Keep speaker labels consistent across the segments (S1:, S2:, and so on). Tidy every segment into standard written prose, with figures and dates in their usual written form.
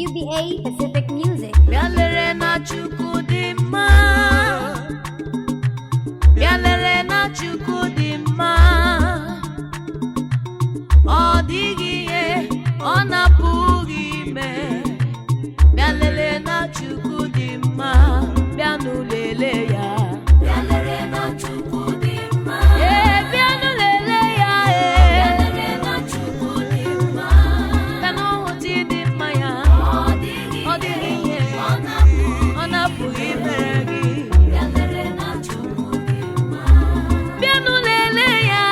S1: UBA Pacific Music.
S2: Bịa lere na Chukwu dị mma. Bịa lere na Chukwu dị mma. Ọ dịghị ihe ọ na-apụghị ime. Bịa lere na Chukwu dị mma. Bịanụ lelee ya.
S3: Bịa lere na Chukwu dị mma.
S2: Ee, bịanụ lelee ya.
S3: Bịa
S2: Ee,
S3: lere na Chukwu dị mma.
S2: bịanụ hụta ịdị mma ya.
S3: Ọ dịghị
S2: Ọ dịghị ihe
S3: ọ na-apụ.
S2: Ọ na-apụghị imere gị.
S3: Bịa lere na Chukwu dị mma.
S2: Bịanụ lelee ya.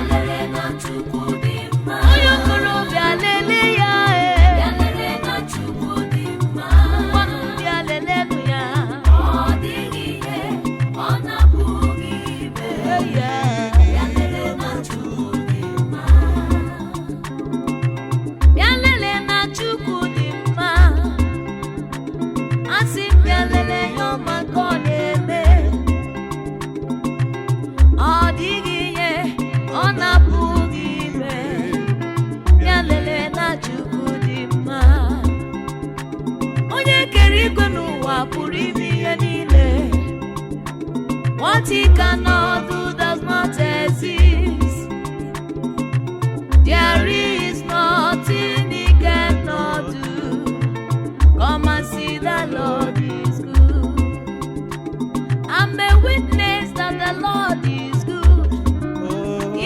S3: Bịa lere na Chukwu dị mma.
S2: Onye okorobịa, lelee ya.
S3: Bịa
S2: Ee,
S3: lere na Chukwu dị mma.
S2: ngwanụ, bịa lelenụ ya.
S3: Ọ dịghị ihe ọ na-apụghị ime.
S2: Eya.
S3: Bịa lere na Chukwu dị mma.
S2: Bịa lelee na Chukwu dị mma. Asị m, bịa lelee ya ọma ka ọ na-eme. Ọ dịghị ihe ọ na-apụghị ime. Bịa lelee na Chukwu dị mma. Onye kere igwe n'ụwa pụrụ ime ihe niile. What he cannot do does not exist. There is nothing he cannot do. Come and see the Lord is good. I'm a witness that the Lord is good.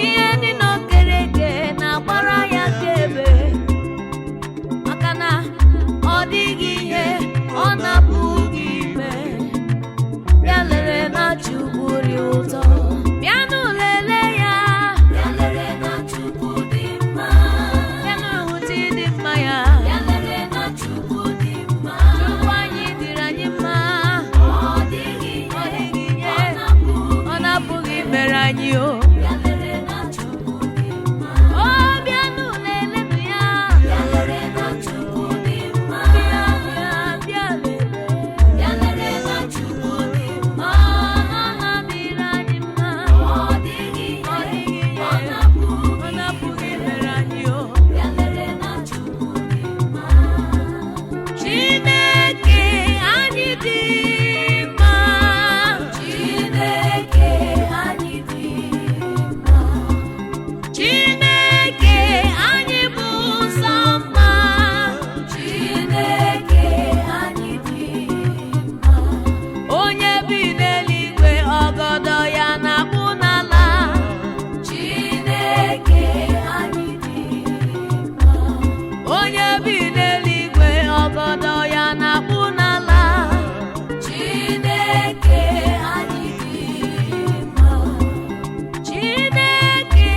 S2: Ihe niile o kere eke na-agbara ya akaebe. Maka na ọ dịghị ihe ọ na-apụghị ime. Bịa lere na Chukwu dị ụtọ. Bịanụ lelee ya.
S3: Bịa lere na Chukwu dị mma.
S2: Bịanụ hụta ịdị mma ya.
S3: Bịa lere na Chukwu dị mma.
S2: Chukwu anyị dịrị anyị mma.
S3: Ọ dịghị
S2: Ọ
S3: ihe
S2: dịghị ihe
S3: ọ na-apụghị.
S2: Ọ na-apụghị imere anyị o.
S3: Bịa lere na Chukwu dị mma.
S2: O bịanụ lelenụ ya.
S3: Bịa lere na Chukwu dị mma.
S2: Bịa, bịa, bịa lelee.
S3: Bịa lere na Chukwu dị mma.
S2: Ọ na-adịrị anyị mma.
S3: Ọ dịghị
S2: Ọ
S3: ihe
S2: dịghị
S3: ọ
S2: ihe
S3: na-apụghị.
S2: Ọ na-apụghị imere anyị o.
S3: Bịa lere na Chukwu dị mma.
S2: Chineke anyị dị mma.
S3: Chineke anyị dị mma.
S2: Chineke anyị bụ sọ mma.
S3: Chineke anyị dị mma.
S2: Onye bi n'eluigwe, ọgọdọ ya na-akpụ n'ala.
S3: Chineke anyị dị mma.
S2: Onye bi n'eluigwe, ọgọdọ ya na-akpụ n'ala.
S3: Chineke anyị dị mma.
S2: Chineke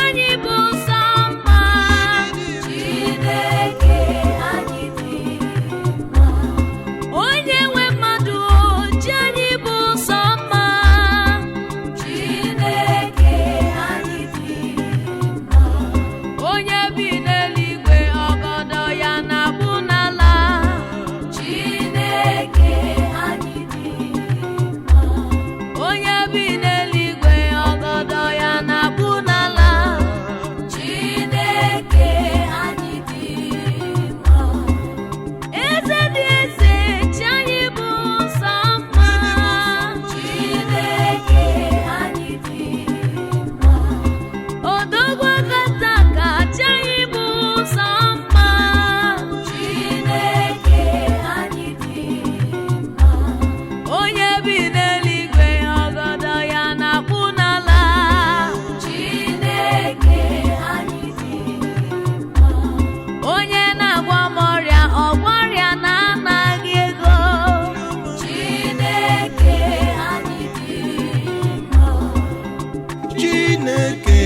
S2: anyị bụ sọ mma.
S3: Chineke anyị dị mma.
S2: Onye nwe mmadụ, chi anyị bụ sọ mma.
S3: Chineke anyị dị mma.
S2: Onye bi n'eluigwe, ọgọdọ ya na-akpụ n'ala.
S3: Chineke anyị dị mma.
S2: Onye bi n'eluigwe, ọgọdọ ya na-akpụ n'ala.
S3: Chineke anyị dị mma.
S2: Eze dị eze, chi anyị bụ sọ mma.
S3: Chineke anyị dị mma.
S2: Odogwu akata ka, chi anyị bụ sọ mma.
S3: Chineke anyị dị mma.
S2: Onye bi n'eluigwe, ọgọdọ ya na-akpụ n'ala.
S3: Chineke anyị dị mma.
S2: Onye na-agwọ m ọrịa, ọgwọ ọrịa na-anaghị ego.
S3: Chineke anyị dị mma.
S4: Chineke,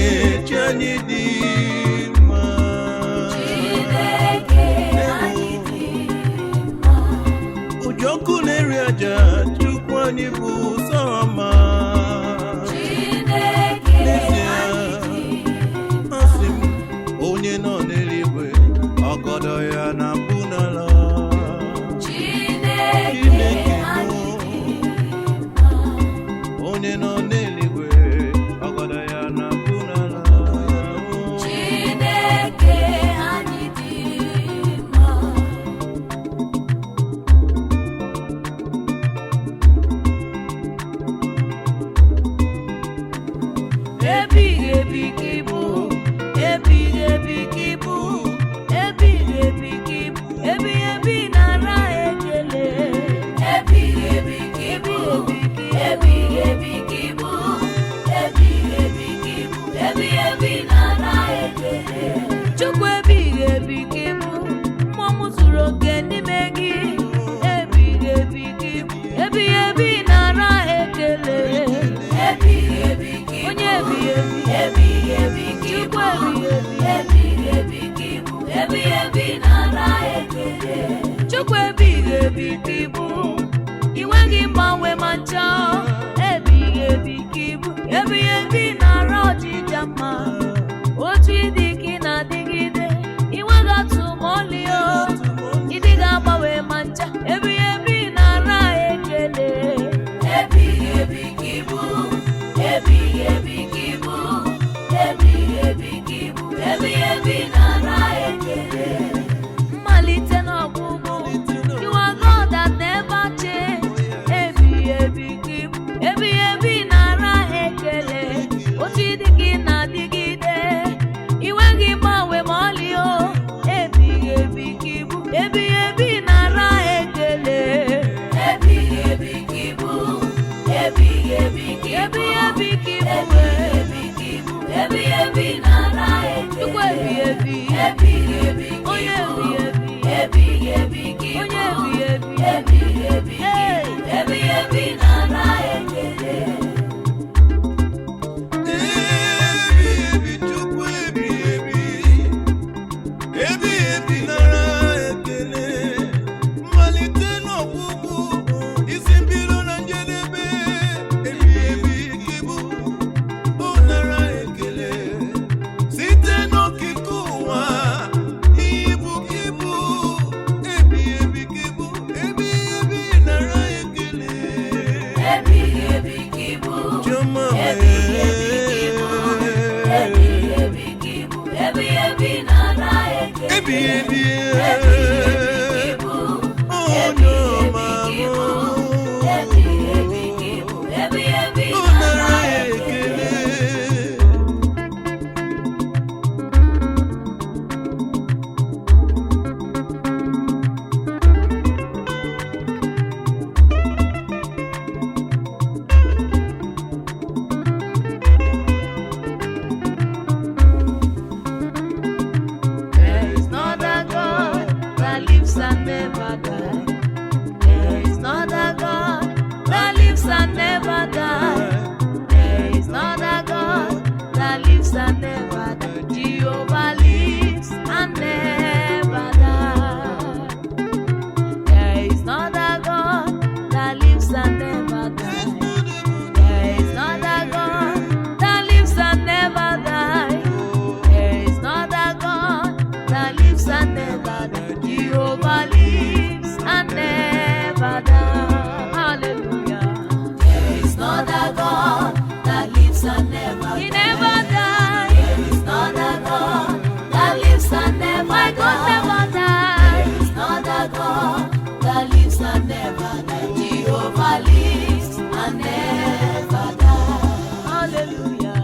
S4: chi anyị dị mma.
S3: Chineke anyị dị mma.
S4: Ụjọkụ na-eri aja, Chukwu anyị bụ sọ mma.
S3: Chineke
S4: N'ezie,
S3: anyị dị
S4: asị m, onye nọ n'eluigwe, ọgọdọ ya na-akpụ n'ala.
S3: Chineke
S4: Chineke
S3: anyị
S4: bụ
S3: dị mma.
S4: Onye nọ n'eluigwe, ọgọdọ ya na-akpụ n'ala.
S3: Chineke anyị dị mma.
S2: ebi ka ịbụ, ebighị ebi nara ekele.
S3: Ebighị ebi ka ịbụ, ebighị ebi ka ịbụ,
S2: Ebighị ebi ka ịbụ,
S3: ebighị ebi ka ịbụ, ebighị ebi nara
S2: Chukwu
S3: ekele.
S2: ebighị ebi,
S3: Ebighị ebi ka
S2: onye
S3: ịbụ,
S2: ebighị ebi,
S3: ebighị ebi ka
S2: onye
S3: ịbụ,
S2: ebighị ebi.
S3: ebighị ebi ka
S2: Hey!
S3: ịbụ, ebighị ebi nara ekele.
S4: Ebi ebi Chukwu ebi ebi, ebi ebi nara ekele. Mmalite n'ọgwụgwụ, isi mbido na njedebe. Ebi ebi ka ịbụ, bụ nara ekele. Site n'okike ụwa, ịbụ ka ịbụ, ebi ebi ka ịbụ, ebi ebi nara ekele.
S3: Ebighị ebi ka ịbụ,
S4: Chioma
S3: ebighị ebi ka ịbụ, ebighị ebi ka ịbụ, ebighị ebi nara ekele.
S4: Ebi ebi
S3: Ebighị ebi ka ịbụ,
S4: onye ọma
S3: ebighị ebi ka ịbụ, ebighị ebi
S4: m
S3: nara
S4: nara
S3: ekele.
S4: ekele.
S2: There is not a God that lives and never dies. There is not a God that lives and never dies. There is not a God that lives and never dies. Jehovah lives and never dies. There is not a God that lives and never dies. There is not a God that lives and never dies. There is not a God that lives and never dies. Jehovah lives and never dies. Hallelujah.
S3: There is not a God that lives and never
S2: He
S3: dies.
S2: never dies.
S3: There is not a God that lives and never
S2: My God
S3: dies.
S2: never dies.
S3: There is not a God that lives and never dies. Jehovah lives and never dies.
S2: Hallelujah.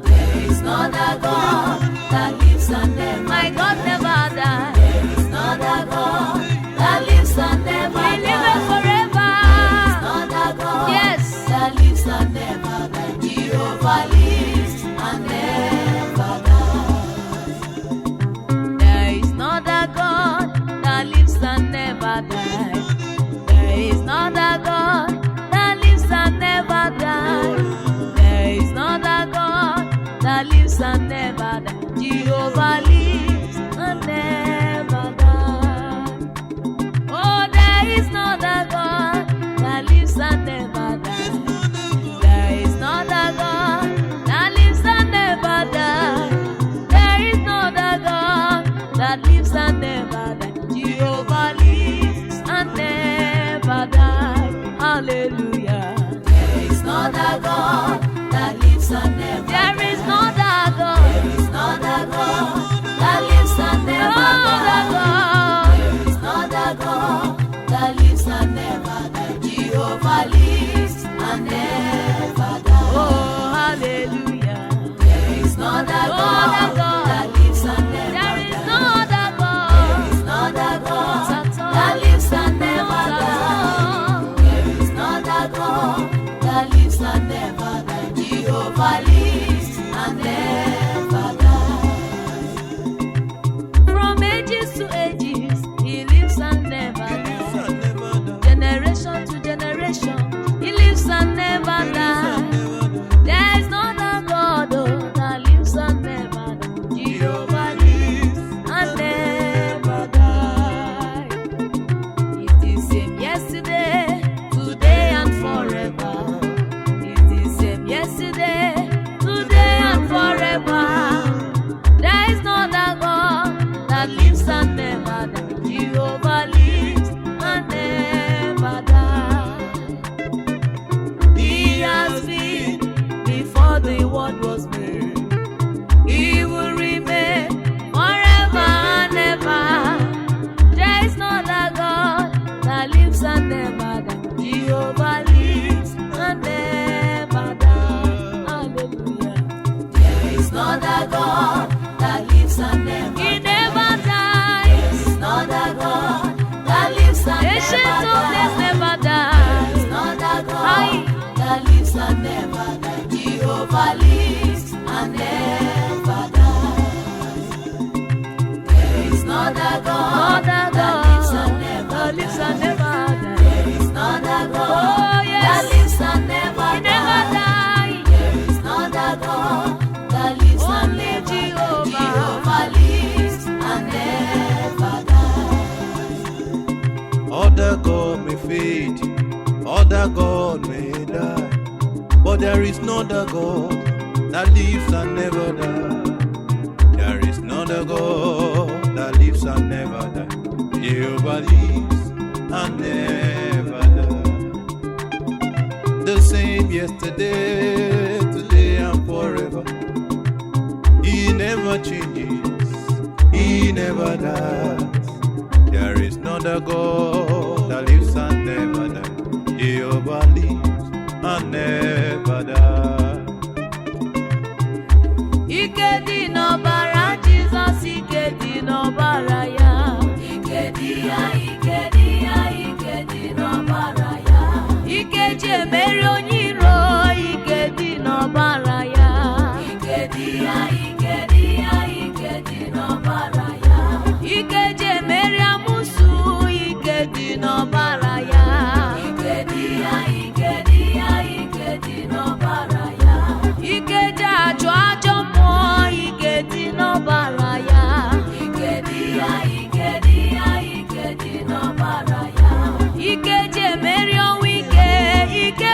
S3: There is not a God that lives and never
S2: My God never dies.
S3: There is not a God that lives and never
S2: He liveth
S3: dies.
S2: forever.
S3: Not a God
S2: Yes.
S3: that lives and never dies. Jehovah lives and never dies.
S2: There is not a God that lives and never dies. There is not a God that lives and never dies. There is not a God that lives and never dies. Jehovah lives and never dies. Oh, there is not a God that lives and never dies. There is not a God that lives and never dies. There is not a God that lives and never dies. Jehovah lives and never dies. Hallelujah.
S3: There is not a God that lives and never
S2: There is not a God.
S3: There is not a God that lives and never
S2: Not a
S3: dies.
S2: God.
S3: There is not a God that lives and never dies. Jehovah lives and never dies.
S2: Oh, hallelujah.
S3: There is not a
S2: No
S3: God
S2: other God.
S3: that lives and never
S2: There is
S3: dies.
S2: no other
S3: There
S2: God.
S3: is not a God
S2: Not at all.
S3: that lives and never
S2: Not at
S3: dies.
S2: all.
S3: There is not a God that lives and never dies. Jehovah lives and never dies.
S2: From ages to ages, he lives and never dies. Generation to generation, he lives and never dies. There is no other God oh, that lives and never dies. Jehovah lives and never dies. He's the same yesterday, today, and forever. He's the same yesterday, today, and forever. There is no other God that lives and never dies. Jehovah lives and never dies. He has been before the world was made. He will remain forever and ever. There is no other God that lives and never dies. Jehovah lives and never dies. Hallelujah.
S3: There is not a God that lives and never
S2: He
S3: dies.
S2: never dies.
S3: There is not
S4: Other God may fade, other God may die, but there is no other God that lives and never die. There is no other God that lives and never die. Jehovah lives and never die. The same yesterday, today, and forever. He never changes, he never dies. There is no other God that lives and never dies. Jehovah lives and never dies.
S2: Ike dị n'ọbara Jizọs, ike dị n'ọbara ya.
S3: Ike dị ya, ike dị ya, ike dị n'ọbara ya.
S2: Ike ji emeri onye iro, ike dị n'ọbara ya.
S3: Ike dị ya, ike dị ya, ike dị n'ọbara ya.
S2: Ike ji emeri amụsụ, ike dị n'ọbara ya.
S3: Ike dị ya, ike dị ya, ike dị n'ọbara ya.
S2: Ike ji achụ ajọ mmụọ, ike dị n'ọbara ya.
S3: Ike dị ya, ike dị ya, ike dị n'ọbara ya.
S2: Ike ji emeri ọnwụ ike, ike.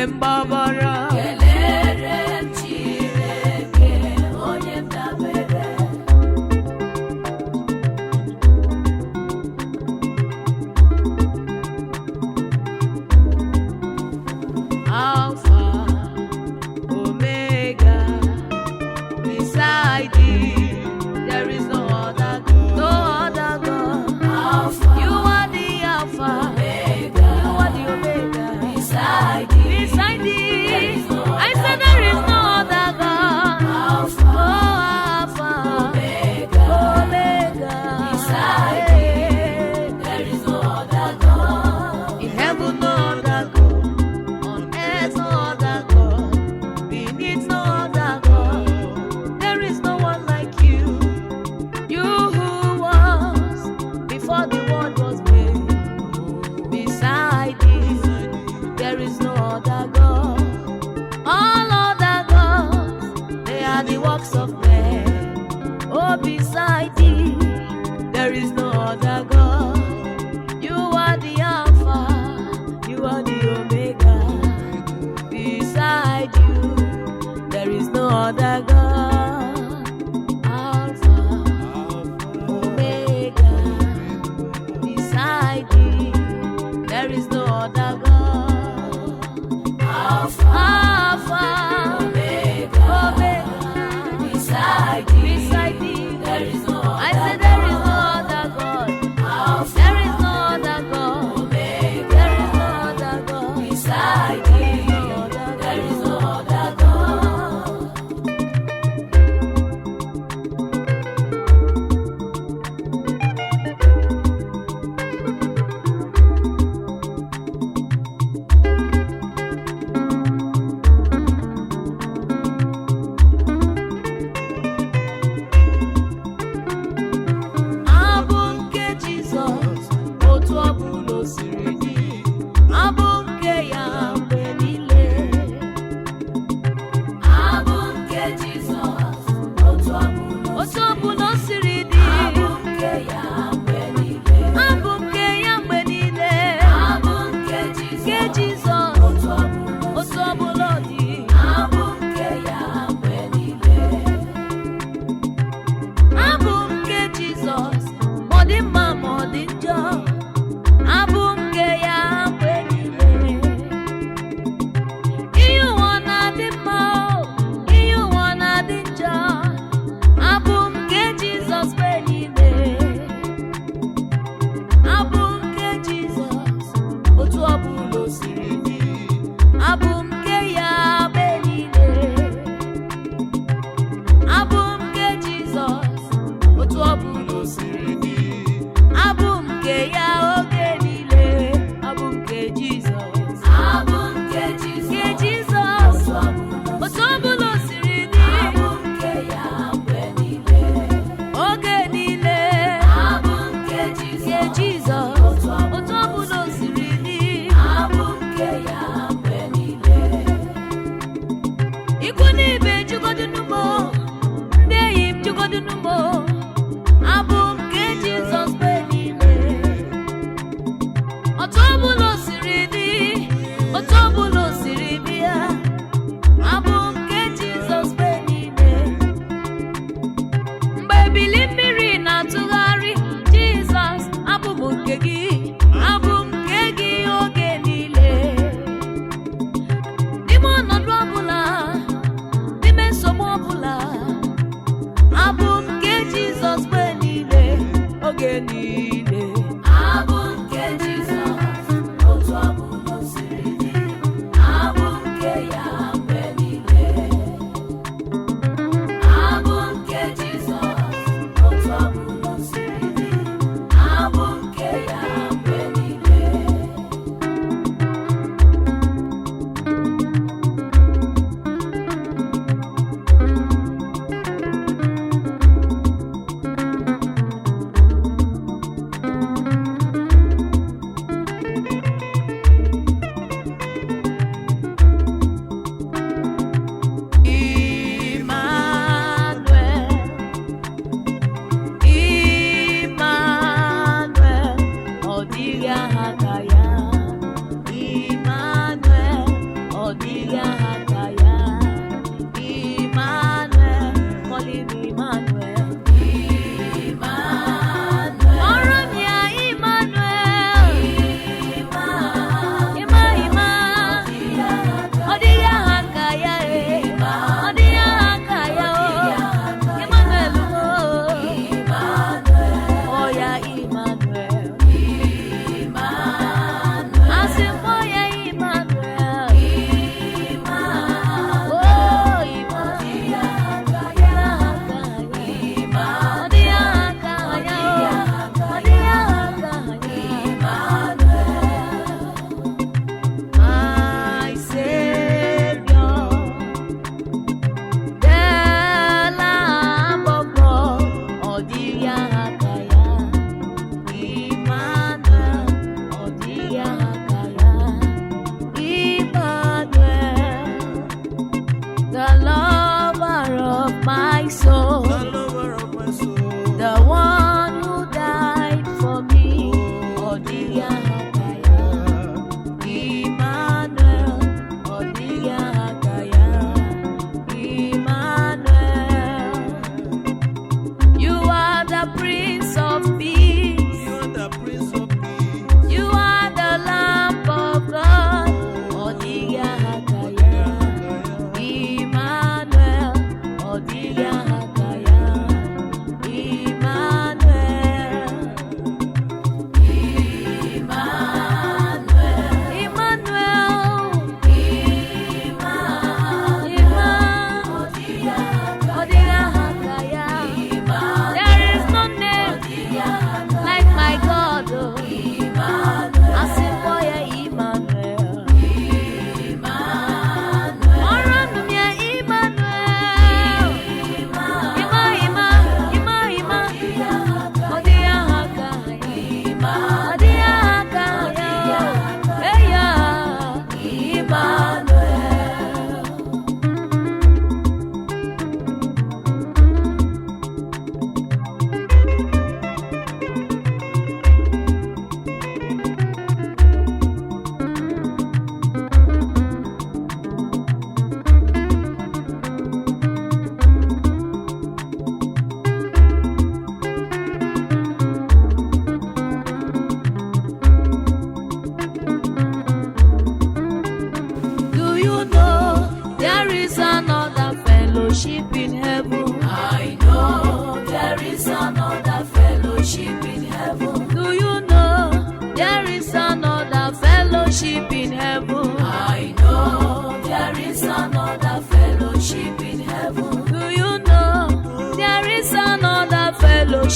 S2: m gbabara.
S3: Kelere m Chineke onye m dabere.
S2: Alpha, Omega, beside thee there is no other God, no other God.
S3: Alpha,
S2: You are the Alpha,
S3: Omega,
S2: you are the Omega.
S3: beside thee,
S2: Beside thee,
S3: There is no
S2: I
S3: other
S2: said there is no other God.
S3: Alpha,
S2: Oh, Alpha,
S3: Omega,
S2: Omega.
S3: Beside thee, there is no other God.
S2: In heaven, no other God. On earth, no other God. Beneath, no other God. There is no one like you. You who was before the world was made. Beside thee, there is no other God. All other gods, they are the works of men. Oh, beside thee, there is no other God. You are the Alpha, you are the Omega. Beside you, there is no other God. Alpha, Omega. Beside thee, there is no other God.
S3: Alpha,
S2: Alpha,
S3: Omega,
S2: Omega.
S3: beside thee,
S2: Beside thee,
S3: there is no
S2: I
S3: other
S2: said there is no other God.
S3: Alpha,
S2: There is no other God.
S3: Omega,
S2: There is no other God.
S3: beside thee, there is no other God.
S2: Abụ nke Jizọs, otu ọ bụla o siri dị, abụ nke ya mgbe niile.
S3: Abụ nke Jizọs, otu ọbụla o
S2: Otu ọ bụla o siri dị,
S3: abụ nke ya mgbe niile.
S2: abụ nke ya mgbe niile.
S3: Abụ nke
S2: Nke
S3: Jizọs,
S2: Jizọs,
S3: otu ọbụla o
S2: otu ọ bụla ọ dị.
S3: abụ nke ya mgbe niile.
S2: Abụ nke Jizọs, ma ọ dị mma ma ọ dị njọ. Abụ nke ya mgbe niile. Ihe ụwa na-adị mma, o, ihe ụwa na-adị njọ. Abụ nke Jizọs mgbe niile. Abụ nke Jizọs, otu ọ bụla o siri dị. Abụ nke ya mgbe niile. Abụ m nke Jizọs, otu ọ bụla o siri dị. Abụ m nke ya oge niile, abụ m nke Jizọs.
S3: Abụ nke Jizọs,
S2: Nke Jizọs,
S3: otu ọbụla
S2: otu ọ bụla o siri dị,
S3: abụ nke ya mgbe niile.
S2: oge niile.
S3: Abụ nke
S2: Nke
S3: Jizọs,
S2: Jizọs,
S3: otu
S2: otu ọ bụla o siri dị.
S3: abụ nke ya mgbe niile.
S2: Ikwu n'ibe jikọdunu m, ndị enyi m jikọdunu m, abụ m nke Jizọs mgbe niile. Otu ọbụla o siri dị, otu ọbụla o siri bịa, abụ m nke Jizọs mgbe niile. Mgbe ebili mmiri na-atụgharị, Jizọs, abụ m nke gị, abụ m nke gị oge niile. N'ime ọnọdụ ọbụla, n'ime nsogbu ọbụla, abụ m nke Jizọs mgbe niile, oge niile.
S3: Abụ nke Jizọs, otu ọbụla o siri dị.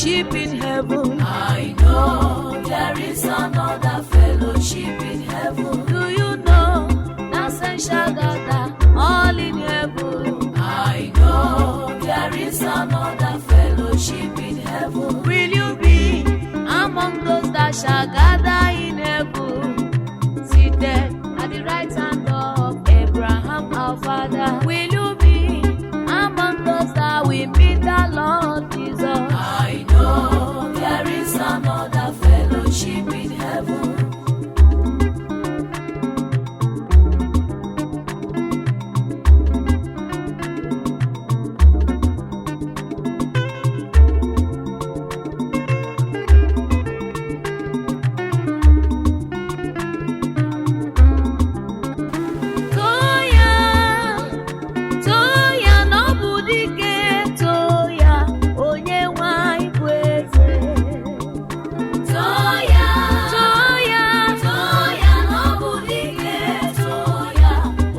S2: fellowship in heaven?
S3: I know there is another fellowship in heaven.
S2: Do you know that saints shall gather all in heaven?
S3: I know there is another fellowship in heaven.
S2: Will you be among those that shall gather in heaven, seated at the right hand of Abraham our father? Will you be among those that will meet the Lord Jesus?
S3: I know there is another fellowship in heaven.
S2: Too ya, too ya na ọ bụ dike, too ya, onye nwe anyị bụ eze.
S3: Too ya,
S2: Too ya,
S3: too ya na ọ bụ dike, too ya,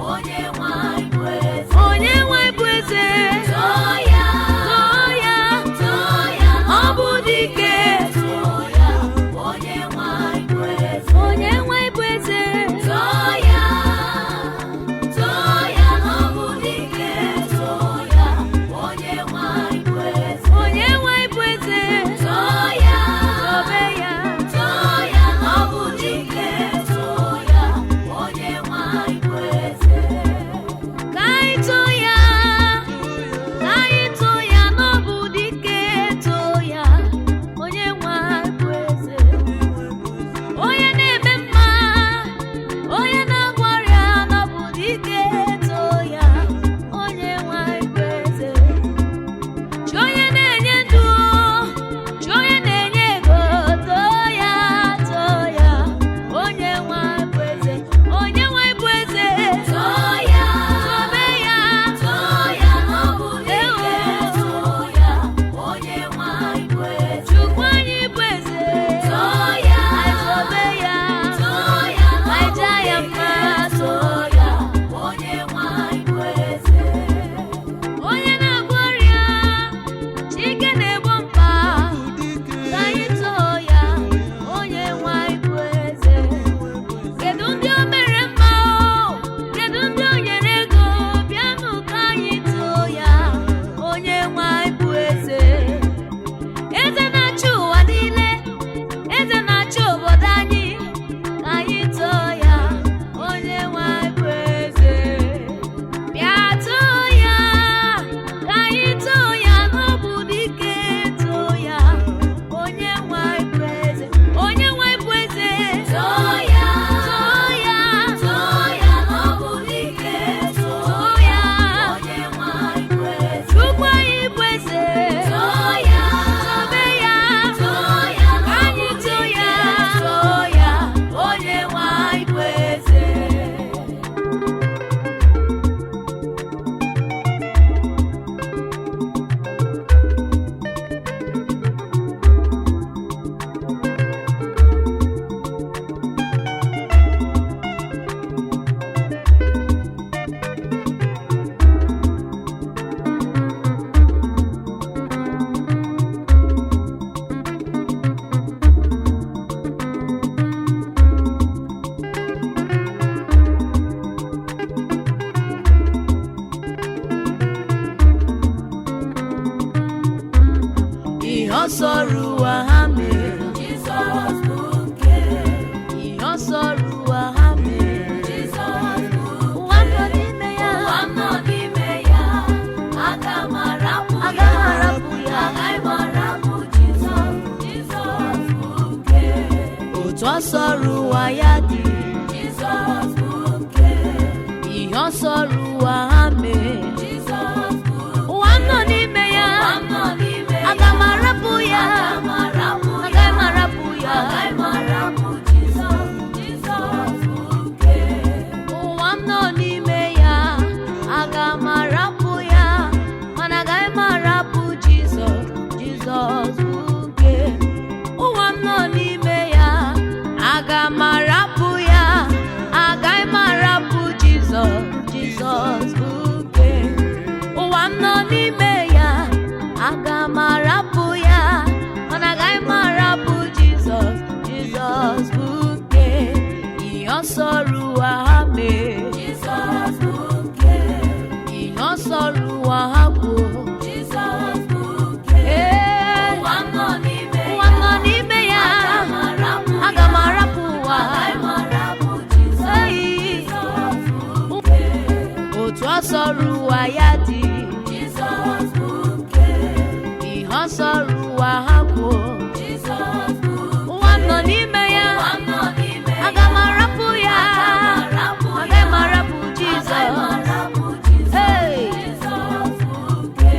S3: onye nwe anyị bụ eze.
S2: Onye nwe anyị bụ eze.
S3: Too ya,
S2: Too ya,
S3: too ya na
S2: ọ bụ dike,
S3: too ya, onye nwe anyị bụ eze.
S2: Onye nwe anyị bụ eze.
S3: Too ya, too ya na ọ bụ dike, too ya, onye nwe anyị bụ eze.
S2: Onye nwe anyị bụ eze.
S3: Too ya,
S2: Tobe ya.
S3: too ya na ọ bụ dike, too ya, onye nwe anyị bụ eze.
S2: Ka anyị too ya, ka anyị too ya na ọ bụ dike, too ya, onye nwe anyị bụ eze. Onye na-eme mma, onye na-agwọ ọrịa na ọ bụ dike, too ya, onye nwe anyị bụ eze. Chi onye na-enye ndụ, chi onye na-enye ego, too ya, too ya, onye nwe anyị bụ eze, onye nwe anyị bụ eze.
S3: Too ya,
S2: Tobe ya,
S3: too ya na ọ bụ dike, too ya, onye nwe anyị bụ eze.
S2: Chukwu anyị bụ eze.
S3: Too ya,
S2: Anyị tobe ya,
S3: too ya na ọ
S2: anyị
S3: bụ
S2: jaa ya
S3: dike,
S2: mma,
S3: too ya, onye nwe anyị bụ eze.
S2: Onye na-agwọ ọrịa, Chike na-egbo mkpa, ka anyị too ya, onye nwe anyị bụ eze. Kedu ndị o mere mma o? Kedu ndị o nyere ego? Bịanụ ka anyị too ya, onye nwe anyị bụ eze. Eze na-achị ụwa niile, eze na-achị obodo anyị, ka anyị too ya, onye nwe anyị bụ eze. Bịa too ya, ka anyị too ya n'ọbụ dike, too ya, onye nwe anyị bụ eze, onye nwe anyị bụ eze.
S3: Too ya,
S2: Too ya,
S3: too ya na ọ bụ dike, too
S2: too ya,
S3: onye nwe anyị bụ eze.
S2: Chukwu anyị bụ eze.
S3: Too ya,
S2: Tobe ya,
S3: too ya na
S2: ka
S3: ọ
S2: anyị
S3: bụ
S2: too
S3: dike,
S2: ya.
S3: too ya, onye nwe anyị bụ eze.
S2: Ihe ọ sọrọ ụwa ha mee,
S3: Jizọs bụ nke,
S2: ihe ọ sọrọ ụwa ha mee,
S3: Jizọs bụ
S2: ụwa nọ n'ime ya,
S3: ụwa nọ n'ime ya, aga m arapụ
S2: aga
S3: ya,
S2: m arapụ ya.
S3: agaghị m arapụ Jizọs, Jizọs bụ nke,
S2: Otu ọ sọrọ ụwa ya dị,
S3: Jizọs bụ nke,
S2: ihe ọ sọrọ ụwa ha mee,
S3: Jizọs bụ
S2: ụwa nọ n'ime ya,
S3: ụwa nọ n'ime ya,
S2: aga m arapụ ya,
S3: aga m arapụ ya,
S2: agaghị m arapụ ya.
S3: agaghị m arapụ Jizọs, Jizọs bụ nke.
S2: Ụwa m nọ n'ime ya, aga m arapụ ya, mana agaghị m arapụ Jizọs, Jizọs bụ nke. Ụwa m nọ n'ime ya, aga m arapụ ya, agaghị m arapụ Jizọs, Jizọs bụ Ọsọrọ ụwa ya dị.
S3: Jizọs bụ nke.
S2: Ihe ọsọrọ ụwa ha kwuo.
S3: Jizọs bụ nke.
S2: Ụwa m nọ n'ime ya.
S3: Ụwa m nọ n'ime ya.
S2: Aga m arapụ ya.
S3: Aga m arapụ ya.
S2: Aga m arapụ Jizọs.
S3: Agaghị m arapụ Jizọs.
S2: Hey!
S3: Jizọs bụ nke.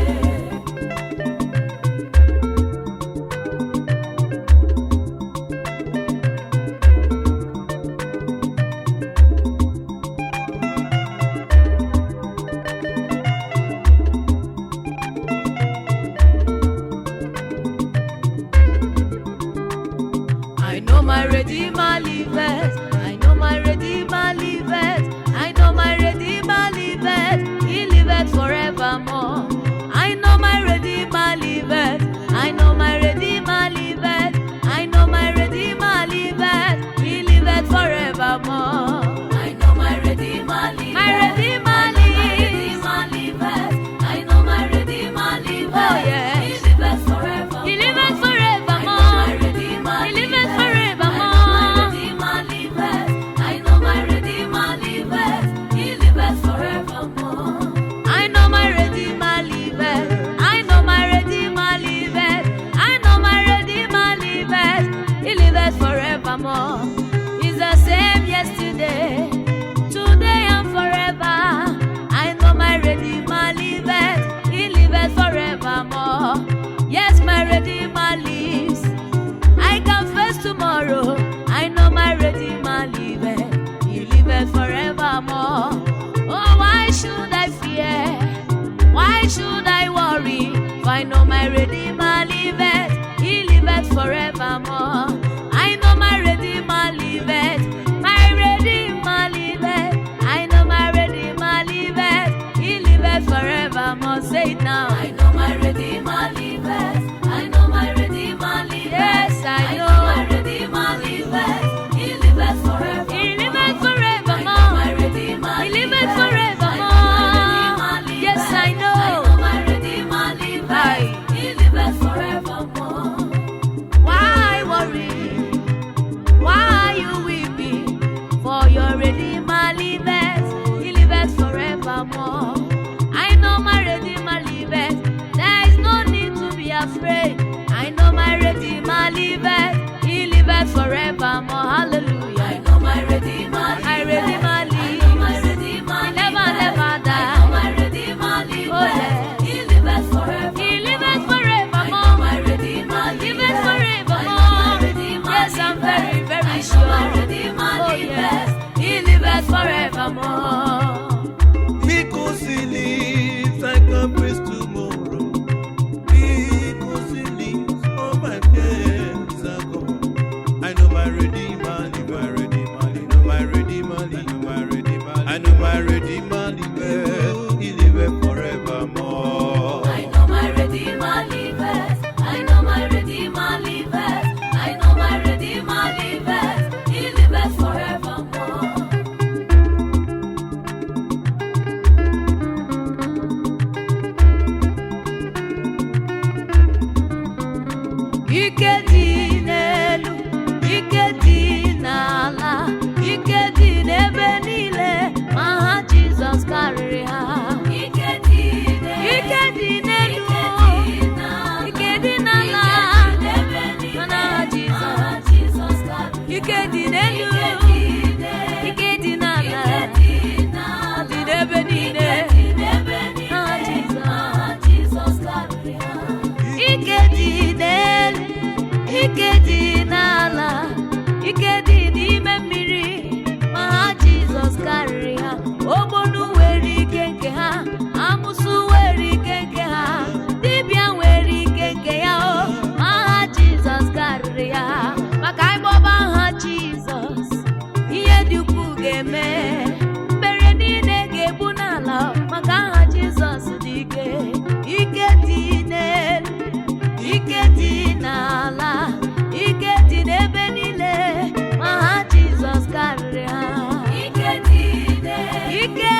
S2: I know my Redeemer liveth. I know my Redeemer liveth. I know my Redeemer liveth. He liveth forevermore. I know my Redeemer liveth. I know my Redeemer liveth. I know my Redeemer liveth. He liveth forevermore.
S3: I know my Redeemer liveth.
S2: My Redeemer
S3: I know my
S2: lives.
S3: Redeemer liveth. I know my Redeemer liveth.
S2: Oh, yes.
S3: He liveth forevermore.
S2: He liveth
S3: I know
S2: forevermore.
S3: my Redeemer
S2: He liveth
S3: liveth.
S2: forevermore.
S3: I know my Redeemer liveth. I know my Redeemer liveth. He liveth forevermore.
S2: I know my Redeemer liveth. I know my Redeemer liveth. I know my Redeemer liveth. He liveth forevermore. He's the same yesterday, today and forever. I know my Redeemer liveth. He liveth forevermore. Yes, my Redeemer lives. I can face tomorrow. I know my Redeemer liveth. He liveth forevermore. Oh, why should I fear? Why should I worry? For I know my Redeemer liveth. He liveth forevermore. I know my Redeemer liveth. My Redeemer liveth. I know my Redeemer liveth. He liveth forevermore. Say it now.
S3: I know my Redeemer liveth. I know my Redeemer liveth.
S2: Yes, I
S3: I know
S2: know.
S3: my Redeemer liveth. He liveth forevermore.
S2: He liveth
S3: I know
S2: forevermore.
S3: my Redeemer
S2: He liveth
S3: liveth.
S2: forevermore.
S3: I know my Redeemer liveth.
S2: Yes, I know.
S3: I know my Redeemer liveth.
S2: Aye.
S3: He liveth forevermore.
S2: Why worry? Why you weeping? For your Redeemer liveth, He liveth forevermore. I know my Redeemer liveth. There is no need to be afraid. I know my Redeemer liveth. He liveth forevermore. Hallelujah.
S3: I know my Redeemer
S2: My
S3: liveth.
S2: Redeemer
S3: I know my
S2: lives.
S3: Redeemer
S2: He never,
S3: liveth.
S2: never
S3: I
S2: die.
S3: know my Redeemer liveth.
S2: Oh, yes.
S3: He liveth forevermore.
S2: He liveth
S3: I know
S2: forevermore.
S3: my Redeemer
S2: Liveth
S3: liveth.
S2: forevermore.
S3: I know my Redeemer
S2: Yes, I'm
S3: liveth.
S2: very, very
S3: I know
S2: sure.
S3: my Redeemer
S2: Oh,
S3: liveth.
S2: yes. He liveth forevermore.
S4: Because he lives, I can face tomorrow. Because he lives, all my fears are gone. I know my Redeemer lives, my Redeemer lives, know my Redeemer lives, my Redeemer. I know my Redeemer liveth, he liveth forevermore.
S3: I know my Redeemer liveth. I know my Redeemer liveth. I know my Redeemer liveth. He liveth forevermore.
S2: Ike dị n'elu, ike dị n'ala, ike dị n'ebe niile, ma ha Jizọs karịrị ha.
S3: Ike dị n'elu,
S2: Ike dị n'elu,
S3: ike dị n'ala,
S2: ike dị n'ala,
S3: ike dị n'ebe niile,
S2: mana ha Jizọs.
S3: ma ha Jizọs karịrị.
S2: Ike dị n'elu,
S3: Ike dị n'elu,
S2: ike dị n'ala,
S3: ike dị n'ala,
S2: dị n'ebe niile,
S3: ike dị n'ebe niile,
S2: ha Jizọs.
S3: ma ha Jizọs karịrị ha.
S2: Ike dị n'elu, ike dị n'ala, ike dị n'ime mmiri, ma ha Jizọs karịrị ha. Ogbonu nwere ike nke ha, amụsụ nwere ike nke ha, dibịa nwere ike nke ya o, ma ha Jizọs karịrị ha. Maka ịkpọba ha Jizọs, ihe dị ukwuu ga-eme. Mkpere niile ga-egbu n'ala, maka aha Jizọs dị ike. Ike dị n'elu, ike dị n'ala, ike dị n'ebe niile, ma ha Jizọs karịrị ha.
S3: Ike dị n'elu,
S2: Ike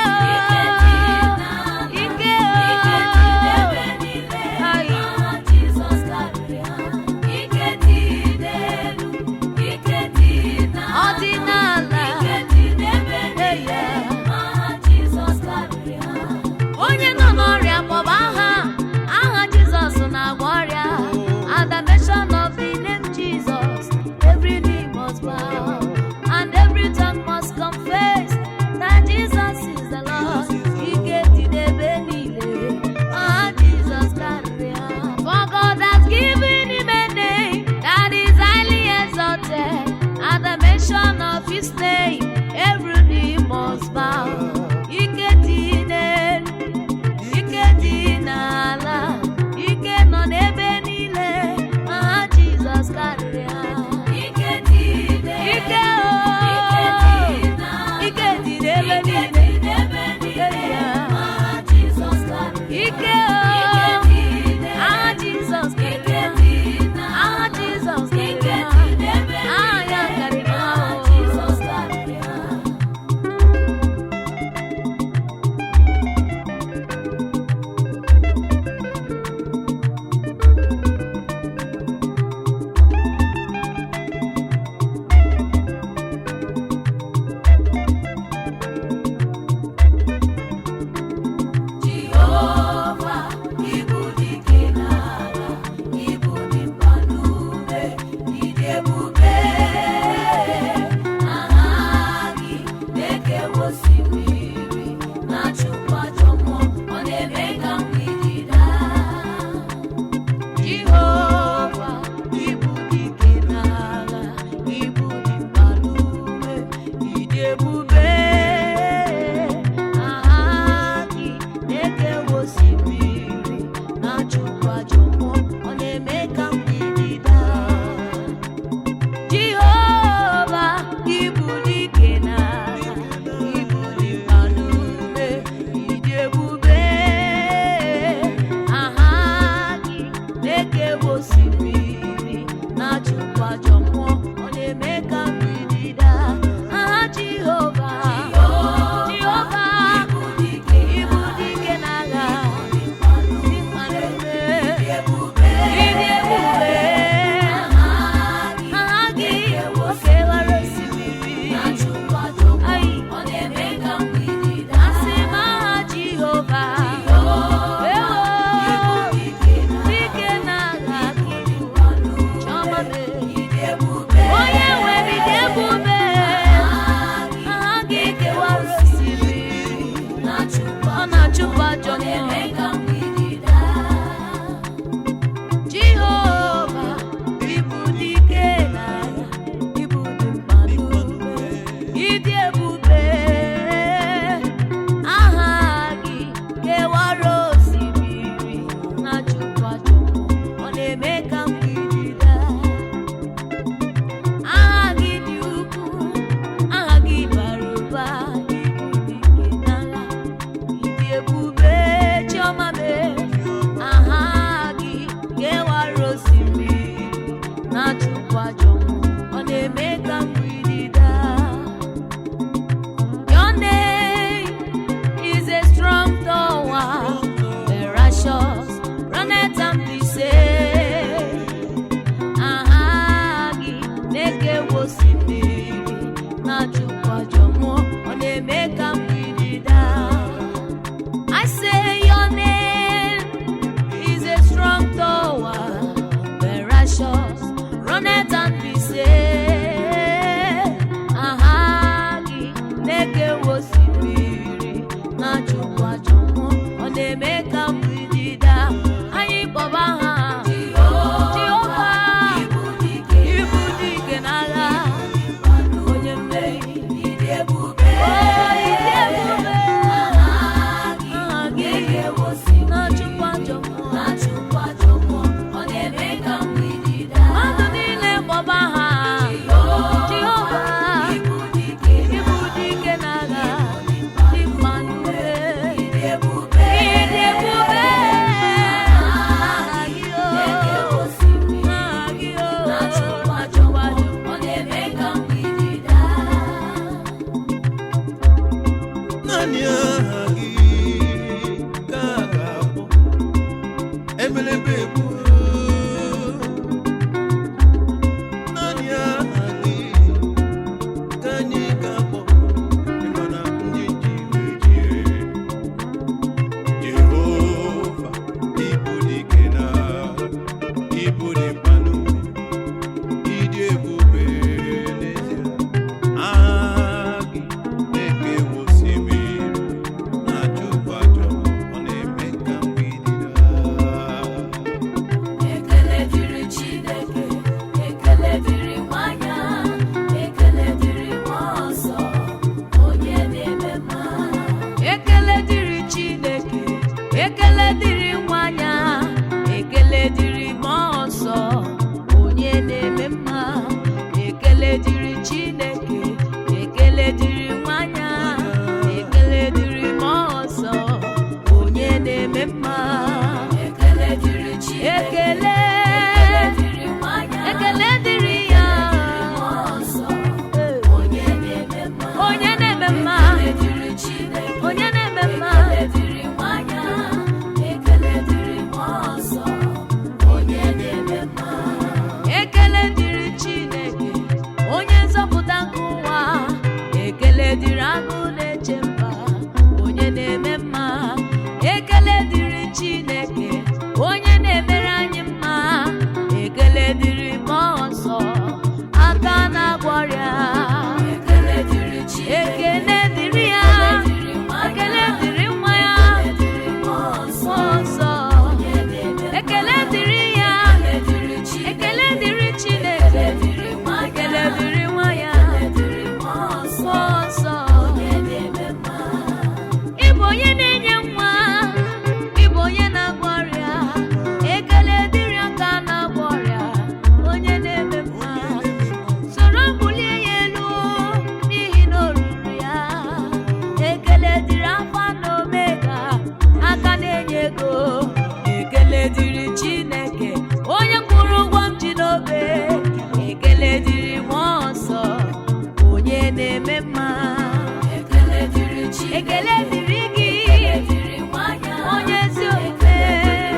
S4: Naanị aha gị ka a ga-akpọ. Emelebe egbu. Naanị aha gị ka anyị ga-akpọ. Ị ma na ndị ji wee jie. Jehova, ịbụ dike na ịbụ dị mkpa n'ume, ịdị ebube n'ezie. Aha gị na-ekewa osimiri, na-achụpụ ajọ, ọ na-eme ka mgbidi daa.
S3: Ekele dịrị Chineke, ekele dịrị nwanyị, ekele dịrị mmụọ nsọ, onye na-eme mma.
S2: Ekele dịrị Chineke, ekele dịrị nwanyị, ekele dịrị mmụọ nsọ, onye na-eme mma. Ekele dịrị Chineke, ekele dịrị nwanyị, ekele dịrị mmụọ nsọ, onye na-eme mma.
S3: Ekele dịrị Chineke,
S2: Ekele,
S3: ekele dịrị nwanyị,
S2: ekele dịrị ya,
S3: mmụọ nsọ, onye na-eme mma.
S2: Onye na-eme mma,
S3: Ekele dịrị Chineke,
S2: onye na-eme mma.
S3: ekele dịrị nwanyị, ekele dịrị mmụọ nsọ, onye na-eme mma.
S2: Ekele dịrị Chineke, onye nzọpụta nke ụwa. Ekele dịrị agụ na-eche mba, onye na-eme mma. Ekele dịrị Chineke, onye na-emere anyị mma. Ekele dịrị mmụọ nsọ, aka na-agwọ ọrịa.
S3: Ekele dịrị Chineke,
S2: Ekele dịrị ya, ekele dịrị nwa ya,
S3: ekele dịrị mmụọ nsọ,
S2: mmụọ nsọ.
S3: onye na-eme mma.
S2: Ekele dịrị ya,
S3: Ekele dịrị Chineke,
S2: ekele dịrị Chineke,
S3: ekele dịrị nwanyị,
S2: ekele dịrị nwa ya.
S3: ekele dịrị mmụọ nsọ,
S2: Mmụọ nsọ.
S3: onye na-eme mma.
S2: Ị bụ onye na-enye nwa, ị bụ onye na-agwọ ọrịa. Ekele dịrị aka na-agwọ ọrịa, onye na-eme mma. Soro bulie ya elu n'ihi na o ruru ya. Ekele dịrị Alfa na Omega, aka na-enye ego. Ekele dịrị Chineke, onye kwụrụ ụgwọ m ji n'obe. Ekele dịrị Mmụọ Nsọ, onye na-eme mma.
S3: Ekele dịrị Chineke,
S2: Ekele dịrị gị,
S3: ekele dịrị nwanyị,
S2: onye ezi omume,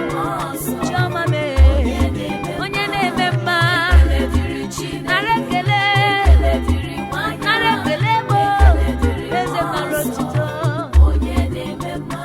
S3: mmụọ nsọ,
S2: chiọma mee,
S3: onye na-eme mma.
S2: onye na-eme mma.
S3: Ekele dịrị Chineke,
S2: Nara ekele,
S3: ekele dịrị nwanyị,
S2: nara ekele bụ
S3: ekele dịrị
S2: eze
S3: mmụọ
S2: mara
S3: nsọ,
S2: otuto.
S3: onye na-eme mma.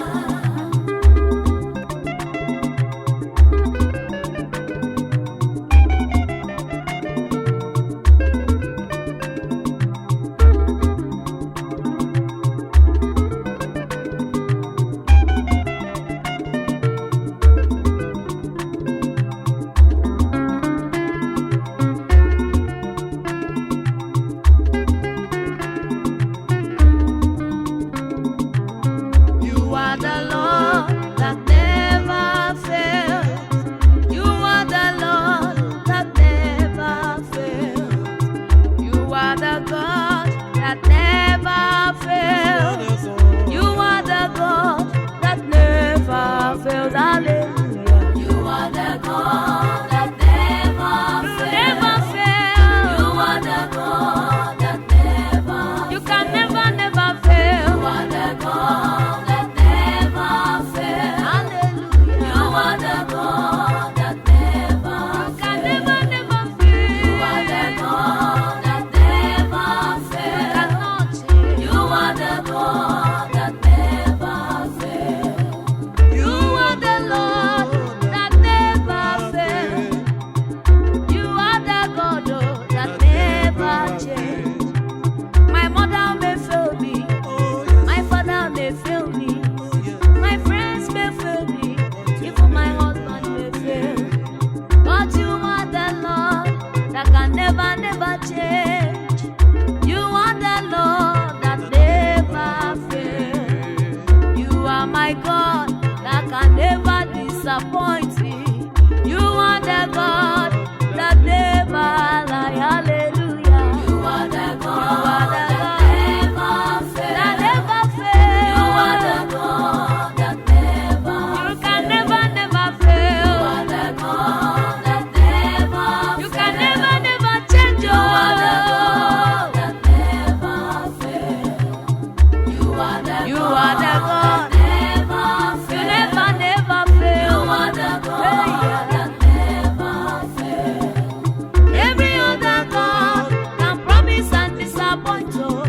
S2: You are the Lord that never fails. You are the Lord that never fails. You are the God that never fails. You are the God that never fails. Hallelujah.
S3: You are the God that never fails.
S2: Never fail.
S3: You are the God that never
S2: You can never, never fail.
S3: You are the God that never fails.
S2: Hallelujah.
S3: You are the God that never
S2: You can
S3: fails.
S2: never, never fail.
S3: You are the God that never fails.
S2: Cannot change.
S3: You are the God that never fails.
S2: You are the Lord that never fails. You are the God oh, that never change. My mother may fail me, my father may fail me, my friends may fail me, even my husband may fail. But you are the Lord that can never, never change. You are the Lord that never fails. You are my God that can never disappoint me. You are the God that never lie. Hallelujah.
S3: You are the
S2: You are
S3: God
S2: the
S3: that
S2: God
S3: never fails.
S2: that never
S3: You are
S2: fails.
S3: the God that never
S2: You can never, never
S3: You
S2: fail.
S3: are the God that never
S2: You can
S3: fails.
S2: never, never change.
S3: You are the
S2: Oh.
S3: God that never fails. You are the
S2: You are the God.
S3: Never
S2: You
S3: fail.
S2: never, never fail.
S3: You are the God that never fail.
S2: Every other God can promise and disappoint oh.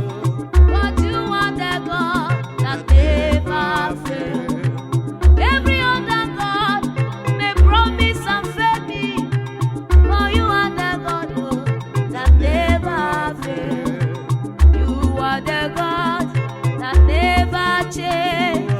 S2: But you are the God that never fail. Every other God may promise and fail me, but you are the God oh, that never fail. You are the God that never change.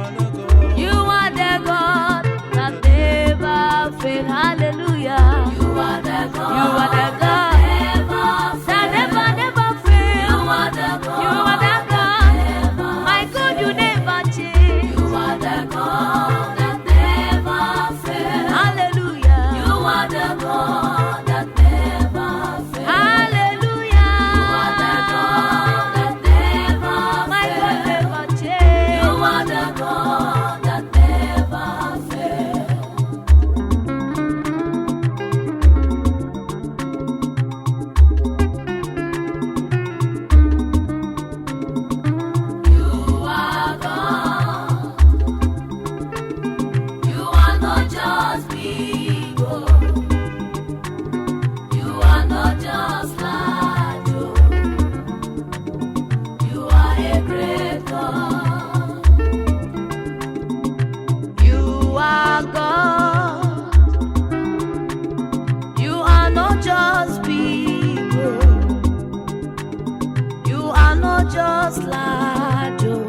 S2: You are the God that never fail. Hallelujah.
S3: You are the God.
S2: You are the God
S3: Never
S2: that
S3: fail.
S2: never, never fail.
S3: You are the God.
S2: You are the God.
S3: Never
S2: My God, you never change.
S3: You are the God that never fail.
S2: Hallelujah.
S3: You are the God that never fail.
S2: Hallelujah.
S3: You are the God that never
S2: My God
S3: fail.
S2: never change.
S3: You are the God that never fail. You are God. You are not just big. oh. You are not just large. oh. You are a great God.
S2: You are God. You are not just people. You are not just large. oh.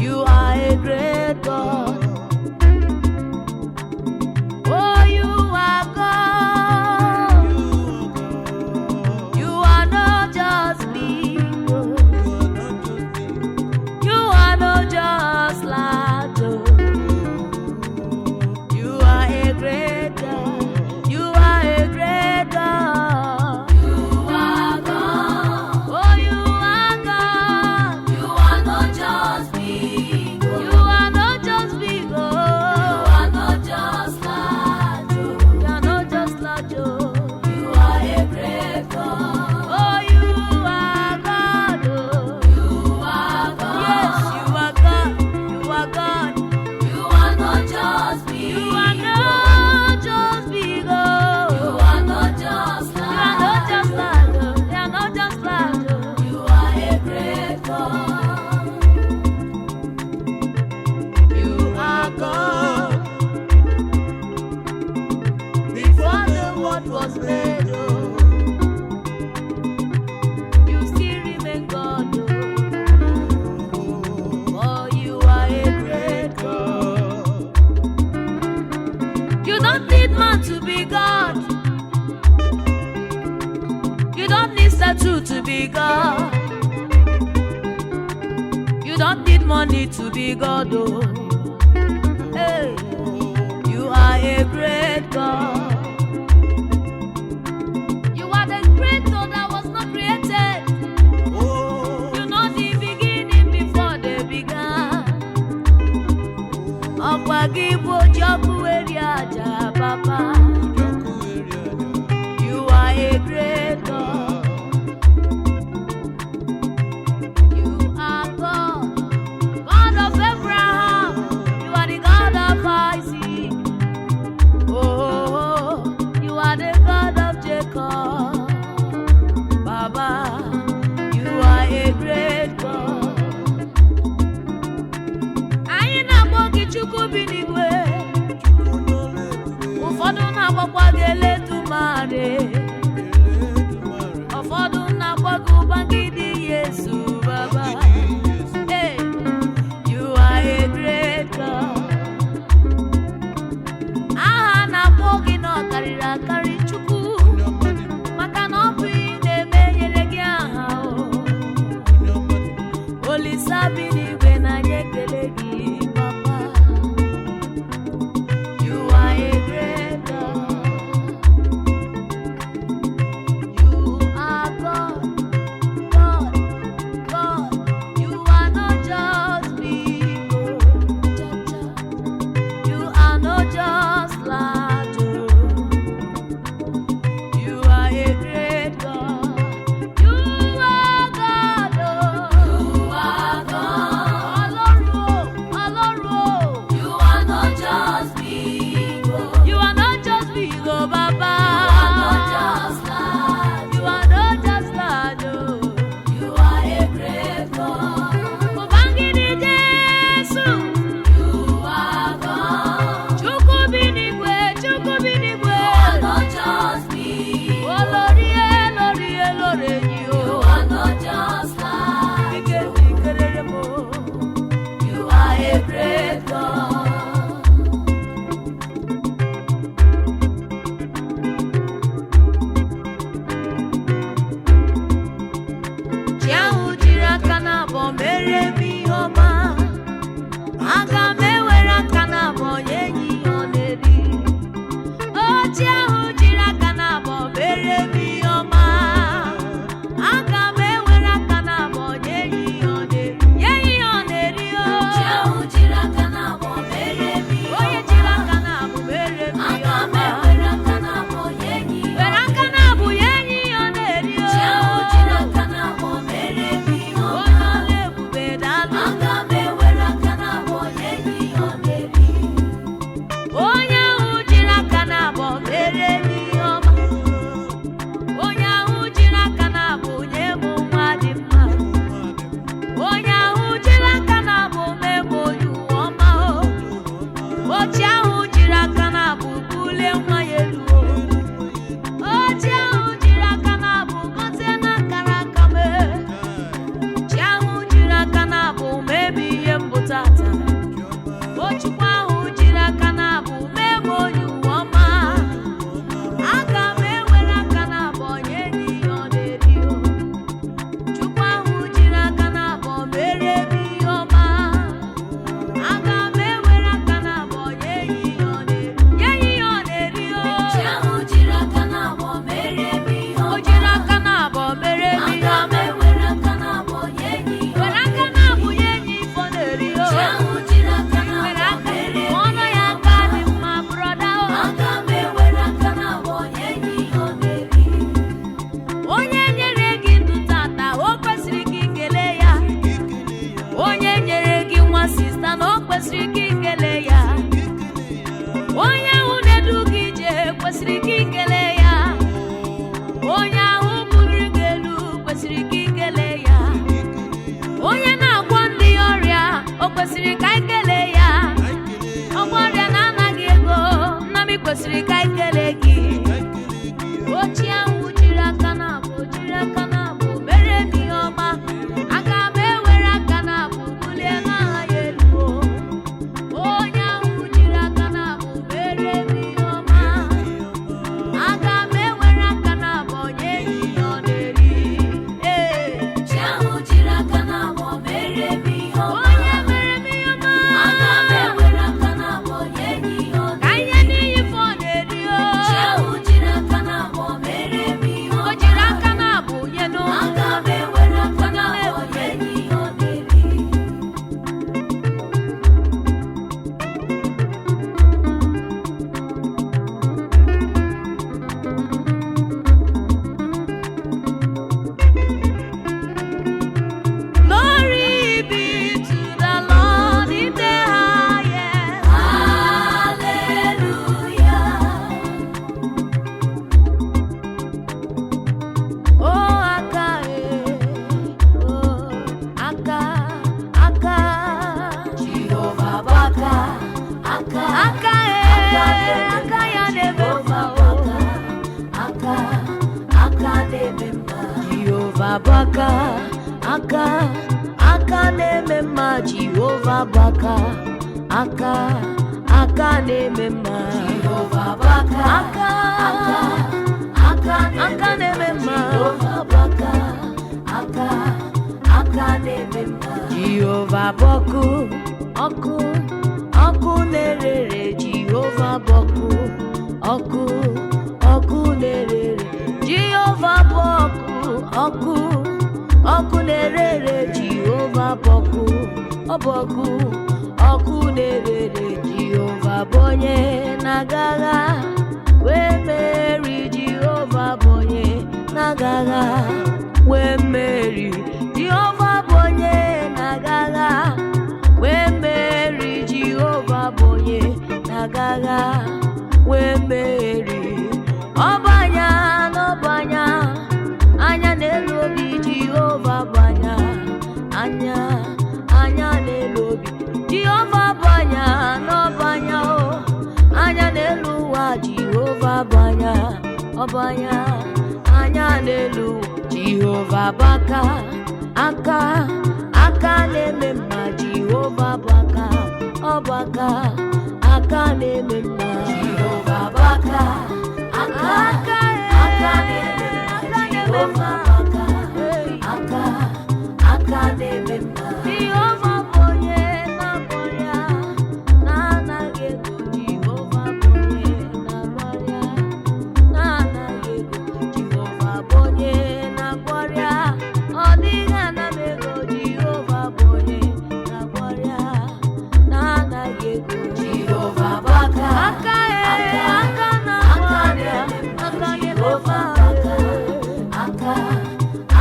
S2: You are a great God. Oh, you are God. You are not just people. You are not just large. oh. You are a great God. You are a great God.
S3: You are God.
S2: Oh, you are God.
S3: You are not just big. oh.
S2: You are not just big.
S3: You
S2: Oh,
S3: are not just large. oh.
S2: you are not just large. Oh,
S3: You are a great God.
S2: oh you are God. Oh,
S3: You are God.
S2: yes, you are God. You are God.
S3: You are not just big.
S2: You are not just big.
S3: You
S2: Oh,
S3: are not just
S2: you are not just
S3: large.
S2: large. Oh, you are not just large. Oh.
S3: You are a great God.
S4: You are God. Before the world was made, oh,
S2: You still remain God, oh, for you are a great God.
S4: God.
S2: You don't need man to be God. You don't need statue to be God. You don't need money to be God, oh. Hey, you are a great God. You are the creator that was not created.
S4: Oh,
S2: You know the beginning before they began. Ọkwa gị bụ oji ọkụ eri aja, papa. You are a great God. You are God, God of Abraham. You are the God of Isaac. Oh, oh, tata. O Chukwu ahụ jiri aka na-abụ mee m onye ụwa ọma. Aga m ewere aka na-abụ nye enyi ihe ọ na-eri o. Chukwu ahụ jiri aka na-abụ mere m ihe ọma. Aga m ewere aka na-abụ nye enyi ihe ọ na-eri. Nye enyi ihe ọ na-eri o.
S3: Chi ahụ jiri aka na-abọ mere m ihe
S2: O
S3: ọma.
S2: jiri aka na-abụ mere m ihe
S3: Aga m
S2: ọma.
S3: ewere aka na-abọ nye enyi ihe ọ
S2: Were aka na-abụ nye enyi ife ọ na-eri o.
S3: Chi ahụ jiri aka
S2: Were
S3: na-abọ
S2: aka
S3: mere m
S2: ọnụ
S3: ihe
S2: ya
S3: ọma.
S2: aka dị mma brọda o.
S3: Aga m ewere aka na-abọ nye enyi ihe ọ na-eri.
S2: Onye nyere gị ndụ tata, o kwesịrị ka ị kelee ya. Onye nyere gị nwa sista na o kwesịrị ka ị kelee ya. Onye ahụ na-edu gị ije kwesịrị ka ị kelee ya. Onye ahụ buliri gị elu kwesịrị ka ị kelee ya. Onye na-agwọ ndị ọrịa, o kwesịrị ka ị kelee ya. Ọgwọ ọrịa na-anaghị ego, nna m kwesịrị ka ị kelee gị. Ochie ahụ jiri aka na-abụ jiri aka na-abụ mere m ihe ọma. Aga m ewere aka na-abụ bulie n'aha ya elu o. Onye ahụ jiri aka na-abụ mere m ihe ọma. Aga m ewere aka na-abụ nye ya ihe ọ na-eri. Ee.
S3: Chi ahụ jiri aka na-abọ mere m ihe ọma.
S2: Onye mere m ihe ọma.
S3: Aga m ewere aka na-abọ nye enyi ihe ọ
S2: Ka
S3: na-eri.
S2: ihe n'iyi ife ọ na-eri o.
S3: Chi ahụ jiri aka na-abọ mere m ihe
S2: O
S3: ọma.
S2: jiri aka na-abụ nye nụ.
S3: Aga m ewere aka na-abọ nye enyi ihe ọ na-eri.
S2: Glory be to the Lord in the highest.
S3: Hallelujah.
S2: Oh, aka, eh, oh, aka, aka.
S3: Jehova bụ aka, aka,
S2: Aka, eh, aka ya na-eme
S3: Jehova
S2: mma,
S3: bụ
S2: oh.
S3: aka, aka, aka na-eme mma.
S2: Jehova bụ aka, aka, aka na-eme mma. Jehova bụ aka, aka, aka na-eme mma.
S3: Jehova bụ aka,
S2: Aka,
S3: aka, aka
S2: aka na-eme mma.
S3: Jehova bụ aka, aka, aka na-eme mma.
S2: Jehova bụ ọkụ, ọkụ, ọkụ na-erere. Jehova bụ ọkụ, ọkụ, ọkụ na-erere. Jehova bụ ọkụ, ọkụ, ọkụ na-erere. Jehova bụ ọkụ, ọ bụ ọkụ, ọkụ na-erere. Jehova bụ onye na-agagha wee meri. Jehova bụ onye na-agagha wee meri. Jehova bụ onye na-agagha wee meri. Jehova bụ onye na-agagha wee meri. Ọbanya n'ọbanya, anya n'elu obi. Jehova bụ anya, anya, anya n'elu obi. Jehova bụ anya n'ọbanya o, anya n'elu ụwa. Jehova bụ anya, ọ bụ anya, anya n'elu. Jehova bụ aka, aka, aka na-eme mma. Jehova bụ aka, ọ bụ aka, aka na-eme mma.
S3: Jehova bụ aka, aka,
S2: Aka,
S3: aka na-eme mma.
S2: aka na-eme
S3: Jehova
S2: mma.
S3: bụ aka,
S2: Hey.
S3: aka, aka na-eme mma.
S2: Jehova bụ onye na-akpọrịa na-anaghị ego. Jehova bụ onye na-akpọrịa na-anaghị ego. Jehova bụ onye na-akpọrịa, ọ dịghị ana m ego. Jehova bụ onye na-akpọrịa na-anaghị ego.
S3: Jehova bụ aka,
S2: Aka e, aka
S3: aka
S2: na-akpọrịa,
S3: na-eme mma.
S2: aka na-eme
S3: Jehova
S2: mma.
S3: bụ aka, aka,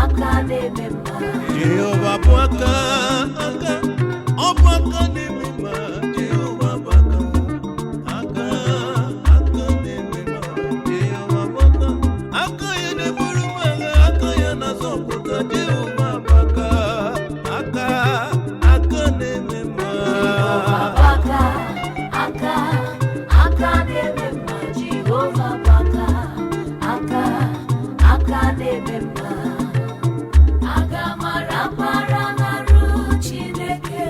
S3: aka na-eme mma.
S4: Jehova bụ aka, aka, ọ bụ aka na-eme mma. Jehova bụ aka, aka, aka na-eme mma. Jehova bụ aka, aka ya na-eburu m agha, aka ya na-azọpụta. Jehova bụ aka, aka, aka na-eme mma.
S3: Jehova bụ aka, aka, aka na-eme mma. Jehova bụ aka, aka, aka na-eme mma. Aga m arapara n'arụ Chineke.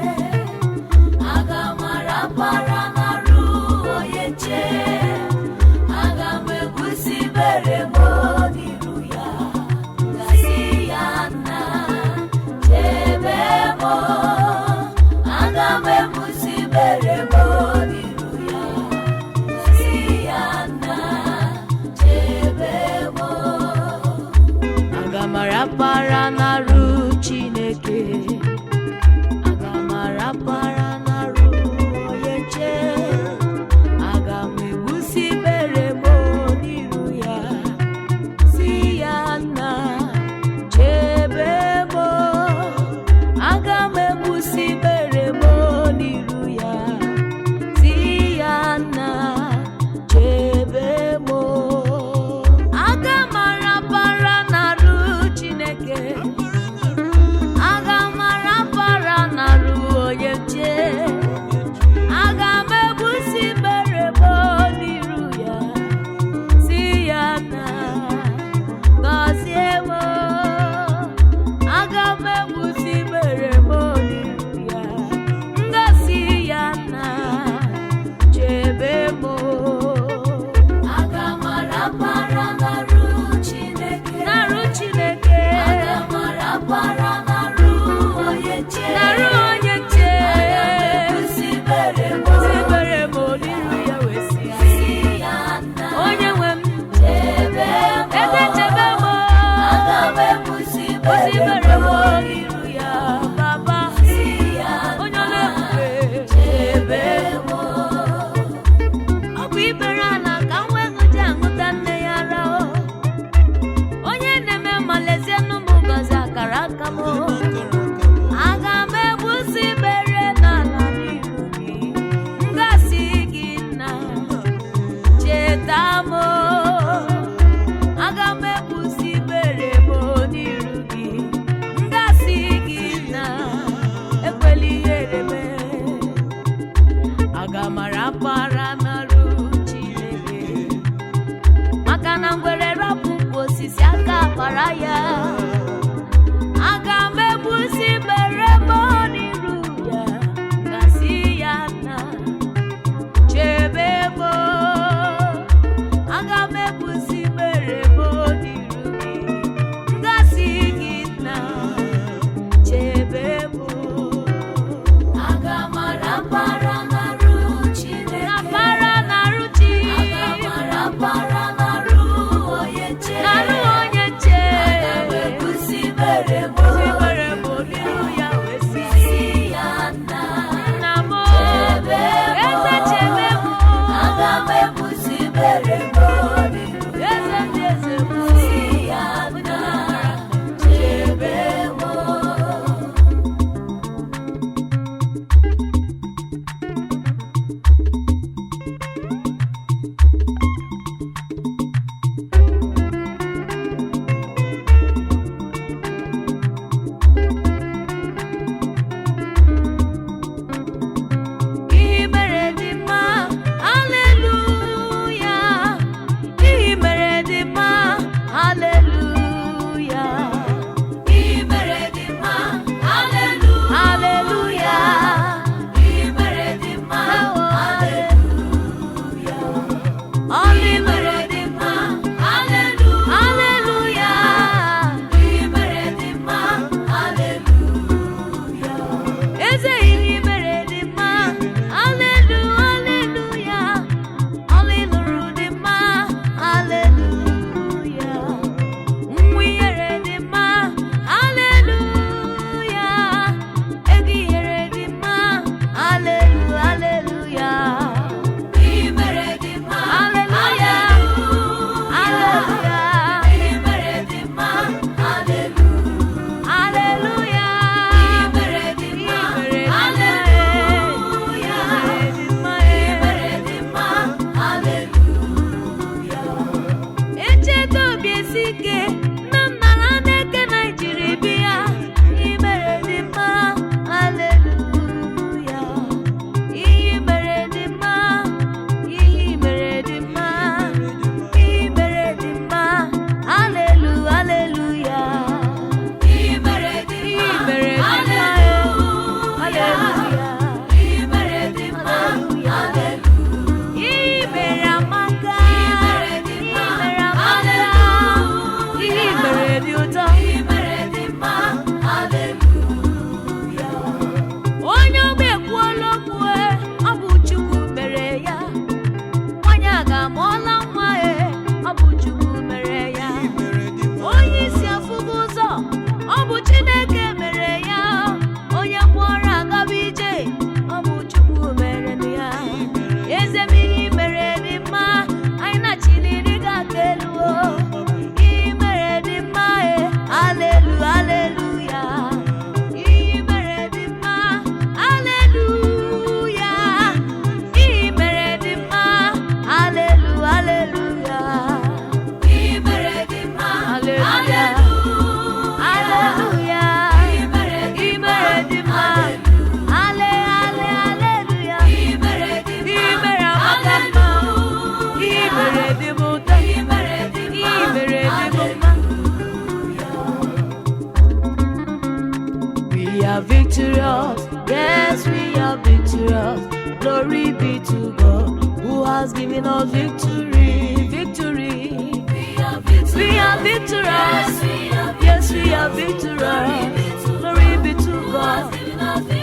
S2: victorious. Glory be to God who has given us victory, victory.
S3: We are
S2: We are
S3: victorious.
S2: victorious.
S3: Yes, we are
S2: Yes, we are victorious. Glory be to God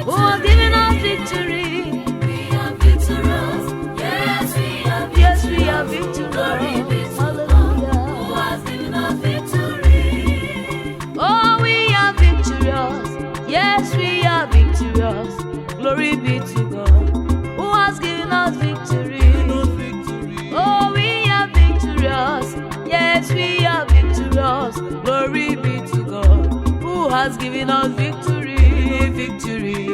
S3: Who
S2: who has
S3: has given
S2: given
S3: us
S2: us victory.
S3: We are victorious. Yes, we are
S2: Yes, we are
S3: victorious. Glory
S2: victorious.
S3: be to God who
S2: Hallelujah.
S3: has given us victory.
S2: Oh, we are victorious. Yes, we are victorious. Glory be to God who has given us victory.
S4: Victory.
S2: Oh, we are victorious. Yes, we are victorious. Glory be to God who has given us victory. Victory.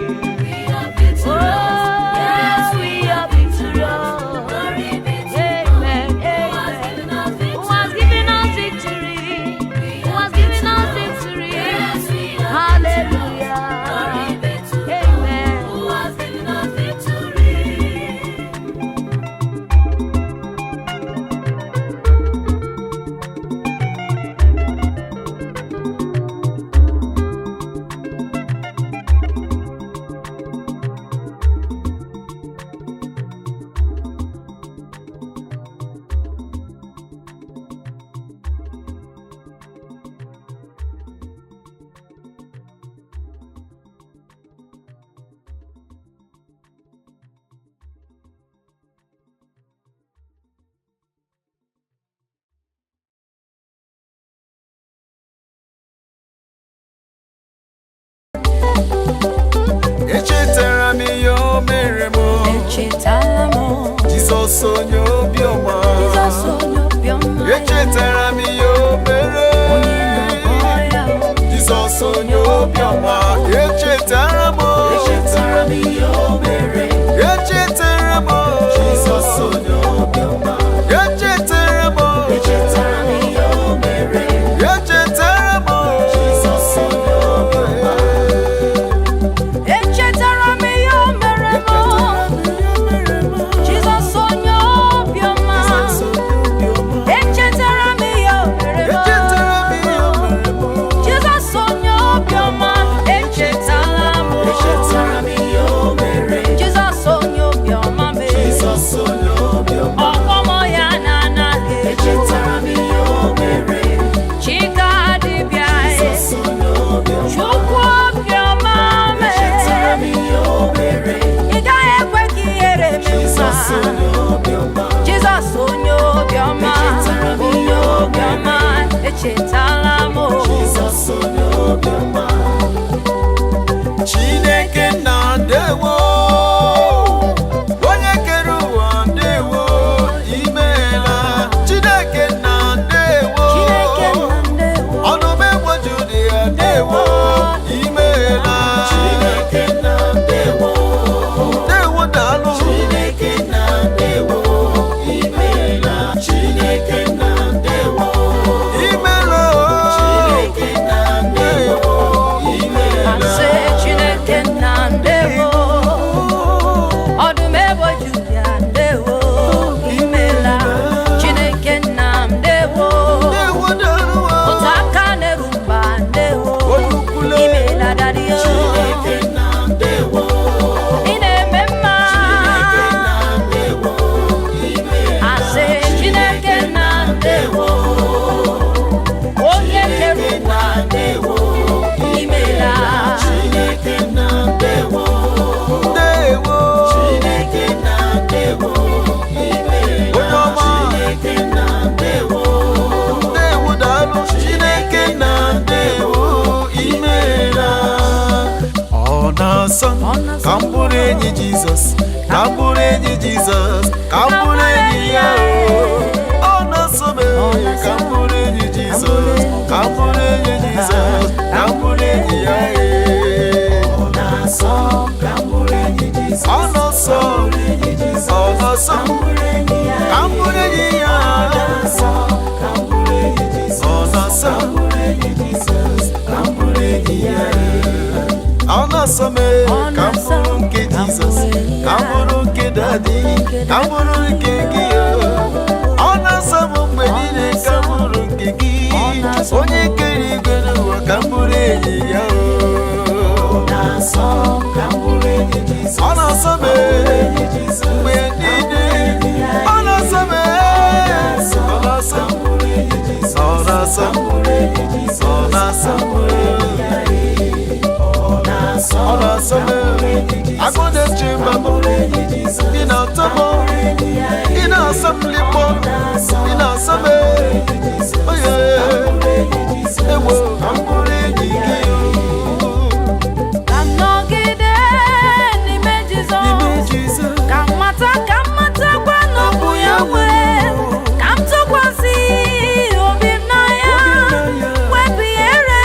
S3: We are victorious.
S2: Oh,
S3: Yes,
S2: we are victorious.
S3: Glory be to
S2: Amen.
S3: God who has
S2: Amen.
S3: given us
S2: Who has given us victory?
S3: victory.
S2: Who has given us victory?
S3: Yes, we are
S2: Hallelujah.
S3: Glory be to God
S2: Amen.
S3: who has given us victory.
S5: Echetara m ihe o mere m.
S3: Echetala m
S5: Jizọs onye obiọma.
S3: Jizọs onye obiọma.
S5: Echetara m ihe o mere.
S3: Onye na-agwọ ya.
S5: Jizọs onye obiọma. Echetara m.
S6: Echetara m ihe o mere.
S5: Echetara m.
S6: Jizọs onye obiọma.
S5: Echetara m.
S6: Echetara m ihe o mere.
S5: Echetara m.
S6: Jizọs onye obiọma.
S3: Echetara m ihe o mere m. Jizọs onye obiọma. Echetara m ihe o mere m.
S5: Echetara m ihe o mere m.
S3: Jizọs onye obiọma. Echetala m.
S6: Echetara m ihe o mere.
S3: Jizọs onye obiọma mere.
S6: Jizọs onye obiọma.
S3: Ọkpọmọ ya na-anaghị eju.
S6: Echetara m ihe o mere.
S3: Chika dibịa e.
S6: Jizọs onye obiọma.
S3: Chukwu obiọma
S6: Echetara m
S3: mere.
S6: ihe o mere.
S3: Ị gaghị ekwe ka ihere mee
S6: Jizọs
S3: nwa.
S6: onye obiọma.
S3: Jizọs onye obiọma,
S6: Echetara m
S3: onye
S6: ihe o
S3: obiọma, echetala m o.
S6: Jizọs onye obiọma.
S5: Chineke nna ndewo, onye kere ụwa ndewo, imeela. Chineke nna ndewo,
S3: Chineke nna ndewo.
S5: ọnụ m egboju dị ya ndewo, imeela.
S6: Chineke nna ndewo.
S5: Ndewo daalụ.
S6: Chineke nna ndewo. Imeela. Chineke nna ndewo.
S5: Imeela.
S6: Chineke nna ndewo. Imeela.
S3: Asị Chineke nna ndewo. Ọdụm ebo Juda ndewo. Imela. Chineke nna ndewo.
S5: Ndewo daalụ.
S3: Otu aka na-eru mba ndewo.
S5: Olukwule.
S3: Imela daddy o.
S6: Chineke nna ndewo.
S3: Ị na-eme mma.
S6: Chineke nna ndewo. Imeela.
S3: Asị Chineke nna ndewo. Onye kere ụwa
S6: Ndewo.
S3: imela.
S6: Chineke nna ndewo.
S5: Ndewo.
S6: Chineke nna ndewo. Imeela.
S5: Onye ọma.
S6: Chineke nna ndewo.
S5: Ndewo daalụ. Chineke nna ndewo, imeela. Ọ na-asọ ka m bụrụ enyi Jizọs, ka m bụrụ enyi Jizọs, ka m bụrụ enyi ya o. Ọ na-asọ m ka m bụrụ enyi Jizọs, ka m bụrụ enyi Jizọs, ka m bụrụ enyi ya e.
S6: Ọ na-asọ ka m bụrụ enyi Jizọs.
S5: Ọ na-asọ,
S6: Enyi Jizọs.
S5: ọ na-asọ
S6: Ka m bụrụ enyi ya.
S5: ka m bụrụ enyi ya.
S6: Ọ na-asọ ka m bụrụ enyi Jizọs.
S5: Ọ na-asọ,
S6: Ka m bụrụ enyi Jizọs. Ka m bụrụ enyi ya.
S5: ọ na-asọ m ka m bụrụ nke Jizọs, ka m bụrụ nke dadi, ka m bụrụ nke gị o. Ọ na-asọ m mgbe niile ka m bụrụ nke gị, onye kere igwe n'ụwa, ka m bụrụ enyi ya o.
S6: Ọ na-asọ ka m bụrụ enyi Jizọs. Jizọs.
S5: Ọ na-asọ m
S6: Ka m bụrụ enyi Jizọs.
S5: mgbe niile. Ọ na-asọ m, ọ na-asọ m, ọ na-asọ m, ọ na-asọ m, ọ na-asọ m. Agụ na-eche mba m, ị na-atọ m, ị na-asọ m likpo, ị na-asọ m. Oye, ewo, ka m bụrụ enyi gị o.
S2: Ka m nọgide n'ime
S5: N'ime
S2: Jizọs.
S5: Jizọs.
S2: Ka m mata, ka m matakwa na ọ bụ ya nwe. Ka m tụkwasị obi m na ya. Wepụ ihere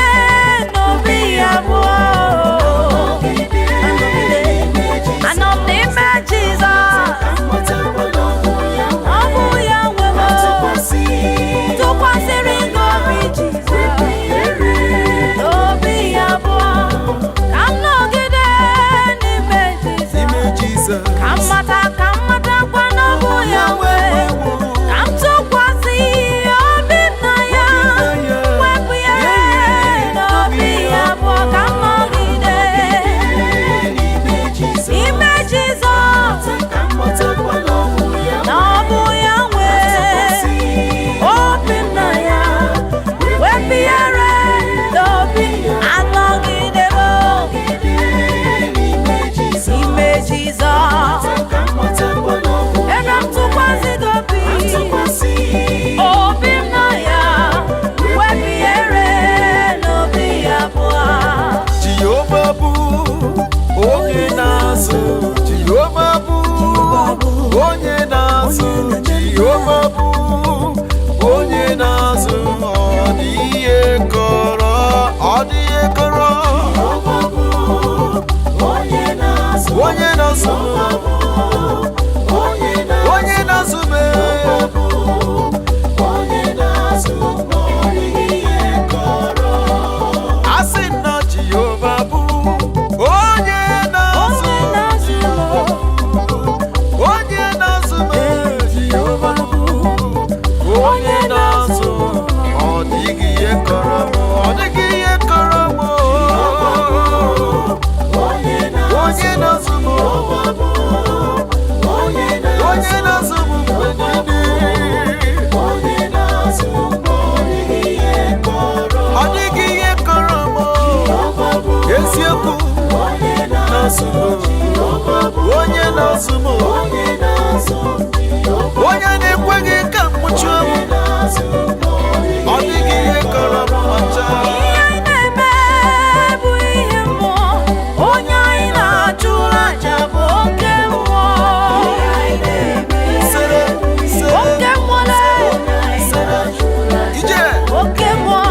S2: n'obi ya abụọ. Anọ m n'ime Jizọs. Ọ bụ ya nwe m. Tụkwasịrị gị obi Jizọs. Obi ya abụọ. Ka m nọgide n'ime Jizọs.
S5: N'ime Jizọs.
S2: Ka m mata, ka m matakwa na ọ bụ ya nwe. Ka m tụkwasị obi m na ya. Wepụ ya n'obi ya abụọ. Ka m nọgide n'ime Jizọs. Na ọ bụ ya nwe. Obi m na ya. Wepụ ihere n'obi anọgide m n'ime Jizọs. Ebe m tụkwasị gị obi. Obi m na ya, wepụ ihere n'obi ya abụọ.
S5: Jehova bụ onye na-azụ. Jehova bụ onye na-azụ. Jehova bụ onye na-azụ. Ọ dị ihe kọrọ, ọ dị ihe kọrọ.
S6: Onye na-azụ,
S5: Onye na-azụ,
S6: onye na-azụ,
S5: onye na-azụ m.
S6: onye na-azụ, ọ dịghị ihe kọrọ.
S5: Asị m na Jehova bụ onye na-azụ.
S2: Onye na-azụ m,
S5: Onye na-azụ m, Jehova bụ onye na-azụ. Ọ dịghị ihe kọrọ m, ọ dịghị ihe kọrọ m.
S6: Onye na-azụ,
S5: Onye na-azụ m,
S6: onye na-azụ,
S5: onye na-azụ m mgbe niile.
S6: onye na-azụ, ọ dịghị ihe kọrọ.
S5: Ọ dịghị ihe kọrọ m. Eziokwu
S6: Onye na-azụ,
S5: na-azụ m, onye na-azụ m,
S6: onye na-azụ,
S5: onye na-ekweghị ka m nwụchuo m.
S6: na-azụ,
S5: Ọ dịghị ihe kọrọ m ma chaa.
S2: ihe anyị na-eme bụ ihe mmụọ. Onye anyị na-achụrụ aja bụ oke mmụọ.
S5: Sere, sere,
S2: Oke mmụọ lee,
S5: sere, ije.
S2: oke mmụọ.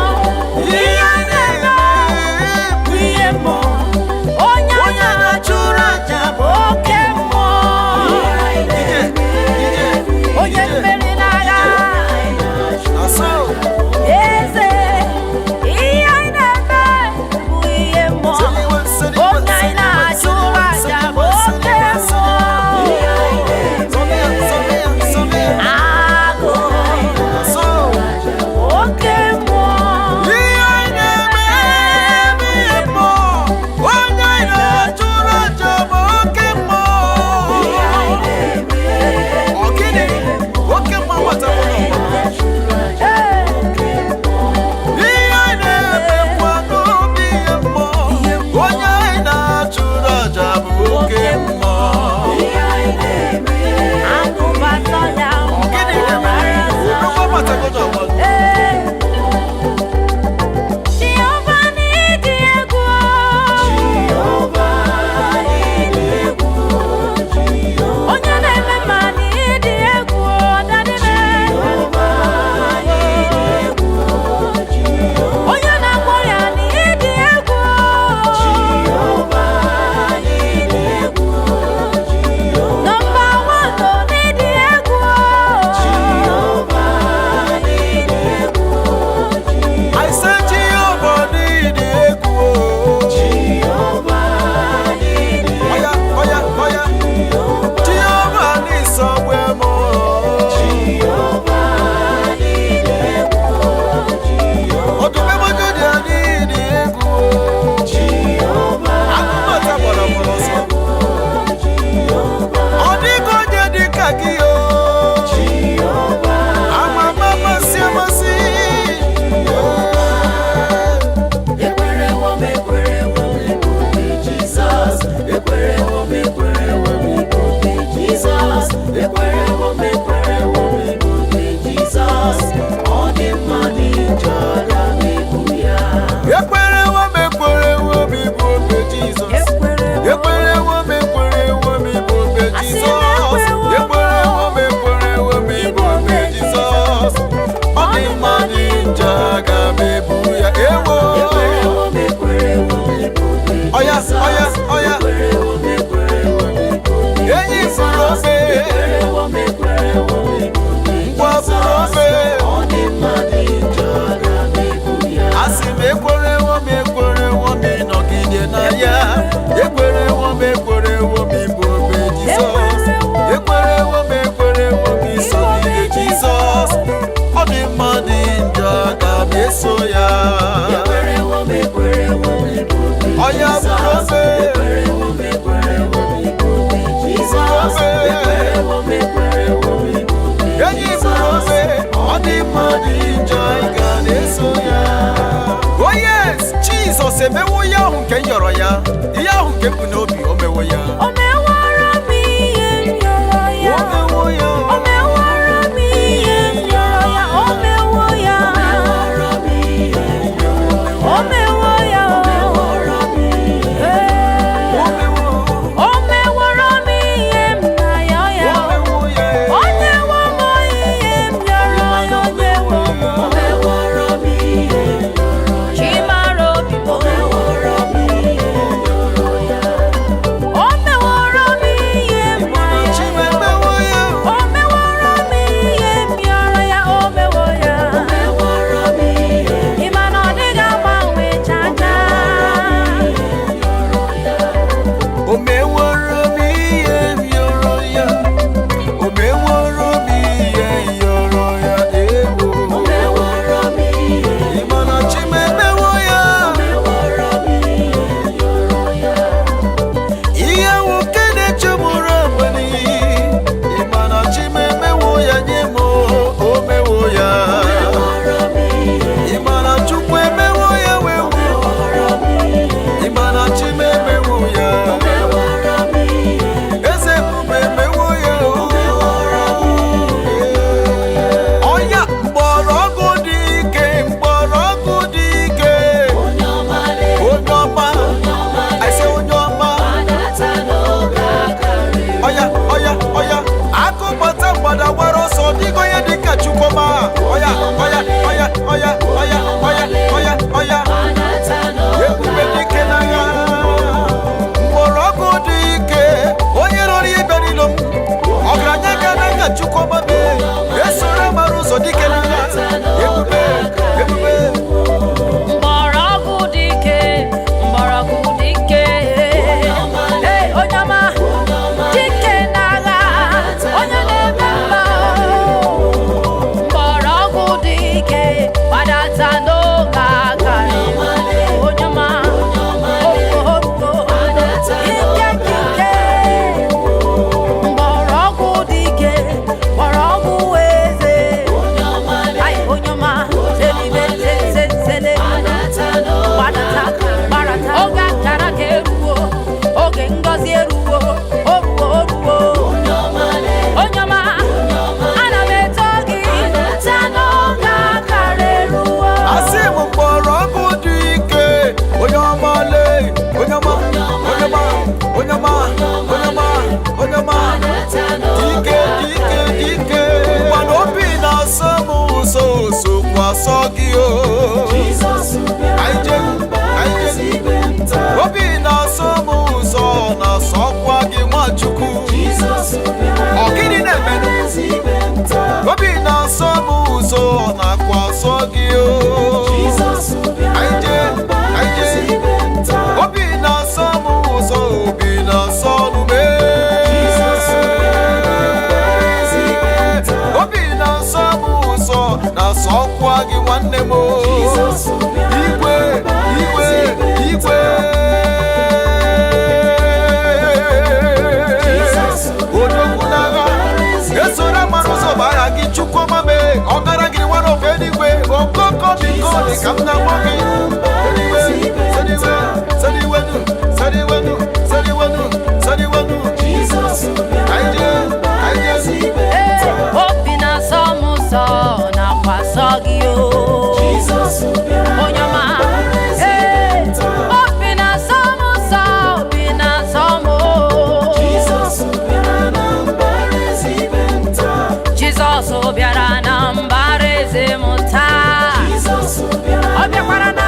S2: Ihe anyị na-eme bụ ihe mmụọ. Onye anyị na-achụrụ aja bụ oke mmụọ.
S5: Ije, ije,
S2: Onye mmeri n'agha.
S5: asọ.
S2: Eze, ihe anyị na-eme bụ ihe mmụọ.
S5: Seliwe, seliwe,
S2: Onye anyị na-achụrụ aja bụ oke mmụọ.
S5: Sọmịa, sọmịa, sọmịa,
S2: Agụ,
S5: asọ.
S2: oke mmụọ.
S5: Ihe anyị na-eme bụ ihe mmụọ. Onye anyị na-achụrụ aja bụ oke mmụọ. Ọ gịnị? Oke mmụọ nwetara n'ọgbọ.
S2: Ee,
S5: Ihe anyị na-emekwa n'obi ihe mmụọ. Onye anyị na-achụrụ aja bụ oke mmụọ.
S2: agụ bata ya,
S5: Ọ gịnị na-eme? Odogwu agbatago n'ọgbọ.
S2: Ee. Jehova n'ịdị egwu. Onye na-eme mma n'ịdị egwu, dadị Onye na-agwọ ya n'ịdị egwu. Nọmba wan n'ịdị egwu.
S5: m yọrọ ya, ihe ahụ nke m bụ n'obi, o mewo ya.
S2: O mewara m ihe m yọrọ ya.
S5: O mewo ya.
S2: O mewara m ihe m yọrọ ya. O mewo ya. O mewo ya. Ee.
S5: O mewo.
S2: O mewara m ihe m na-ayọ ya.
S5: O mewo ya.
S2: O nyewo m ihe m yọrọ ya. O nyewo m. Chimara obi m. O mewara m ihe m na-ayọ ya.
S5: Chimemewo ya.
S2: O mewara m ihe m yọrọ ya, o mewo ya. Ị ma na ọ dịghị agbanwe cha cha.
S5: O meworo m ihe m yọrọ ya. O meworo m ihe m yọrọ ya, ewo. Ị ma na Chimemewo ya. Ihe nwoke na-echegburu onwe n'iyi. Ị ma na Chimemewo ya nye m, o mewo ya. Ị ma na Chukwu emewo ya wewo. Ị ma na Chimemewo ya. Eze ebube emewo ya o. Ọya mgbọrọgwụ dị ike, mgbọrọgwụ dị ike. Onye ọma, I say onye ọma. Ọya, ọya, ọya, akụkpọta mgbada gbara ọsọ, dịgo onye dịka Chukwuma. Ọya, ọya, ọya, ọya, ọya, ọya, ọya, ọya. Ebube dike n'agha. Mgbọrọgwụ dị ike, onye rọrọ ibe n'ilo m. Ọgaranya ga n'aka Chukwuma mee. Esoro mara ụzọ dike n'agha. Ebube, ebube.
S2: Mgbọrọgwụ dị ike, mgbọrọgwụ dị ike. Ee, onye ọma, dike n'agha, onye na-eme mma. Mgbọrọgwụ dị ike, gbadata n'oge akara. Onye ọma, ogo, ike ike. Mgbọrọgwụ dị ike, mgbọrọgwụ eze. Ai, onye ọma, selibe, se, se, sele. Gbadata, gbadata. Oge akara ka eruwo, oge ngọzi eruwo, oruwo, oruwo. Onye ọma, ana m eto gị, taa n'oge akara eruwo.
S5: Asị m mgbọrọgwụ dị ike, onye ọma lee, onye ọma, onye ọma, onye ọma, onye ọma, onye ọma. Dike, dike, dike. Mana obi na-asọ m ụsọ, usokwu asọ gị o. Anyị jee, anyị jee. Obi na-asọ m ụsọ, na-asọkwa gị Nwachukwu. Ọ gịnị na-emenụ? Obi na-asọ m ụzọ, na-akwa asọ gị o. Anyị jee, anyị jee. Obi na-asọ m ụzọ, obi na-asọ nụ m Obi na-asọ m ụzọ, na-asọkwa gị nwanne m o. Igwe, igwe, igwe. Odogwu n'agha, esoro mara ụzọ bụ aha gị Chukwuma mee, ọgara gị nwere ofe eluigwe, okoko biko dị ka m na-akpọ gị. Sediwe, sediwe, sediwenu, sediwenu, sediwenu, sediwenu. Anyị jee, anyị jee.
S2: Ee, obi na-asọ m ụsọ, nakwa asọ gị o. Onye ọma, ee, obi na-asọ m ụsọ, obi na-asọ m o. Jizọs bịara na mbara eze m taa. Ọ bịakwara na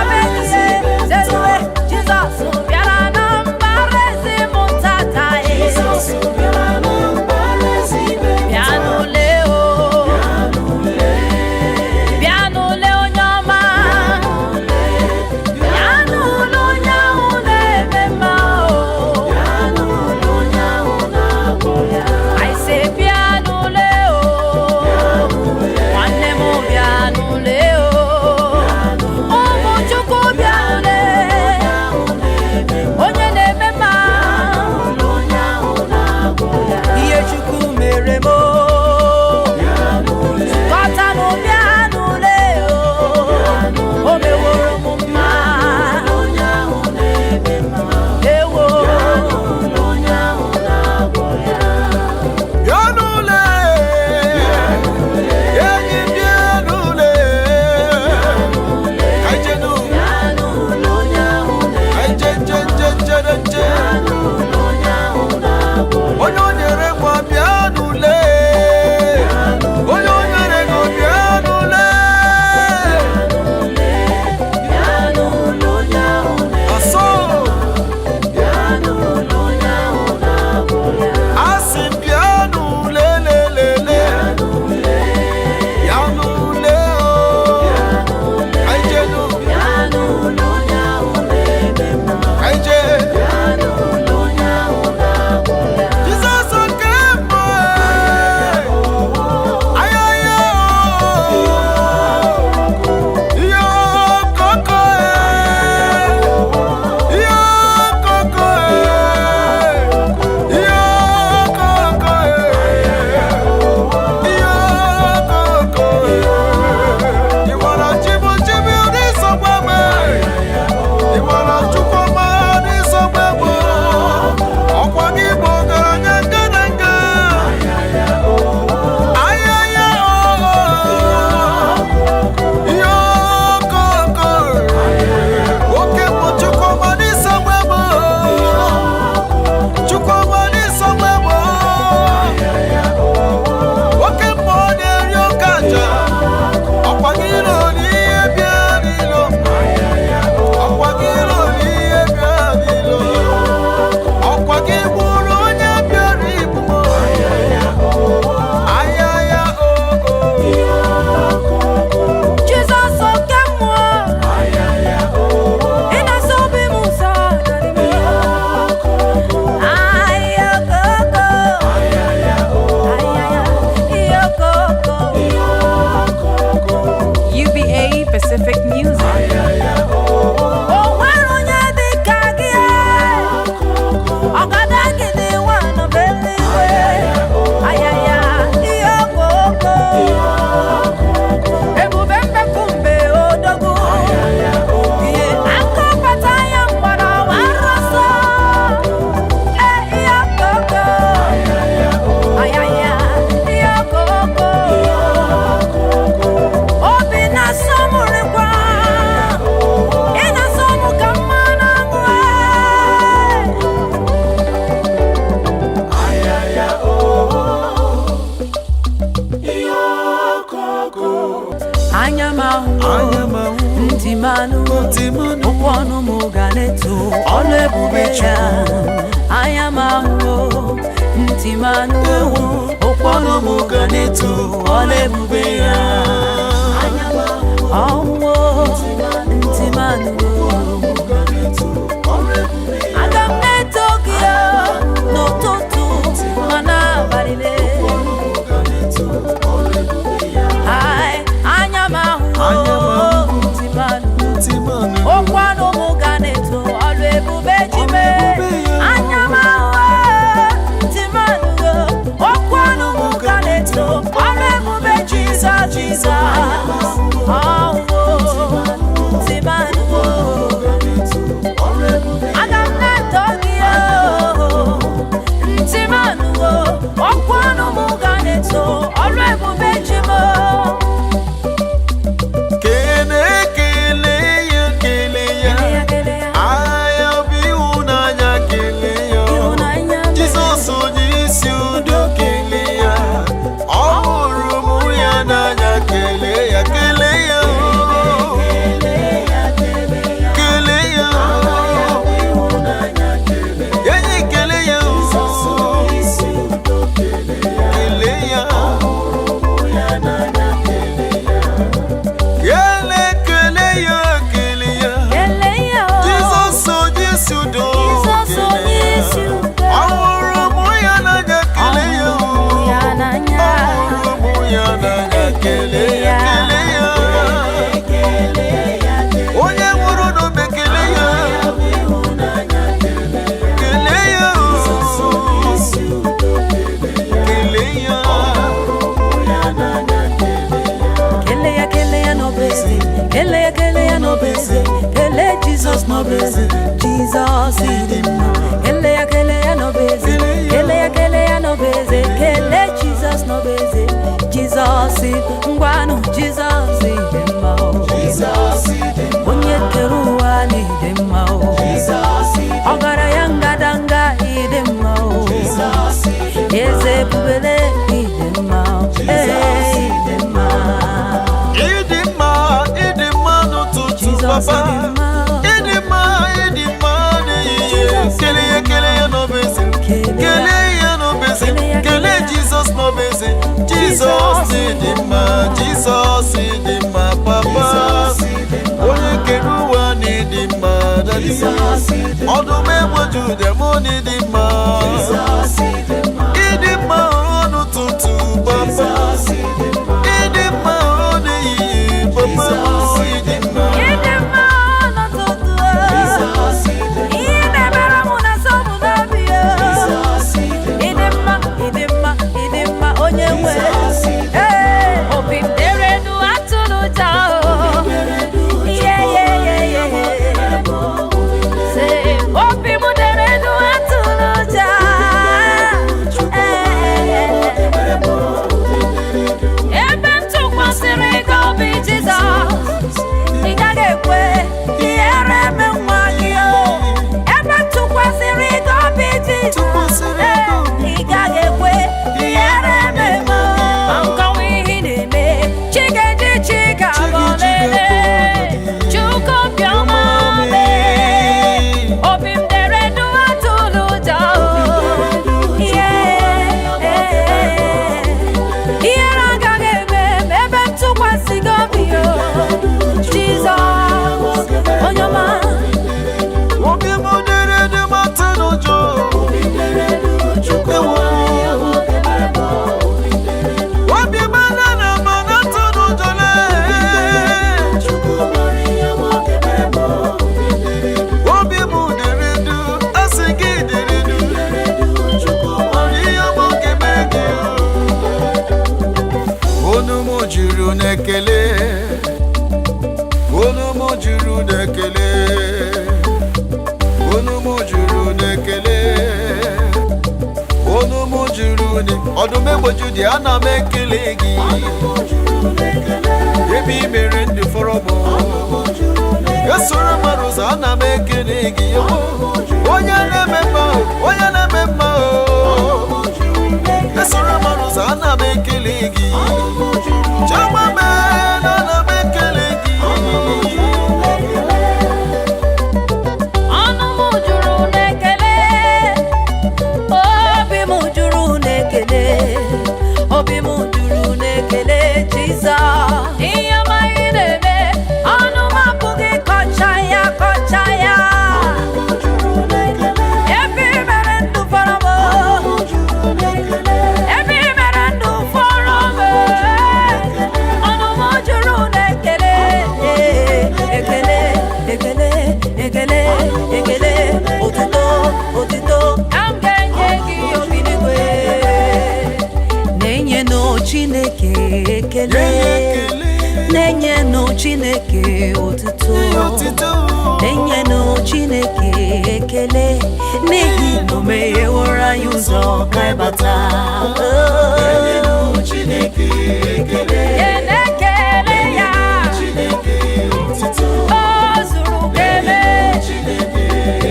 S3: ahụwo,
S5: Anya m ahụ,
S3: ntị m anụwo,
S5: ntị m anụ.
S3: Okwu ọnụ m ga na-eto ọlụ ebube ya. Anya m ahụwo, ntị m anụwo, okwu ọnụ m ga na-eto ọlụ ebube ya. Ọhụwo, ntị m anụwo. Aga m na-eto gị o, n'ụtụtụ ma n'abalị lee. Ai, anya m ahụwo,
S5: Anya m ahụwo,
S3: ntị m anụwo.
S5: Ntị m anụ.
S3: Okwu ọnụ m ga na-eto ọlụ ebube ji mee.
S5: Ọlụ ebube ya.
S3: Anya m ahụwo, ntị m anụwo. Okwu ọnụ m ga na-eto ọlụ ebube Jizọs, Jizọs. Ọhụwo, ntị m anụwo. Aga m na-eto gị o, ntị m anụwo. Okwu ọnụ m ga na-eto ọlụ ebube ji m.
S5: Kene kele ya, kele ya. Agha bụ ịhụnanya, kele ya.
S3: Ịhụnanya mere.
S5: Jizọs onye isi udo, kele ya. Ọ hụrụ mụ ya n'anya, kele ya, kele ya o. Kele ya o. Enyi, kele ya o. Kele ya. Kele, kele ya, kele ya.
S3: Kelee ya o.
S5: Jizọs onye isi udo,
S3: Jizọs
S5: kele
S3: onye
S5: ya.
S3: isi udo.
S5: Ọ hụrụ mụ ya n'anya, kele ya o.
S3: Ya n'anya.
S5: Ọ hụrụ mụ ya n'anya, kele ya, kele ya. Onye nwụrụ n'obe, kele ya. Kele ya o. Kele ya.
S3: Kele ya, kele ya n'obeze. Kele ya, kele ya n'obeze. Kele Jizọs n'obeze. Jizọs dị mma. Kele ya, kele ya n'obeze. Kele ya, kele ya n'obeze. Kele Jizọs n'obeze. Jizọs ngwanụ, Jizọs dị mma o. Onye kere ụwa n'ịdị mma o. Ọgaranya ngadanga ịdị mma o. Eze ebubele ịdị mma o. Ee, ịdị mma.
S5: Ịdị mma, ịdị mma n'ụtụtụ,
S3: Jizọs
S5: papa.
S3: dị mma.
S5: Ịdị mma, ịdị mma n'ehihie. Kele ya, kele ya n'obeze. Kele ya n'obeze.
S3: Kele ya,
S5: Kele
S3: kele ya.
S5: Jizọs n'obeze. Jizọs dị mma, Jizọs dị mma, papa. Onye kere ụwa n'ịdị mma, daddy. Ọdụm egbe Juda mụ n'ịdị mma. Ịdị mma n'ụtụtụ, papa. Ịdị mma n'ehihie, papa. Ịdị mma.
S3: Ịdị mma n'ụtụtụ o. Ihe na-emere mụ na sọ mụ n'obi o. Ịdị mma, ịdị mma, ịdị mma, onye nwe. Ee, obi m dere du atụrụ ụjọ o. Yeah, yeah, yeah, yeah. Say, obi m dere du atụrụ ụjọ. Ee. Ebe m tụkwasịrị gị obi, Jizọs, ị gaghị ekwe ihere eme nwa gị o. Ebe m tụkwasịrị gị obi, Jizọs,
S5: Tụkwasịrị gị obi.
S3: ị gaghị ekwe ihere eme m o. Ma nkọwa ihe ị na-eme, chi ga-eji chi ga-abọ lele. Chukwu obiọma mee, obi m dere du atụrụ ụjọ o. Yeah. Ihere agaghị eme m ebe m tụkwasị gị obi o. Jizọs, onye ọma.
S5: Obi m dere dị m atụ n'ụjọ. Ewo. Obi m na m na-atụ n'ụjọ lee. Obi m dere du, asị gị dere du. Mara ihe ọma ọ ga-eme gị o. Onu m juru n'ekele. Onu m juru n'ekele. Onu m juru n'ekele. Onu m juru ne ọdụm egboju dị, ana m ekele gị. Ebe i mere ndụ fọrọ m. Esoro mmadụ ụzọ, ana m ekele gị. Onye na-eme mma o, onye na-eme mma o. Esoro mmadụ ụzọ, ana m ekele gị. Chioma mee, ana m ekele.
S3: n'ekele, obi m juru n'ekele Jizọs. Ihe ọma ị na-eme, ọnụ m apụghị kọcha ya, kọcha ya. Ebe ị mere ndụ fọrọ m, ebe ị mere ndụ fọrọ m, ọnụ m juru n'ekele, ekele, ekele, ekele, ekele, otuto, otuto, ka m ga-enye gị obi n'igwe. Na-enyenụ Chineke ekele, na-enyenụ Chineke otuto, na-enyenụ Chineke ekele, n'ihi na o megheworo anyị ụzọ ka anyị bata.
S6: Chineke ekele.
S2: Ekele ya.
S6: Chineke otito.
S2: O zuru kele.
S6: Chineke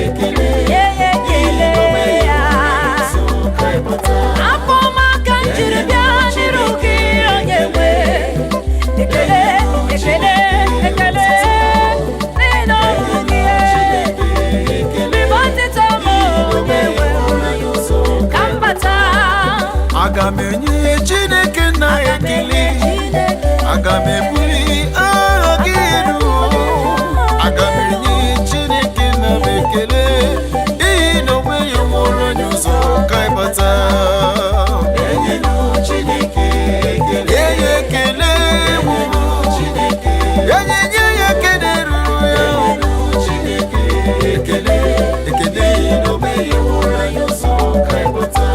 S6: ekele.
S2: Nye ya ekele ya.
S6: Ka anyị bata.
S2: Afọ ọma ka m jiri bịa n'iru gị, onye nwe. Ekele, ekele, ekele, n'ihi na ọ bụ gị. Ribe otito m, onye nwe. Ka m bata.
S5: Aga m enye Chineke nna ekele, aga m ebuli aha gị elu, aga m enye Chineke nna m ekele, n'ihi na o nweghị nwụrụ onye ụzọ ka anyị bata.
S6: Enyenụ Chineke ekele.
S5: Nye ya ekele wuru
S6: Chineke.
S5: enye, nye ya ekele ruru ya.
S6: Chineke
S5: ekele, ekele.
S6: N'ihi na o meghị nwụrụ anyị ụzọ ka anyị bata.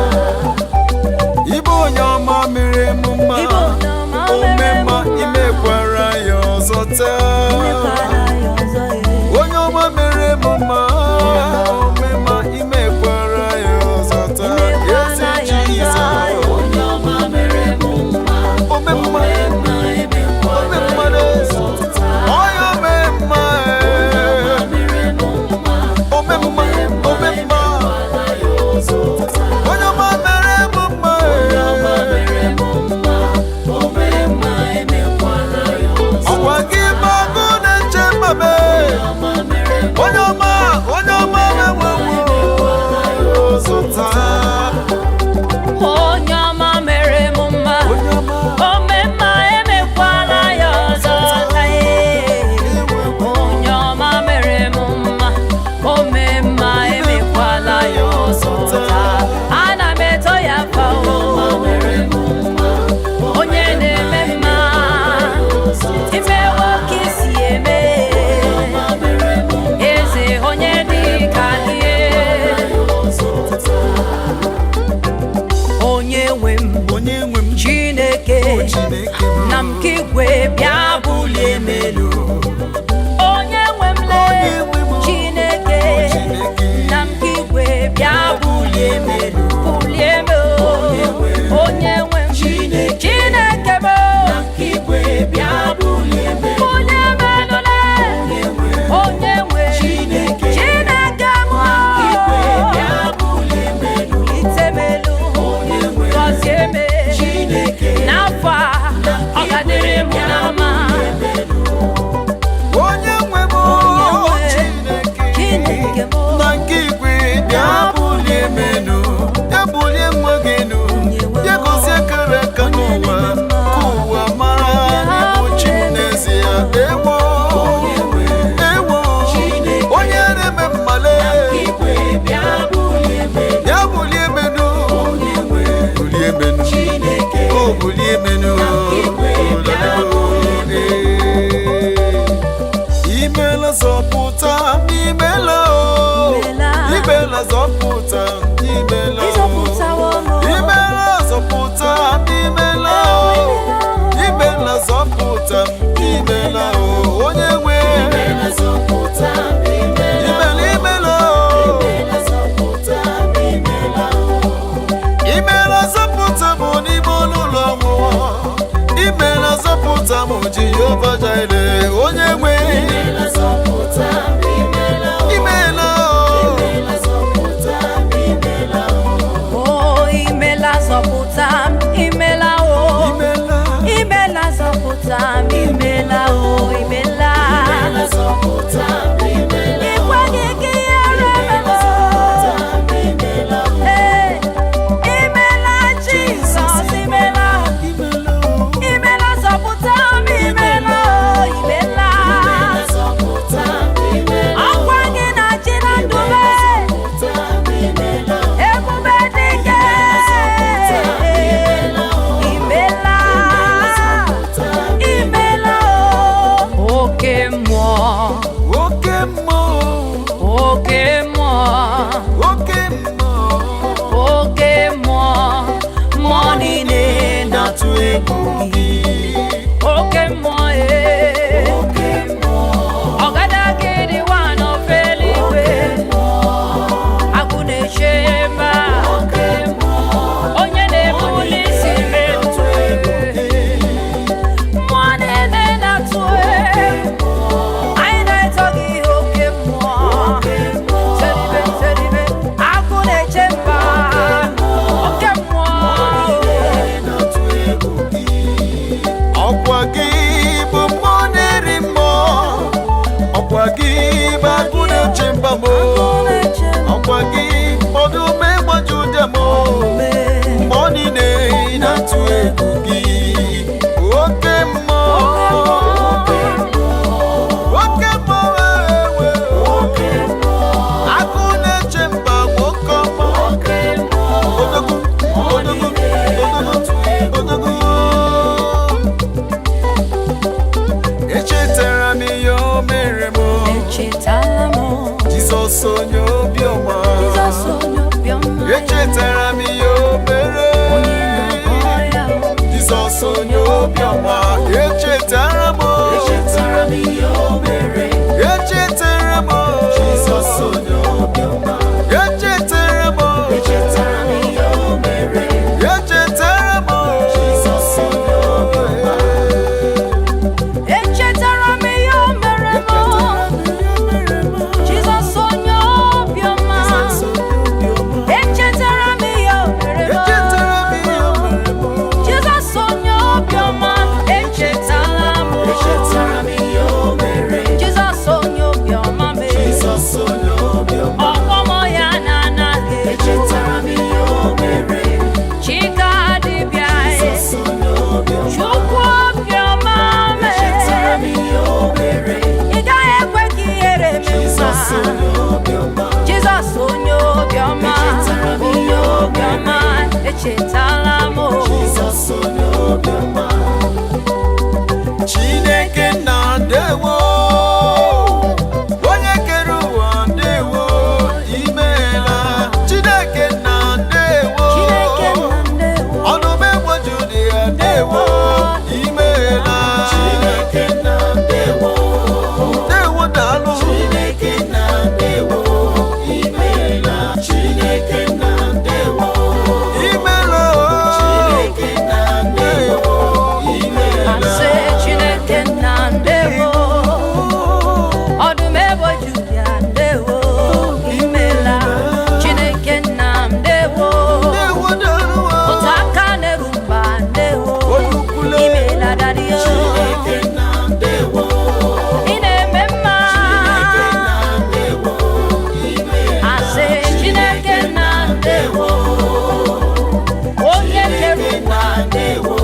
S5: Ibe onye ọma mere m mma,
S3: Ibe onye ọma
S5: ome
S3: mere m
S5: mma,
S3: mma.
S5: imekwara ya ọzọ taa.
S3: Imekwara ya ọzọ, ee.
S5: Onye ọma mere m mma, ome mma, imekwara ya ọzọ taa.
S3: Imekwara
S5: Eze
S3: ya ọzọ.
S5: Jizọs.
S6: Onye ọma mere m mma.
S5: Ome mma,
S6: Mma emekwara
S5: ome mma n'eze. Onye ome mma, ee.
S6: mere m mma.
S5: Ome mma, ome mma.
S6: Ya ọzọ taa.
S5: Onye ọma mere m mma, ee.
S6: Mere m mma. Ome mma emekwara ya ọzọ.
S5: Ọkwa gị bụ agụ na-eche mba m, ee.
S6: Ọma mere m
S5: Onye ọma, onye ọma na-enwe ọzọ taa.
S2: Onye ọma mere m mma.
S5: Onye ọma
S2: Ome mma emekwala ya ọzọ taa, ee. Onye ọma mere m mma, ome mma emekwala ya ọzọ taa. Ana m eto ya fa o. Onye na-eme mma, imewo ka isi eme. Eze onye dị ka gị.
S3: Onye nwe m,
S5: onye nwe m,
S3: Chineke,
S5: Chineke m.
S3: na m ka igwe bịa bulie m elu.
S2: Onye nwe m lee,
S5: nwe m,
S3: Chineke,
S5: Chineke.
S3: na m ka igwe bịa bulie m elu.
S2: bulie m o. Onye nwe m, Chineke m o.
S6: Igwe bịa bulie m.
S2: Bulie m elu lee. Onye nwe
S6: Chineke.
S2: Chineke m o.
S6: Igwe bịa bulie m elu.
S3: Ite m elu,
S6: Onye nwe
S2: Gọzie m.
S6: Chineke.
S2: N'afọ a, ọ ga-adịrị m na mma.
S5: Onye nwe m,
S3: nwe
S5: Chineke,
S3: Chineke m.
S5: na nke igwe bịa bulie m elu, bịa bulie nwa gị elu, bịa gozie kere aka n'ụwa, ka ụwa mara na ịbụ chi m n'ezie. Ewo, ewo, onye na-eme mmale,
S6: Igwe bịa bulie m elu.
S5: bịa bulie m elu,
S6: Onye nwe
S5: bulie m elu.
S6: Chineke.
S5: O bulie m elu.
S6: Igwe bịa bulie m
S5: Imela zọpụta, imela o.
S3: Imela.
S5: Imela zọpụta, imela o.
S3: Ịzọpụtawo m.
S5: Imela zọpụta, imela o. Imela zọpụta, imela o. Onye nwe.
S6: Imela zọpụta m, imela.
S5: Imela, imela o.
S6: Imela zọpụta m, imela o.
S5: Imela zọpụta m n'ime ọnụ ụlọ ọnwụnwa. Imela zọpụta m Jehova Jire, onye nwe.
S6: Imela zọpụta m, imela o.
S5: Imela o.
S6: Imela zọpụta m, imela o.
S3: O imela zọpụta m, imela o.
S5: Imela.
S3: Imela zọpụta m, imela o, imela.
S6: Imela zọpụta m, imela o.
S3: Ikweghị ka ihere
S6: Imela
S3: mere m.
S6: zọpụta m, imela o.
S3: Ee, imela
S5: Chineke egwu gị.
S3: Oke mmụọ e, ọgadagidi wa n'ofe eluigwe, agụ na-eche mba, onye na-ebuli isi elu, mmụọ niile na-atụ egwu, anyị na-eto gị oke mmụọ. Seribe, seribe, agụ na-eche mba, oke mmụọ.
S5: Ọkwa gị bụ mmụọ na-eri mmụọ, ọkwa gị bụ agụ na-eche mba m, ọkwa gị ọdụm ịgbaju ụja m, mmụọ niile na-atụ egwu gị. Oke mmụọ, oke mmụọ ewe, agụ na-eche mba, nwoke ọma, odogwu, odogwu, odogwu, odogwu. Echetara m ihe o mere m,
S3: Echetala m
S5: Jizọs onye obiọma.
S3: Jizọs onye obiọma,
S5: Echetara m ihe o mere,
S3: onye na-agwọ ọrịa.
S5: Jizọs onye obiọma. Echetara m,
S6: Echetara m ihe o mere.
S5: Echetara m,
S6: Jizọs onye obiọma.
S5: Echetara m,
S6: Echetara m ihe o mere.
S5: Echetara m,
S6: Jizọs onye obiọma.
S3: Echetara m ihe o mere m, Jizọs onye obiọma. Echetara m ihe o mere m,
S5: Echetara m ihe o mere m.
S3: Jizọs onye obiọma. Echetala m
S6: Echetara m ihe o mere.
S3: Jizọs onye obiọma mee.
S6: Jizọs onye obiọma.
S3: Ọkpọmọ ya na-anaghị eju.
S6: Echetara m ihe o mere.
S3: Chika dibịa e,
S6: Jizọs onye obiọma.
S3: Chukwu obiọma
S6: Echetara m
S3: mee.
S6: ihe o mere.
S3: Ị gaghị ekwe ka ihere mee
S6: Jizọs
S3: nwa.
S6: onye obiọma.
S3: Jizọs onye obiọma,
S6: Echetara m
S3: onye
S6: ihe o
S3: obiọma, echetala m o.
S6: Jizọs onye obiọma.
S5: Chineke nna ndewo, onye kere ụwa ndewo, imeela. Chineke nna ndewo,
S3: Chineke nna ndewo,
S5: ọdụm egboju dị ya ndewo, imeela.
S6: Chineke nna ndewo.
S5: Ndewo daalụ.
S6: Chineke nna ndewo. Imeela. Chineke nna ndewo.
S5: Imeela.
S6: Chineke nna ndewo. Imeela.
S3: Asị Chineke nna ndewo, ọdụm ebo Juda ndewo, imela. Chineke nna ndewo,
S5: Ndewo daalụ.
S3: otu aka na-eru mba ndewo,
S5: Olukwule.
S3: imela dadio.
S6: Chineke nna ndewo.
S3: Ị na-eme mma,
S6: Chineke nna ndewo. Imeela.
S3: asị Chineke nna ndewo, onye kere ụwa
S6: Ndewo.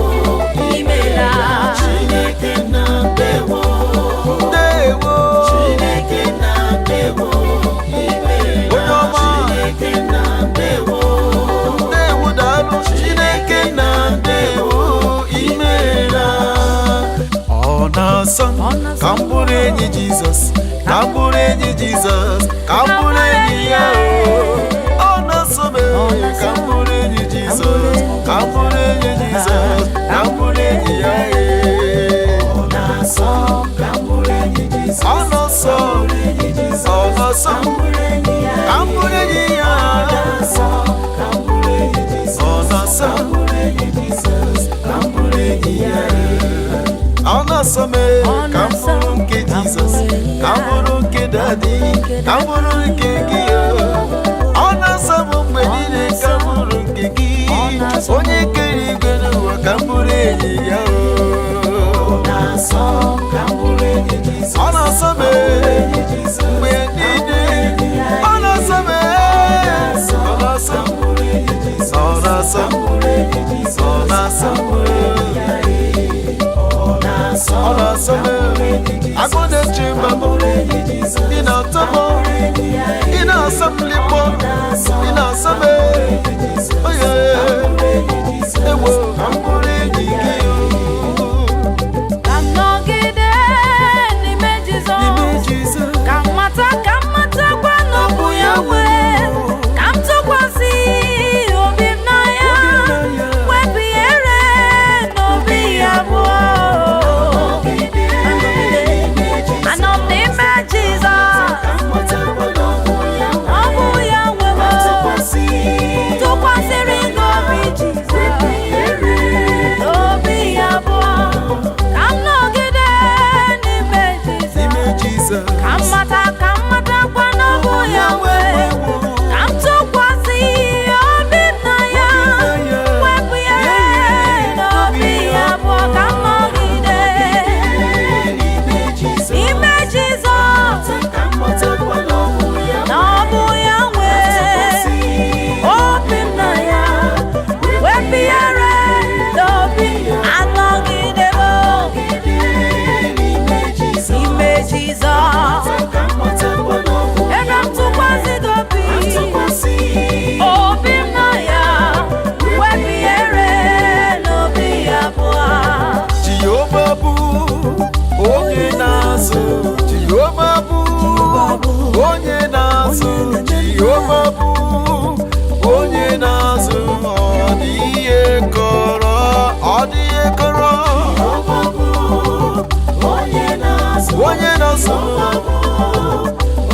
S3: imela.
S6: Chineke nna ndewo.
S5: Ndewo.
S6: Chineke nna ndewo. Imeela.
S5: Onye ọma.
S6: Chineke nna ndewo.
S5: Ndewo daalụ. Chineke nna ndewo, imeela. Ọ na-asọ ka m bụrụ enyi Jizọs, ka m bụrụ enyi Jizọs, ka m bụrụ enyi ya o. Ọ na-asọ m ka m bụrụ enyi Jizọs, ka m bụrụ enyi Jizọs, ka m bụrụ enyi ya e.
S6: Ọ na-asọ ka m bụrụ enyi Jizọs.
S5: Ọ na-asọ, ọ na-asọ
S6: Ka m bụrụ enyi ya.
S5: ka m bụrụ enyi ya.
S6: Ọ na-asọ ka m bụrụ enyi Jizọs.
S5: Ọ na-asọ,
S6: Ka m bụrụ enyi Jizọs. Ka m bụrụ enyi ya.
S5: ọ na-asọ m ka m bụrụ nke Jizọs, ka m bụrụ nke dadi, ka m bụrụ nke gị o. Ọ na-asọ m mgbe niile ka m bụrụ nke gị, onye kere igwe n'ụwa, ka m bụrụ enyi ya o.
S6: Ọ na-asọ ka m bụrụ enyi Jizọs.
S5: Ọ na-asọ m
S6: Enyi Jizọs.
S5: mgbe niile, ọ na-asọ m, ọ na-asọ
S6: Ka m bụrụ enyi Jizọs.
S5: ọ na-asọ
S6: Ka m bụrụ enyi Jizọs.
S5: ọ na-asọ
S6: Ka m bụrụ enyi ya. Ọ na-asọ
S5: ọ na-asọ m
S6: ka m bụrụ enyi Jizọs.
S5: Agụ na-eche mba
S6: Ka m
S5: m
S6: bụrụ enyi Jizọs.
S5: Ị na-atọ m, ị na-asọ m likpo, ị na-asọ m oye, ewo, ka m bụrụ enyi gị o.
S3: Ka m nọgide n'ime
S5: N'ime
S3: Jizọs,
S5: Jizọs.
S3: ka m mata, ka m matakwa na ọ bụ ya nwe, ka m tụkwasị obi m na ya, wepụ ihere n'obi. obi. Obi m na ya wepụ ihere n'obi ya abụọ.
S5: Jehova bụ onye na-azụ. Jehova bụ onye na-azụ. Jehova bụ onye na-azụ. Ọ dị ihe kọrọ, ọ dị ihe kọrọ.
S6: Onye na-azụ.
S5: Onye na-azụ,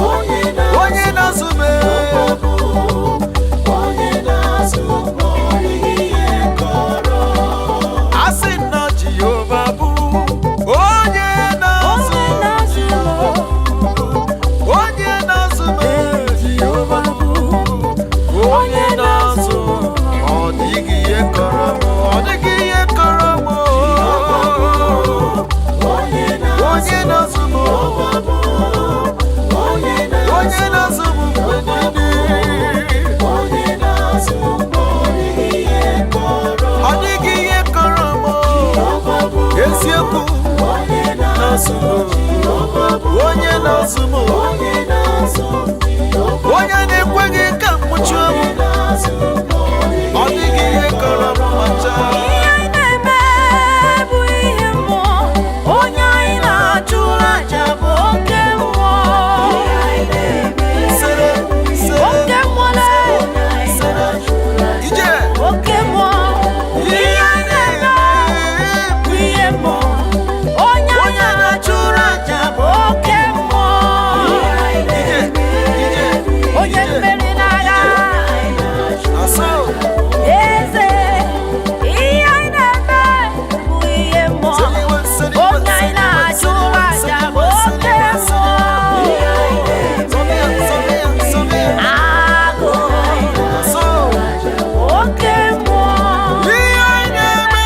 S6: Onye na-azụ.
S5: onye na-azụ m.
S6: Onye na-azụ, ọ dịghị ihe kọrọ.
S5: Asị m na Jehova bụ onye na-azụ.
S3: Onye na-azụ m.
S5: Onye na-azụ m. Jehova bụ onye na-azụ. Ọ dịghị ihe kọrọ m, ọ dịghị ihe kọrọ m.
S6: Onye na-azụ.
S5: Onye na-azụ m,
S6: Onye na-azụ.
S5: onye na-azụ m mgbe niile.
S6: Onye na-azụ, ọ dịghị ihe kọrọ.
S5: Ọ dịghị ihe kọrọ m. Eziokwu.
S6: Onye na-azụ.
S5: Onye na-azụ m,
S6: Onye na-azụ.
S5: onye na-ekweghị ka m nwụchuo m.
S6: Na-azụ,
S5: Ọ dịghị ihe kọrọ m ma chaa.
S3: Ihe anyị na-eme bụ ihe mmụọ. Onye anyị na-achụrụ aja bụ oke mmụọ.
S5: Sere, sere,
S3: Oke mmụọ lee.
S5: sere. Ije.
S3: Oke mmụọ. Ihe anyị na-eme bụ ihe mmụọ. Onye anyị na-achụrụ aja bụ oke mmụọ.
S5: Ije, ije.
S3: Onye mmeri n'agha.
S5: Asọ.
S3: Eze. Ihe anyị na-eme bụ ihe mmụọ.
S5: Seliwe, seliwe,
S3: Onye anyị na-achụrụ aja bụ oke mmụọ.
S5: Sọmịa, sọmịa, sọmịa.
S3: Agụ.
S5: Asọ.
S3: Oke mmụọ.
S5: Ihe anyị na-eme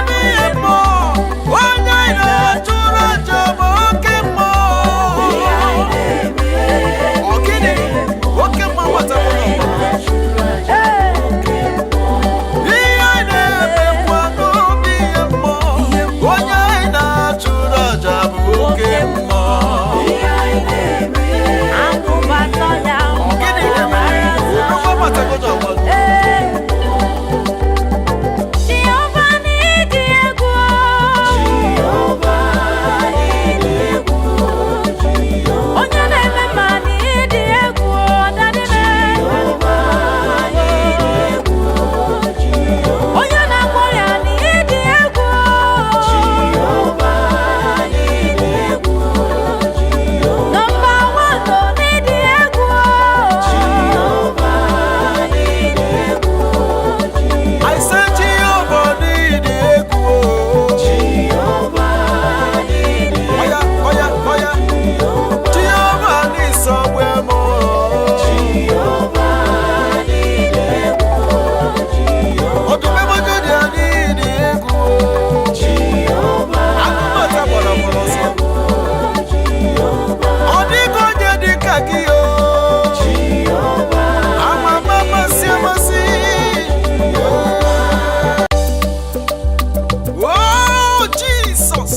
S5: bụ ihe mmụọ. Onye anyị na-achụrụ aja bụ oke mmụọ. Ọ gịnị? Oke mmụọ gbatakwara ọgbọ.
S3: Ee.
S5: Ihe anyị na-emekwa n'obi ihe mmụọ. Onye anyị na-achụrụ aja bụ oke mmụọ.
S3: Agụbatọ ya.
S5: Ọ gịnị na-eme? Odogwu agbatagodo ọgbọ.
S3: Ee. Jehova n'ịdị egwu. Onye na-eme mma n'ịdị egwu. Dadị Onye na-agwọ ọrịa n'ịdị egwu. Nọmba wan n'ịdị egwu.
S5: I said Jehovah need egwu. Oya, oya, oya. Jehovah need somewhere more. Ọdún mẹ́mọ́jọ́ di a need egwu. Agụmọ̀tá gbọ̀rọ̀gbọ̀rọ̀ sọ. Ọ dịghị onye dị ka gị o. Ama ama amasị amasị. Oh, Jesus!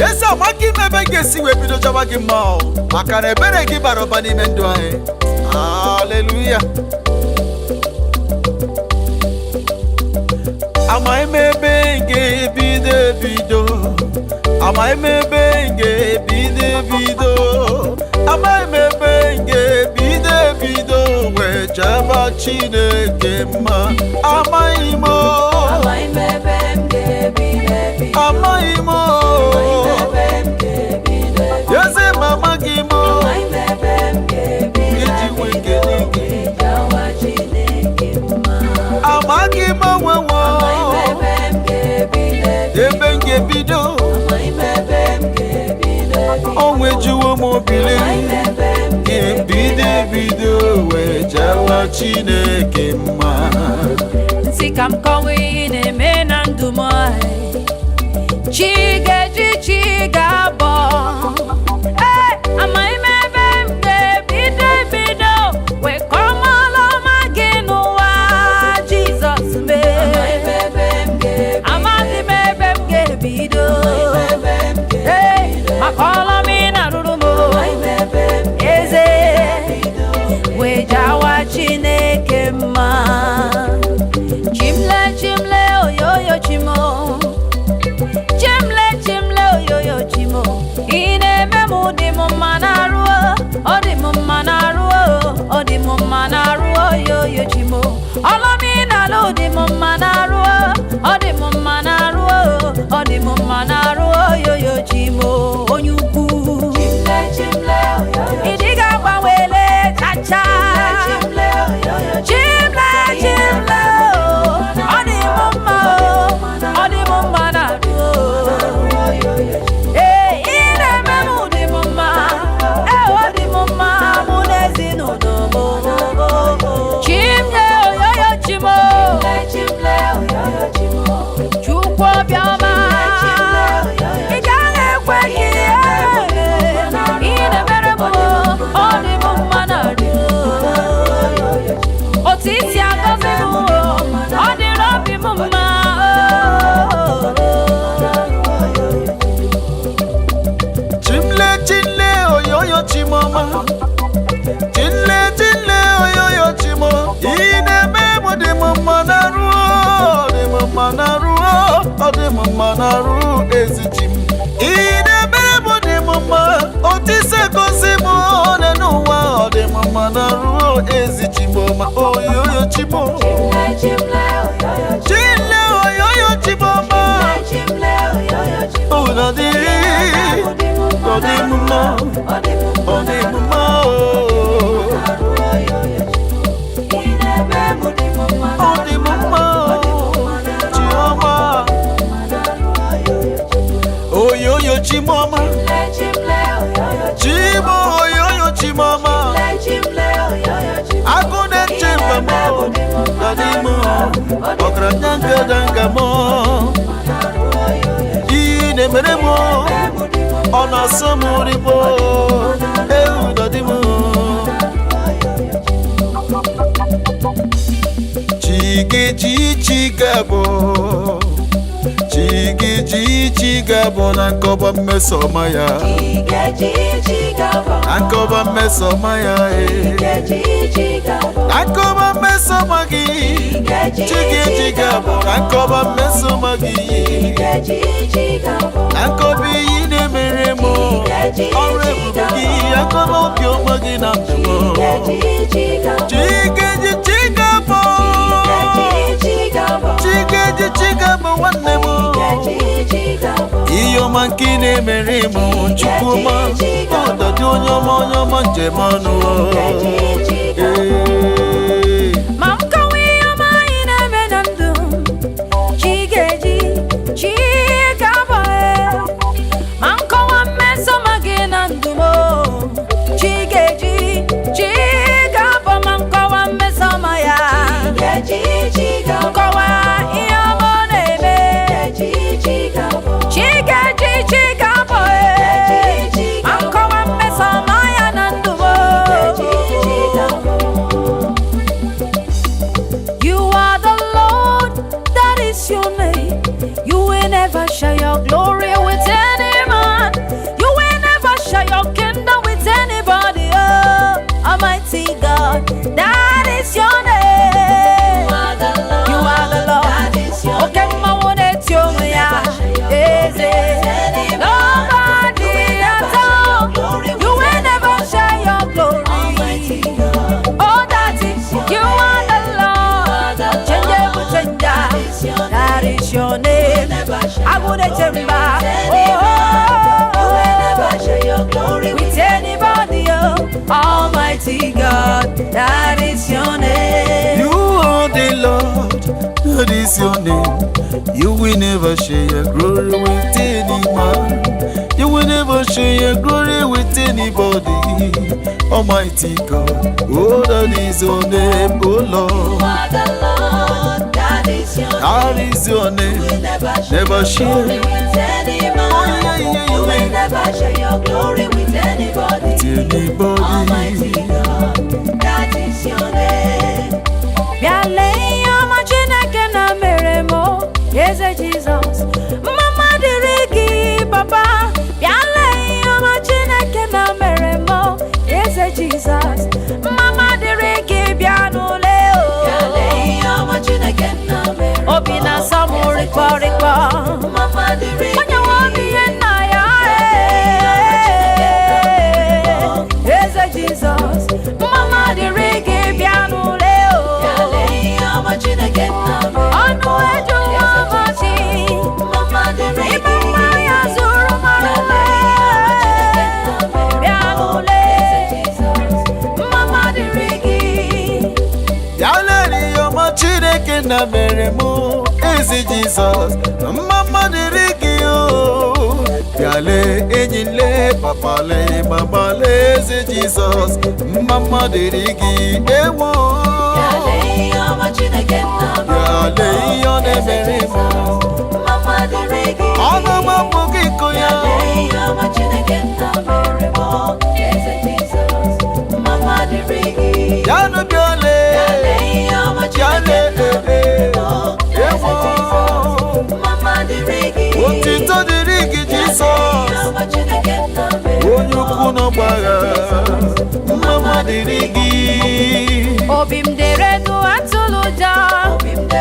S5: Eze amaka ime ebe m ga-esi wee bido chọba gị mma o, maka na ebere gị bara ụba n'ime ndụ anyị. Haleluya! Amaghị m ebe m ga-ebido ebido. Amaghị m ebe m ga-ebido ebido. Amaghị m ebe m ga-ebido ebido wee chọba Chineke mma. Amaghị m o.
S2: Amaghị m ebe m ga-ebido ebido.
S5: Amaghị m o.
S2: Ebe m ga-ebido ebido.
S5: Eze m amaghị m o.
S2: Amaghị m ebe m ga-ebido
S5: Iji nwee
S2: ebido.
S5: ekele gị.
S2: Jawa Chineke mma.
S5: Amaghị m onwe m o.
S2: Amaghị m ebe m ga-ebido ebido.
S5: Ebe m ga-ebido.
S2: Amaghị m ebe m ga-ebido ebido.
S5: Onwe juwo m obili.
S2: Amaghị m ebe m
S5: Ebido ebido wee jawa Chineke mma.
S3: Nsị ka m kọwa ihe na-eme na ndụ m chi ga-eji chi ga-abọ. Ee, amaghị m ebe m ga-ebido ebido wee kọmọlụ ọma gị n'ụwa Jizọs mee.
S2: Amaghị m ebe m ga-ebido.
S3: Amaghị m ebe m ga-ebido.
S2: Ebe m
S3: Ee,
S2: ga-ebido.
S3: maka ọlụ m ị na-arụrụ m
S2: Amaghị m ebe m
S3: eze
S2: ga-ebido.
S3: wee m mma.
S5: Chimle chinle oyoyo chimoma. Chinle chinle oyoyo chimo. Ị na-eme m dị m mma na ruo, dị m mma na ruo, ọ dị m mma na ruo ezi chi m. Ị na-emere m dị m mma, otise gosi m ole n'ụwa, ọ dị m mma na ruo ezi chimoma oyoyo chimo. Chinle oyoyo chimoma. Oh, dị ọ dị m mma, ọ dị m mma oh. Ọ dị m mma oh. Chioma oyoyo chimoma, chimo oyoyo chimoma, agụ na-eche mba m adị m ọgaranya ngada m iyi na-emere m ọ na-asọ m rigbo ewu dọdị m chigeji chigabụ chigeji chigabụ na nkọba mmesoma ya, na nkọba mmesoma ya e, na nkọba mmesoma gị chigeji gabụ, na nkọba mmesoma gị, na nkọba iyi na-emere m ọrụ ebube gị, akọba obiọma gị na ndụ m. Chigeji chigabụ, chigeji chigabụ nwanne m, ihe ọma nke ị na-emere m chukwuma ọdọdị onye ọma, onye ọma njem ọnụ. Ee.
S3: Ma nkọwa ihe ọma anyị na-eme na ndụ m, chi ga-eji chi ga-abọ e. Ma nkọwa mmesoma gị na ndụ m o, chi ga-eji chi ga-abọ. Ma nkọwa mmesoma ya, nkọwa ihe ọma ọ na-eme, chi ga-eji chi ga-abọ e. Ma nkọwa mmesoma ya na ndụ m o. You are the Lord, that is your name. You will never share your glory with any man. You will never share your kingdom with anybody. Oh, Almighty God, that is your name. You are the Lord. Okay, mma wone ya. Eze. Nobody at all. You will never share your glory. Oh, that is you are the Lord. Changeable changer. That is your name. I would chamber. Oh, with anybody, oh, Almighty God. That is your name.
S5: You are the Lord, that is your name. You will never share your glory with any man. You will never share your glory with anybody. Almighty God, oh, that is your name, oh Lord. That is your name. Never share. Oh, yeah, yeah,
S2: You will
S5: yeah.
S2: never share your glory with anybody.
S5: With anybody.
S2: Almighty God, that is your name.
S3: Bịa lee ihe ọma Chineke na mere m o, Eze Jizọs. Mma dịrị gị papa. Bịa lee ihe ọma Chineke na mere m o, Eze Jizọs. Mma dịrị gị bịa n'ule o.
S2: Bịa lee ihe ọma Chineke nna mere m o,
S3: Obi na-asọ m
S2: Eze
S3: rịkọ
S2: Jizọs.
S3: rịkọ.
S2: Mma dịrị gị.
S3: Onye nwe obi ihe nna ya ee. Eze Jizọs, mma dịrị gị bịa n'ule o.
S2: Bịa lee ihe ọma Chineke nna mere m
S3: Ọnụ
S2: o,
S3: ejuwa
S2: Eze
S3: ọmachi.
S2: Jizọs. Mma dịrị
S3: Ime
S2: gị.
S3: mma ya zuru mara bịa n'ule. Mma dịrị gị.
S5: Ya lere ihe ọma Chineke na mere mụ ezi Jizọs, mma mma dịrị gị o. Bịale enyi le, papa le, mama le, ezi Jizọs, mma mma dịrị gị ewo.
S2: Bịa lee ihe ọma Chineke nna mere m
S5: Bịale
S2: o,
S5: ihe ọ
S2: Eze
S5: na-emere mụ.
S2: Jizọs. Mma dịrị gị.
S5: Ọnụ m apụghị ịkụ ya.
S2: Bịa lee ihe ọma Chineke nna mere m o, Eze Jizọs. Mma dịrị gị.
S5: Yanụ bịale.
S2: Bịa lee ihe ọma Chineke
S5: Bịale
S2: nna mere m o, Eze
S5: ewo.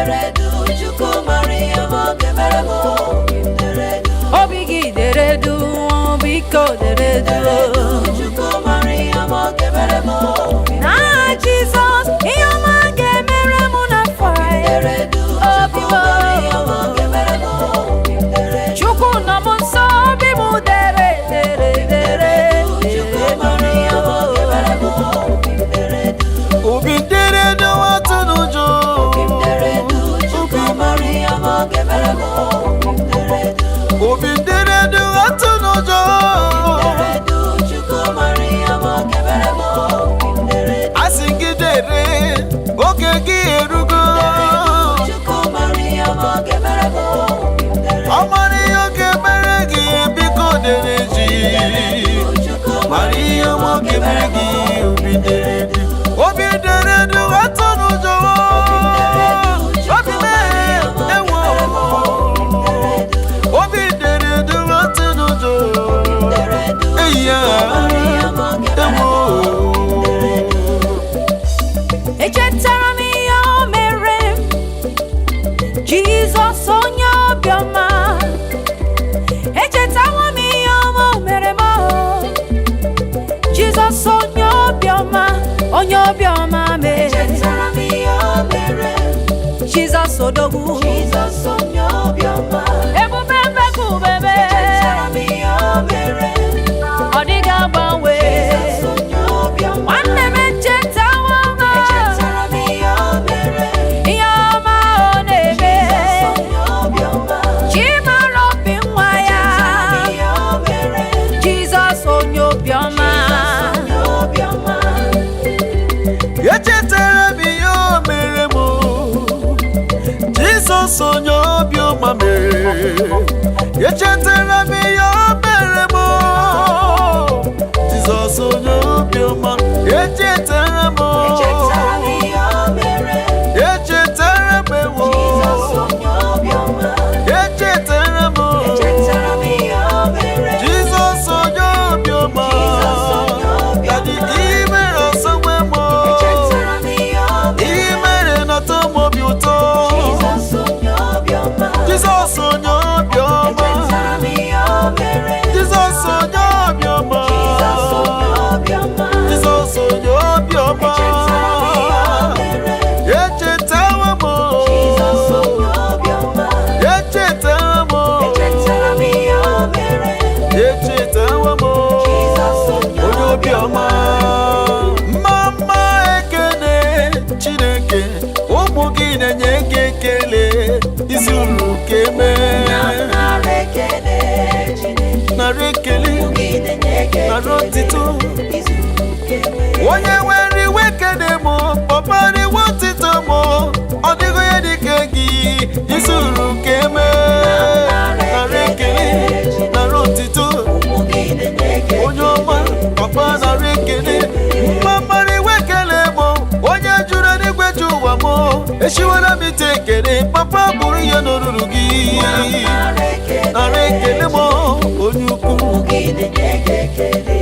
S6: dere du, Chukwu mara ihe ọma ọ ga-emere m. Obi m dere du.
S3: Obi gị dere du, biko dere du.
S6: Chukwu mara ihe ọma ọ ga-emere m. Obi m
S3: Na Jizọs, ihe ọma ga-emere m n'afọ a.
S6: dere du,
S3: Obi
S6: Chukwu
S3: m.
S6: mara ihe ọma ọ ga-emere m. Obi m dere du.
S3: Chukwu nọ m nso, obi m dere dere dere.
S6: Chukwu mara ihe ọma ọ ga-emere m. Obi m dere du.
S5: Obi dere du, atụ n'ụjọ.
S6: Obi m dere du, Chukwu mara ihe ọma ọ ga-emere m. Obi m dere du.
S5: Obi dere du, atụ n'ụjọ.
S6: Dere du, Chukwu mara ihe ọma ọ ga-emere m. Obi m dere du.
S5: Asị gị dere, oge gị erugo.
S6: Chukwu mara ihe ọma ọ ga-emere m. Obi m dere
S5: Ọ mara ihe ọ ga-emere gị, biko dere ji.
S6: Chukwu
S5: Mara ihe ọma ọ ga-emere gị, obi dere du. Obi dere du, atụ n'ụjọ. Obi mee, ewo. Obi dere du, atụ n'ụjọ.
S6: dere du,
S5: Eyi ya, ewo.
S3: Echetara m ihe o mere m, Jizọs onye obiọma. Echetawo m ihe ọma o mere m o. Jizọs onye obiọma, onye obiọma mee.
S6: Echetara m ihe o mere,
S3: Jizọs odogwu.
S6: Jizọs onye obiọma.
S3: Ebube mbekubebe.
S6: Echetara m ihe o mere,
S3: Ọ dịghị agbanwe.
S6: Jizọs onye obiọma.
S3: Nwanne m, echetawo m
S6: Echetara m ihe o mere,
S3: ihe ọma ọ na-eme.
S6: Jizọs onye obiọma.
S3: Chimara obi nwa ya.
S6: Echetara m ihe o mere,
S3: Jizọs onye obiọma.
S6: Jizọs onye obiọma.
S5: Echetara m ihe o mere m, Jizọs onye obiọma mere. Echetara m ihe o mere m, Jizọs onye obiọma. Echetara m,
S6: Echetara m ihe o mere,
S5: echetara m ewo.
S6: Jizọs onye obiọma.
S5: Echetara m,
S6: Echetara m ihe o mere,
S5: Jizọs onye obiọma.
S6: Jizọs onye obiọma.
S5: Daddy, i mere ọsọ nwe m.
S6: Echetara m ihe o mere,
S5: I mere na-atọ m obi ụtọ.
S6: Jizọs onye obiọma.
S5: Jizọs onye obiọma.
S6: Echetara m ihe o mere,
S5: Jizọs onye obiọma.
S6: Jizọs onye obiọma.
S5: Jizọs onye obiọma.
S6: Echetara m ihe o mere,
S5: Echetawo m.
S6: Jizọs onye obiọma.
S5: Echetawo m.
S6: Echetara m ihe o mere,
S5: Echetawo m.
S6: Jizọs onye
S5: Onye obiọma. Mma mma, ekene Chineke, ụmụ gị na-enye gị ekele izuru ka emee.
S6: Nara ekele Chineke,
S5: Nara ekele,
S6: gị na-enye gị
S5: nara otito.
S6: izuru keme.
S5: Onye nwere iwe kene m, papa, riwe otito m. Ọ dịghị onye dịka gị, izuru ka eme. Nara ekele, nara otito.
S6: Ụmụ gị na-enye gị
S5: Onye ọma, papa, nara ekele. Mma mara, iwe kele m. Onye juru n'igwe ju ụwa m, echiwela m ite ekele. Papa, bụrụ ihe n'oruru gị.
S6: Nara ekele,
S5: Nara ekele m, onye ukwu.
S6: ụmụ gị na-enye gị ekele.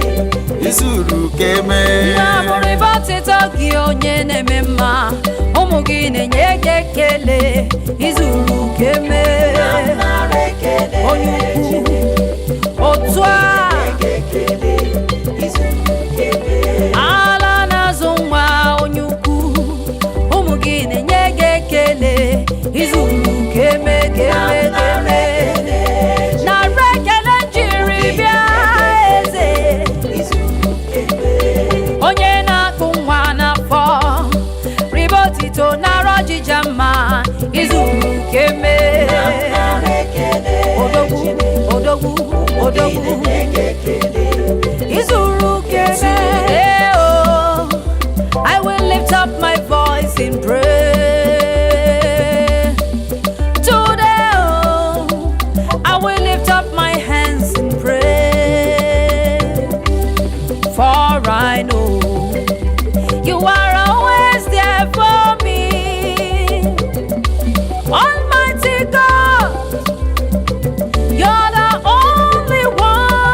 S5: Izuru ka eme.
S3: Na-abụrịba ọtịtọ gị, onye na-eme mma, ụmụ gị na-enye gị ekele izuru ka eme.
S6: Nara ekele,
S3: Onye ukwu, otu a.
S6: ekele izuru keme.
S3: Ala na-azụ nwa, onye ukwu, ụmụ gị na-enye gị ekele izuru ka eme, ka eme, ka eme. Nara ekele njiri bịa, eze. Onye na-akpụ nwa n'afọ, ribe otito, nara ọjịja mma, izuru ka eme. Odogwu, odogwu, odogwu, izuru ka eme. Oh, I will lift up my voice in prayer. Today, oh, I will lift up my hands in prayer. For I know you are always there for me. Almighty God, you're the only one.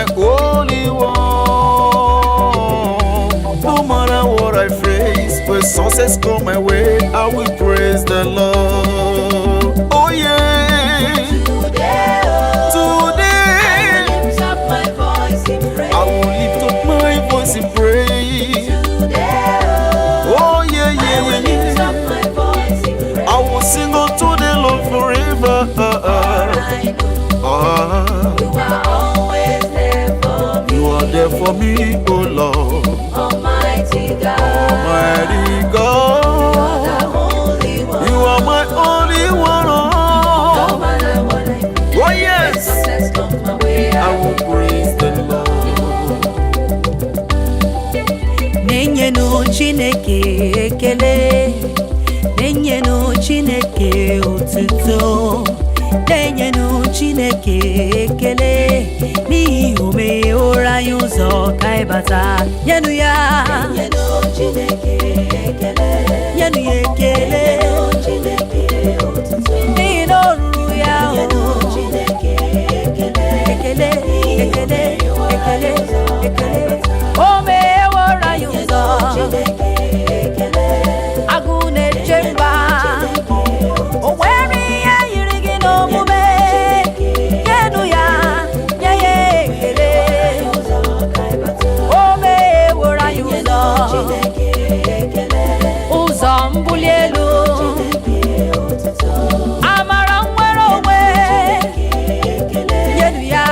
S5: my only one. No matter what I face, when success come my way, I will praise the Lord. Oh yeah,
S6: Today, oh,
S5: today
S6: lift up my voice in praise.
S5: I will lift up my voice in praise.
S6: Today, oh,
S5: Oh yeah,
S6: I
S5: yeah,
S6: will
S5: yeah,
S6: lift
S5: yeah.
S6: up my voice in praise.
S5: I will sing unto the Lord forever.
S6: I know
S5: Ah,
S6: you are always there for me.
S5: you are there for me, oh Lord,
S6: Almighty God,
S5: Almighty
S6: the
S5: God.
S6: Holy One.
S5: You are my only one.
S6: No
S5: Oh,
S6: matter what I face,
S5: oh yes,
S6: success comes my way.
S5: I will praise the Lord.
S3: Na-enyenụ Chineke ekele, na-enyenụ Chineke otuto, na-enyenụ Chineke ekele n'ihi o megheworo anyị ụzọ ka anyị bata. Nyenụ ya,
S6: Nyenụ Chineke ekele.
S3: nyenụ ya ekele
S6: Nyenụ Chineke otuto.
S3: n'ihi na o ruru ya
S6: Nyenụ
S3: o.
S6: Chineke ekele.
S3: Ekele, ekele, ekele, ekele, o megheworo anyị ụzọ.
S6: Chineke ekele.
S3: Agụ na-eche mba, o nwere ihe yiri gị n'omume. Nyenụ ya, nye ya ekele,
S6: Ụzọ ka anyị bata.
S3: o megheworo anyị ụzọ.
S6: Chineke ekele.
S3: Ụzọ mbuli elu,
S6: Chineke otuto.
S3: amara nwere onwe.
S6: Ekele.
S3: Nyenụ ya.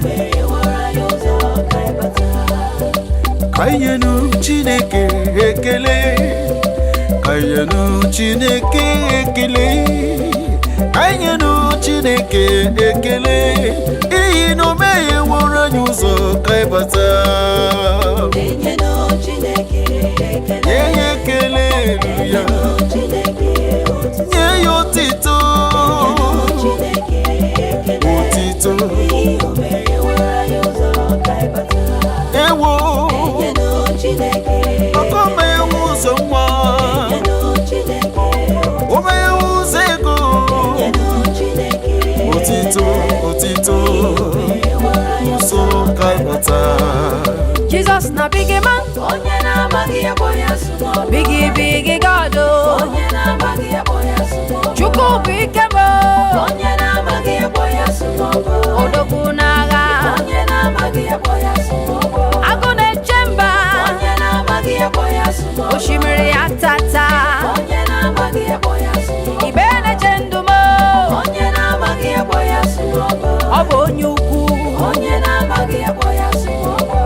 S6: Megheworo anyị ụzọ ka anyị bata.
S5: Ka anyị nyenụ Chineke ekele, ka anyị nyenụ Chineke ekele, ka anyị nyenụ Chineke ekele, n'ihi na o megheworo anyị ụzọ ka anyị bata.
S6: Nyenụ Chineke ekele.
S5: Nye ya ekele ruru ya,
S6: Chineke otuto.
S5: nye ya otito,
S6: Chineke ekele.
S5: otito,
S6: N'ihi o megheworo anyị ụzọ ka anyị bata.
S5: ewo,
S6: Nyenụ Chineke
S5: maka o meghewo ụzọ nwa,
S6: Nyenụ Chineke
S5: o meghewo ụzọ ego,
S6: Nyenụ Chineke
S5: otito, otito, ụzọ ka anyị bata.
S3: Jesus na big man,
S6: Onye na-amaghị ya kpọrọ ya small boy.
S3: biggie biggie God o.
S6: Onye na-amaghị ya kpọrọ ya small boy.
S3: Chukwu bụ ike m o.
S6: Onye na-amaghị ya kpọrọ ya small boy.
S3: Odogwu n'agha,
S6: Onye na-amaghị ya kpọrọ ya small boy.
S3: agụ na-eche mba,
S6: Onye na-amaghị ya kpọrọ ya small boy.
S3: osimiri ya tata,
S6: Onye na-amaghị ya kpọrọ ya small boy.
S3: ibe na-eche ndụ m o.
S6: Onye na-amaghị ya kpọrọ ya small boy.
S3: Ọ bụ onye ukwu.
S6: Onye na-amaghị ya kpọrọ ya small boy.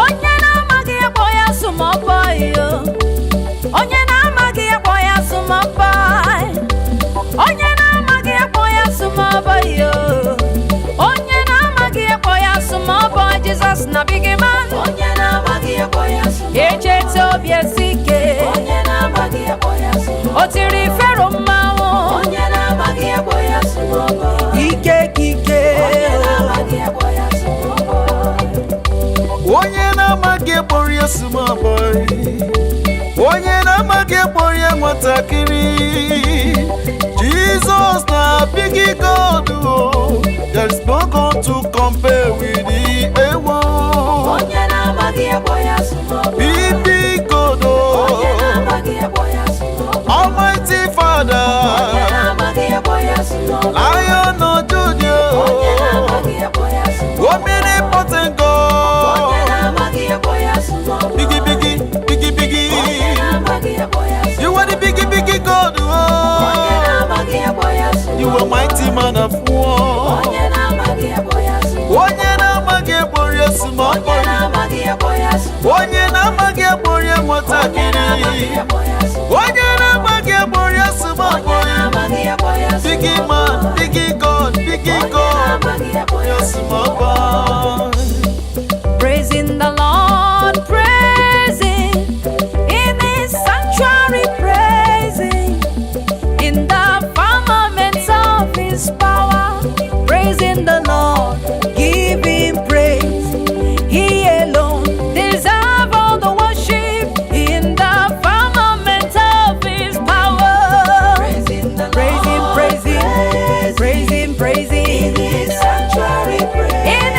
S3: Onye na-amaghị ya kpọọ ya small boy o. Onye na-amaghị ya kpọọ ya small boy. Onye na-amaghị ya kpọọ ya small boy o. Onye na-amaghị ya kpọọ ya small boy. Jesus na big man.
S6: Onye na-amaghị ya kpọrọ ya small boy.
S3: Echeta obi esi ike.
S6: Onye na-amaghị ya kpọrọ ya small boy.
S3: O tiri Fero mmanwụ.
S6: Onye na-amaghị ya kpọrọ ya small boy.
S3: Ike ka ike.
S6: Onye na-amaghị ya kpọrọ ya small boy.
S5: Onye na-amaghị kpọrọ ya small boy, onye na-amaghị kpọrọ ya nwatakịrị. Jizọs na big God o, there is no God to compare with the ewo.
S6: Onye na-amaghị ya kpọrọ ya small boy.
S5: Big big God
S6: Onye
S5: o,
S6: na-amaghị ya kpọrọ ya small boy.
S5: Almighty Father,
S6: Onye na-amaghị ya kpọrọ ya small boy.
S5: Lion of Judah,
S6: Onye na-amaghị ya kpọrọ ya small boy.
S5: Omnipotent
S6: Onye
S5: God,
S6: na-amaghị ya kpọrọ ya small boy.
S5: biggie biggie biggie
S6: Onye
S5: biggie.
S6: na-amaghị ya kpọrọ ya small
S5: You are the biggie biggie God,
S6: Onye
S5: oh.
S6: na-amaghị ya kpọrọ ya small
S5: You are mighty man of war.
S6: Onye na-amaghị ya kpọrọ ya small
S5: Onye na-amaghị kpọrọ ya small
S6: Onye
S5: boy.
S6: na-amaghị ya kpọrọ ya small
S5: Onye na-amaghị kpọrọ ya
S6: Onye
S5: nwatakịrị.
S6: na-amaghị ya kpọrọ ya small
S5: Onye na-amaghị kpọrọ ya small
S6: Onye
S5: boy.
S6: na-amaghị ya kpọrọ ya small
S5: Biggie man, biggie God, biggie
S6: Onye
S5: God.
S6: na-amaghị ya kpọrọ
S5: Ya
S6: ya
S5: small boy.
S3: Praising the Lord, praising in His sanctuary, praising in the firmament of His power, praising the Lord, give Him praise. He alone deserves all the worship in the firmament of His power.
S6: Praising the
S3: Praise Him,
S6: Lord,
S3: praise Him, praise Him, praise Him.
S6: In His sanctuary, praise
S3: In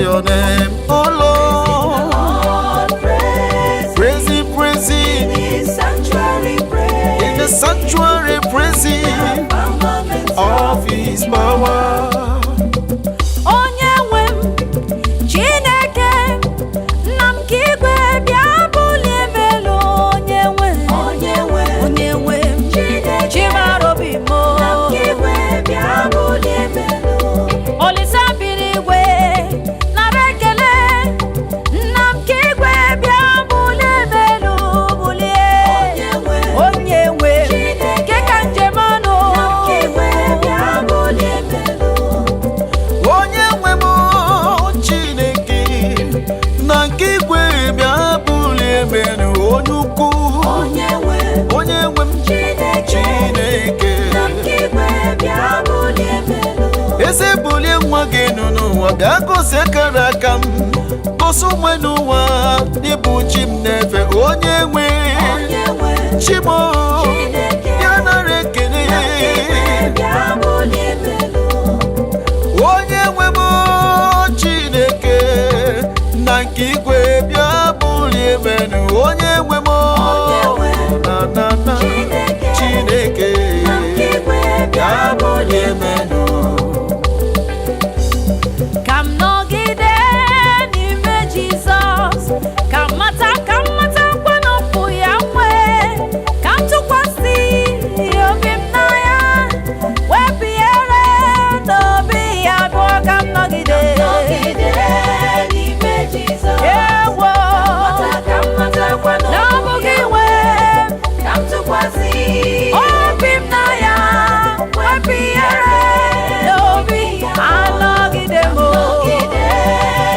S5: your name, oh Lord.
S6: Lord, praise
S5: Praise Him, praise Him.
S6: His sanctuary, praise
S5: In the sanctuary, praise Him
S6: firmament
S5: of His power.
S3: Onye nwe m, Chineke nna m ka igwe bịa bulie m elu. Onye nwe m,
S6: Onye nwe m,
S3: onye nwe m,
S6: Chineke
S3: Chimara obi m.
S6: nna m ka igwe bịa bulie m elu.
S3: Olisa biri igwe nara ekele. Nna m ka igwe bịa bulie m elu, bulie.
S6: Onye nwe m,
S3: Onye nwe m,
S6: Chineke
S3: nke ka njem ọnụ.
S6: nna m ka igwe bịa bulie m elu.
S5: Onye nwe m, Chineke na nke igwe bịa bulie m elu, onye ukwu.
S6: Onye nwe m,
S5: Onye nwe m,
S6: Chineke
S5: Chineke
S6: nna m ka igwe bịa bulie m elu.
S5: Eze, bulie nwa gị nụ n'ụwa, bịa gosi akara aka m, gosi onwe n'ụwa n'ịbụ chi m na-efe, onye nwe.
S6: Onye nwe m,
S5: Chimo
S6: Chineke
S5: ya nara ekele.
S6: nna m ka igwe bịa bulie m elu.
S5: Onye nwe m, Chineke na nke igwe bịa bulie m elu, onye nwe m.
S6: Onye nwe m,
S5: Na na na
S6: Chineke
S5: Chineke
S6: nna m ka igwe bịa
S5: bịa bulie m elu.
S3: Ka m nọgide n'ime Jizọs, ka m mata, ka m mata nkwanọpụ ya nwe, ka m tụkwasị obi m na ya, wepụ ihere n'obi ya abụọ, ka m nọgide.
S6: Nọgide n'ime Jizọs.
S3: Ewo.
S6: Mata ka m matakwa na
S3: Na
S6: ọ
S3: ọ
S6: bụ
S3: bụ
S6: gị
S3: gị
S6: nwe
S3: nwe
S6: ka m tụkwasị
S3: obi m na ya, wepụ ihere n'obi anọgide m.
S6: Nọgide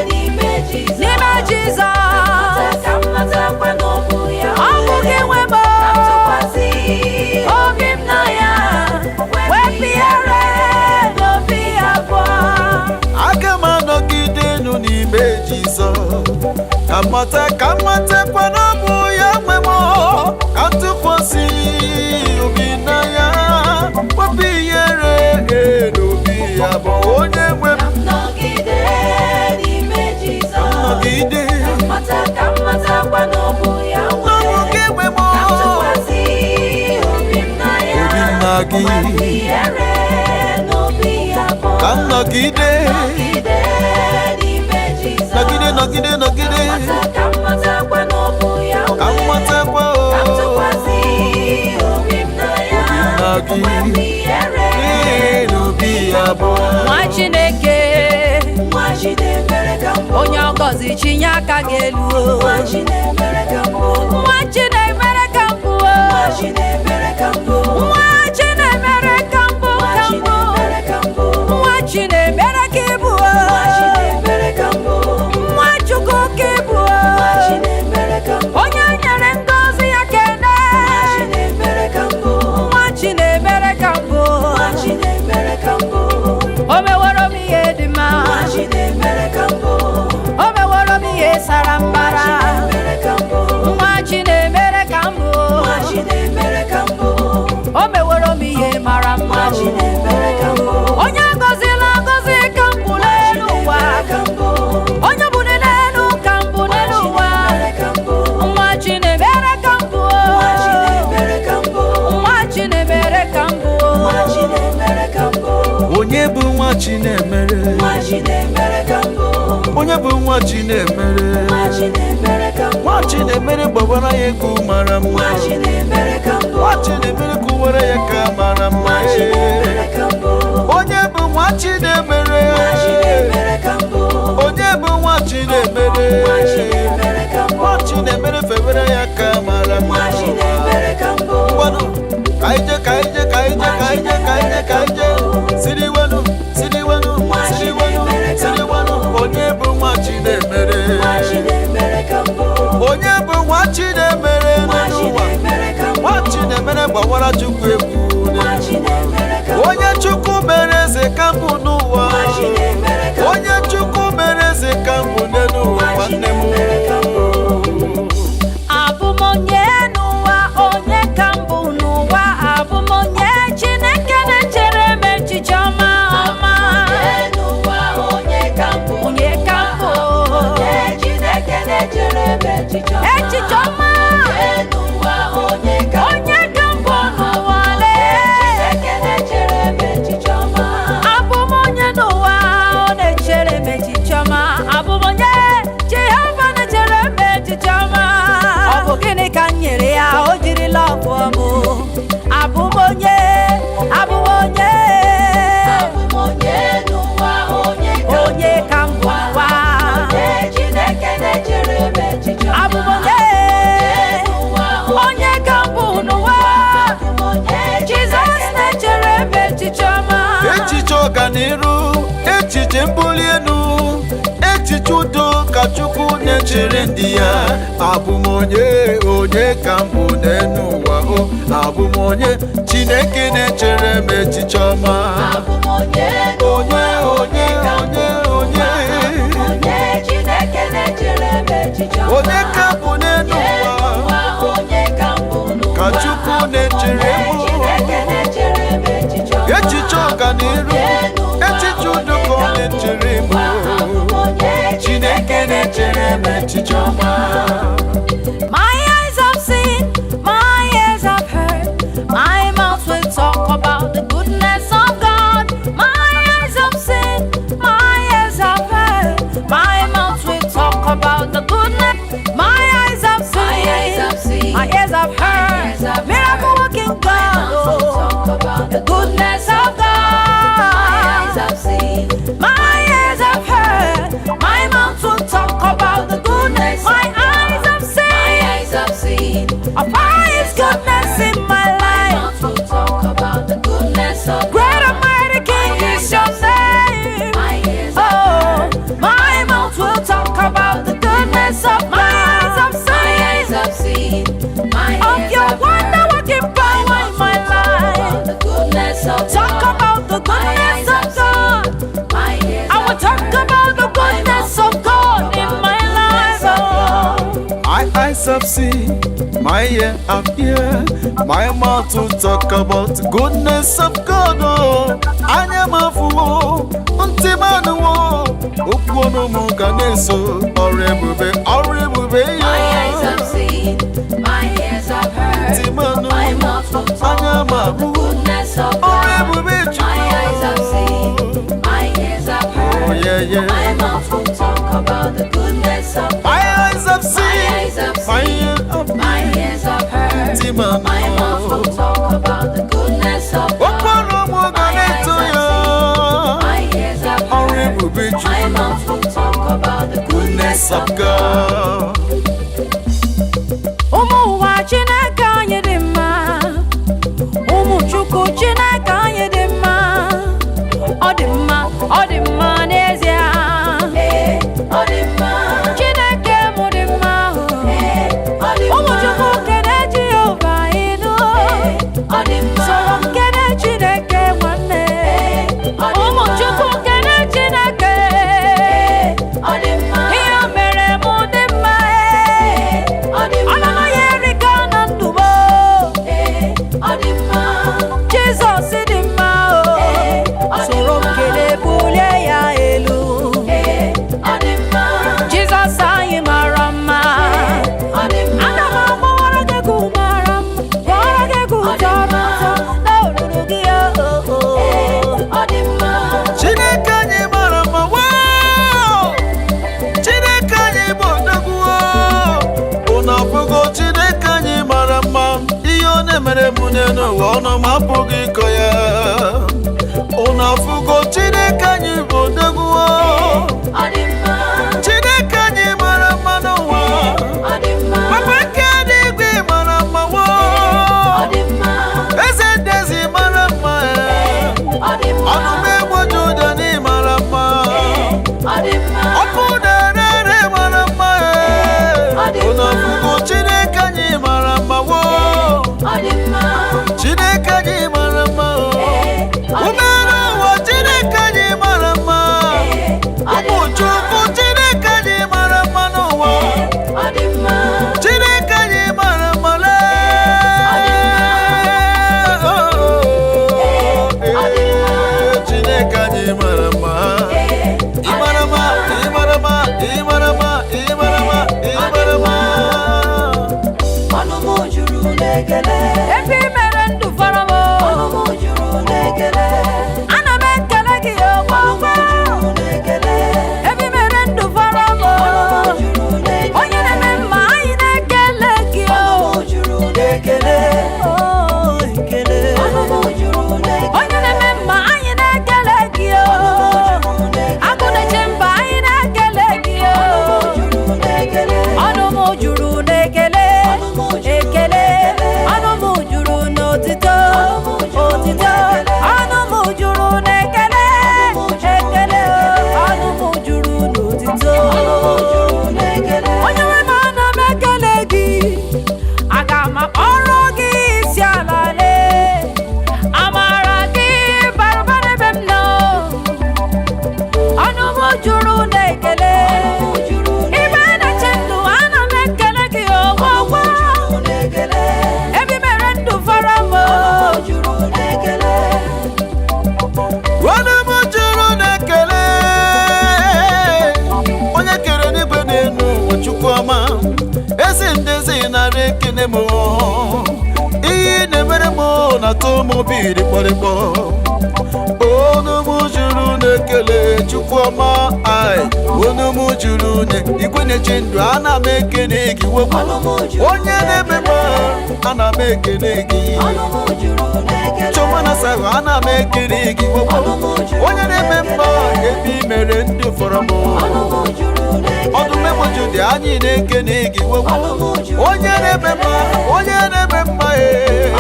S6: n'ime Jizọs.
S3: N'ime Jizọs.
S6: Mata ka m matakwa na ọ bụ ya
S3: Ọ bụ gị nwe m.
S6: ka m tụkwasị
S3: Obi m na ya, wepụ ihere n'obi abụọ.
S5: Aga m anọgide nụ n'ime Jizọs, ka m mata, ka m matakwa na ọ bụ ya nwe m, ka m tụkwasị obi na ya, wepụ ihere n'obi ya bụ onye nwe m.
S6: Ka m nọgide n'ime Jizọs.
S5: Nọgide.
S6: Mata ka m matakwa na ọ bụ ya nwe
S5: Na ọ bụ gị nwe m.
S6: ka m tụkwasị obi m na ya,
S5: Obi m na gị.
S6: wepụ ihere n'obi abụọ.
S5: Ka m nọgide.
S6: Nọgide n'ime Jizọs.
S5: Nọgide, nọgide, nọgide.
S6: Mata ka m matakwa na ọ bụ ya
S5: Ka m
S6: nwe
S5: matakwa
S6: ka m
S5: o
S6: tụkwasị obi m na ya,
S5: Obi m na gị.
S6: wepụ ihere
S5: n'obi ya bụ
S3: Nwa Chineke,
S6: Nwa Chinemere ka m bụ.
S3: Onye ọgọzi, chinye aka gị elu o.
S6: Nwa Chinemere ka m bụ.
S3: Nwa Chinemere ka m bụ o.
S6: Nwa Chinemere ka m bụ.
S3: Nwa Chinemere ka m bụ,
S6: Nwa
S3: ka m bụ.
S6: Chinemere ka m bụ.
S3: Nwa Chinemere ka ị bụ o.
S6: Nwa Chinemere ka m bụ.
S3: Nwa Chukwu ka ị bụ o.
S6: Nwa Chinemere ka m bụ.
S3: Onye nyere ngọzi ya kene.
S6: Nwa Chinemere ka m bụ.
S3: Nwa Chinemere ka m bụ.
S6: Nwa Chinemere ka m bụ.
S3: O meworo m ihe dị mma.
S6: Nwa Chinemere ka m bụ.
S3: O meworo m ihe sara mbara.
S6: Chinemere ka m bụ.
S3: Nwa Chinemere ka m bụ.
S6: Nwa Chinemere ka m bụ.
S3: O meworo m ihe mara mma.
S6: Nwa Chinemere ka m bụ.
S3: Onye agọzila agọzi ka m bụ n'elu ụwa.
S6: Chinemere ka m bụ.
S3: Onye bụ n'elu ka m bụ n'elu ụwa.
S6: Chinemere ka m bụ.
S3: Nwa Chinemere ka m bụ.
S6: Nwa Chinemere ka m bụ.
S3: Nwa Chinemere ka m bụ.
S6: Nwa Chinemere ka m bụ.
S5: Onye bụ nwa Chinemere?
S6: Nwa Chinemere ka m bụ.
S5: Onye bụ nwa Chinemere?
S6: Nwa Chinemere ka m bụ.
S5: Nwa Chinemere, gbawara ya egwu mara mma.
S6: Nwa Chinemere ka m bụ.
S5: Nwa Chinemere, kụwara ya ka mara mma.
S6: Nwa Chinemere ka m bụ.
S5: Onye bụ nwa Chinemere?
S6: Nwa Chinemere ka m bụ.
S5: Onye bụ nwa Chinemere?
S6: Nwa Chinemere ka m bụ.
S5: Nwa Chinemere, fewere ya ka mara mma.
S6: Nwa Chinemere ka m bụ.
S5: Ngwanụ, ka ije, ka ije, ka ije, ka ije, ka ije, ka ije, siriwenu, siriwenu, siriwenu, siriwenu. Onye bụ nwa Chinemere?
S6: Nwa Chinemere ka m bụ.
S5: Onye bụ nwa Chinemere
S6: Nwa
S5: n'ụwa?
S6: Chinemere ka m bụ.
S5: Nwa Chinemere, gbawara Chukwu egwu.
S6: Nwa Chinemere ka m bụ.
S5: Onye Chukwu mere eze ka mbụ n'ụwa.
S6: Nwa Chinemere ka m bụ.
S5: Onye Chukwu mere eze ka mbụ n'elu ụwa,
S6: Nwa
S5: nwanne m.
S6: Chinemere ka m bụ.
S3: Abụ m onye n'ụwa, onye ka mbụ n'ụwa. Abụ m onye Chineke na-echere m echiche ọma ọma.
S6: Onye n'ụwa, onye ka mbụ.
S3: Onye ka mbụ.
S5: mbuli elu, echiche udo ka Chukwu na-echere ndị ya. Abụ m onye, onye ka m bụ n'elu ụwa o? Abụ m onye, Chineke na-echere m echiche ọma.
S6: Abụ m onye,
S5: Onye, onye, onye, onye.
S6: onye Chineke na-echere m echiche ọma.
S5: Onye ka m bụ n'elu ụwa?
S6: N'ụwa, onye ka m bụ n'ụwa?
S5: Ka Chukwu na-echere m.
S6: Chineke na-echere m echiche ọma.
S5: Echiche ọganiru, echiche udo ka ọ na-echere m.
S6: Abụ m onye,
S5: Chineke na-echere m echiche ọma.
S2: My eyes have seen, my ears have heard, my mouth will talk about the goodness of God. My eyes have seen, my ears have heard, my mouth will talk about the goodness. My eyes have seen,
S6: My eyes have seen,
S2: my ears have heard,
S6: ears have
S2: miracle
S6: heard,
S2: working
S6: my
S2: God,
S6: mouth will
S2: oh,
S6: talk about
S2: the goodness of
S6: My eyes
S2: God.
S6: have seen,
S2: My ears have heard, my mouth will talk about the goodness. My eyes have
S6: my
S2: seen
S6: eyes have seen,
S2: of His goodness in my
S6: my
S2: life.
S6: mouth will talk about the goodness of
S2: Great
S6: God.
S2: and mighty King is your name.
S6: My ears have
S2: Oh, my mouth will talk about the goodness of my eyes have
S6: My eyes
S2: seen
S6: have seen, my
S2: of
S6: ears
S2: your
S6: have
S2: wonder
S6: heard,
S2: working power in my
S6: about
S2: life.
S6: the goodness of
S2: Talk
S6: God.
S2: about the
S6: My
S2: goodness
S6: eyes
S2: of
S6: have
S2: God.
S6: seen, my ears
S2: I will
S6: have
S2: talk
S6: heard,
S2: about the
S6: my
S2: goodness
S6: mouth
S2: of God in
S6: about
S2: my
S6: the
S2: life.
S6: goodness of
S2: Oh.
S5: My eyes have seen, my ear have heard, my mouth will talk about the goodness of God. Oh, anya m afụwo, ntị m anụwo, okwu ọnụ m ga na-eso ọrụ ebube, ọrụ ebube
S6: My eyes
S5: ya.
S6: have seen, my ears have heard,
S5: Ntị m anụwo,
S6: my mouth will talk
S5: anya m
S6: about the
S5: ahụwo,
S6: goodness of
S5: ọrụ
S6: God.
S5: ebube
S6: My eyes have seen,
S5: Chukwu.
S6: my ears have
S5: Oh,
S6: heard,
S5: yeah, yeah.
S6: my mouth will talk about the goodness of
S5: My
S6: God.
S5: eyes have
S6: My
S5: seen,
S6: eyes have
S5: my
S6: seen,
S5: ear have
S6: my ears have heard,
S5: ntị m
S6: my mouth
S5: anụwo,
S6: will talk about the goodness of
S5: okwu
S6: God.
S5: ọnụ m ga
S6: My eyes
S5: na-eto
S6: have
S5: ya.
S6: seen, my ears have
S5: Ọrụ
S6: heard,
S5: ebube
S6: my
S5: Chukwu.
S6: mouth will talk about the
S5: Goodness
S6: goodness
S5: of
S6: of God.
S5: God.
S2: Ụmụ ụwa, Chineke anyị dị mma. Ụmụ Chukwu, Chineke anyị dị mma. Ọ dị mma, ọ dị mma n'ezie.
S6: Ee, ọ dị mma.
S2: Chineke mụ dị mma.
S6: Ee, ọ dị
S2: Ụmụ
S6: mma.
S2: Chukwu, kene Jehova ịnụ.
S6: Ee, ọ dị mma.
S2: Soro m kene Chineke nwanne.
S6: Ee, ọ dị
S2: Ụmụ
S6: mma.
S2: Chukwu, kene Chineke.
S6: Ee, ọ dị mma.
S2: Ihe o mere mụ dị mma.
S6: Ee, ọ dị mma.
S2: Ọnụnụ ya erika na ndụ m.
S6: Ee, ọ dị mma.
S2: Jizọs dị mma o.
S6: Ee, ọ dị
S2: Soro m
S6: mma.
S2: kele, bulie ya elu.
S6: Ee, ọ dị mma.
S2: Jizọs anyị mara mma.
S6: Ee, ọ dị mma.
S2: Aga m agbawara gị egwu mara mma, gwara gị egwu
S6: Ọ dị
S2: tọrọ
S6: mma.
S2: ụtọ na olulu gị o.
S6: Ee, ọ dị mma.
S5: Chineke anyị mara mma, wow! Chineke anyị bụ odogwu unu abụgo. Chineke anyị mara mma, ihe ọ na-emere m n'elu ụwa, ọnụ m apụghị ịkọ ya. Unu afụgo, Chineke anyị bụ odogwu.
S6: Ọ dị mma.
S5: Chineke anyị mara mma n'ụwa.
S6: Ọ dị mma.
S5: Papa nke n'igwe mara mma,
S6: Ọ
S5: wow!
S6: dị mma.
S5: Eze ndezi mara mma.
S6: Ọ dị mma.
S5: Ọnụm egboju ụja na ị mara mma.
S6: Ọ dị mma.
S5: Ọkụ na-ere ere mara mma.
S6: Ọ dị
S5: Unu
S6: mma.
S5: afụgo, Chineke anyị mara mma, wo!
S6: Ọ dị mma.
S5: Chineke anyị mara mma o.
S6: Ee, ọ dị
S5: Ume n'ụwa, Chineke anyị mara mma.
S6: Ee, ọ dị
S5: Ụmụ
S6: mma.
S5: Chukwu, Chineke anyị mara mma n'ụwa.
S6: Ọ dị mma.
S5: Chineke anyị mara mma lee.
S6: Ọ dị mma.
S5: Chineke anyị mara mma.
S6: Ee,
S5: Ị mara mma, ị mara mma, ị mara mma, ị mara mma, ị mara mma.
S6: Ọnụ m juru n'ekele.
S2: Ebe i mere ndụ fọrọ m.
S6: Ọnụ m juru n'ekele.
S2: Ana m ekele gị
S6: Ọnụ m
S2: ogbe.
S6: juru n'ekele.
S2: Ebe i mere ndụ fọrọ m.
S6: Ọnụ m juru n'ekele.
S2: Onye na-eme mma, anyị na-ekele gị o.
S6: Ọnụ m juru n'ekele.
S3: Oh, ekele.
S6: Ọnụ m juru n'ekele.
S2: Onye na-eme mma, anyị na-ekele gị o.
S6: Ọnụ m juru n'ekele.
S2: Agụ na-eche mba, anyị na-ekele gị o.
S6: Ọnụ m juru n'ekele.
S2: Ọnụ m juru n'ekele.
S6: Ọnụ m juru
S2: Ekele.
S6: n'ekele.
S2: Ọnụ m juru n'otito.
S6: Ọnụ m juru
S2: Otito.
S6: n'ekele.
S2: Ọnụ m juru n'ekele.
S6: Ọnụ m juru
S2: Ekele.
S6: n'ekele.
S5: Ezi ndezi nara ekene m. Ihe ị na-emere m na-atọ m obi rikpọrịkpọ. Onu m juru na-ekele Chukwuọma ai. Onu m juru na igwe na-eche ndụ, ana m ekene gị wekwa.
S6: Ọnụ m juru
S5: Onye na-eme m, ana m ekene gị.
S6: Ọnụ m juru n'ekele.
S5: Chiọma na sahụ, ana m ekene gị wekwa.
S6: Ọnụ m juru
S5: Onye na-eme mma, ebe i mere ndị fọrọ m.
S6: Ọnụ m juru n'ekele.
S5: Ọdụm egboju dị, anyị na-ekene gị wekwa.
S6: Ọnụ m juru
S5: Onye na-eme mma, onye na-eme mma, ee.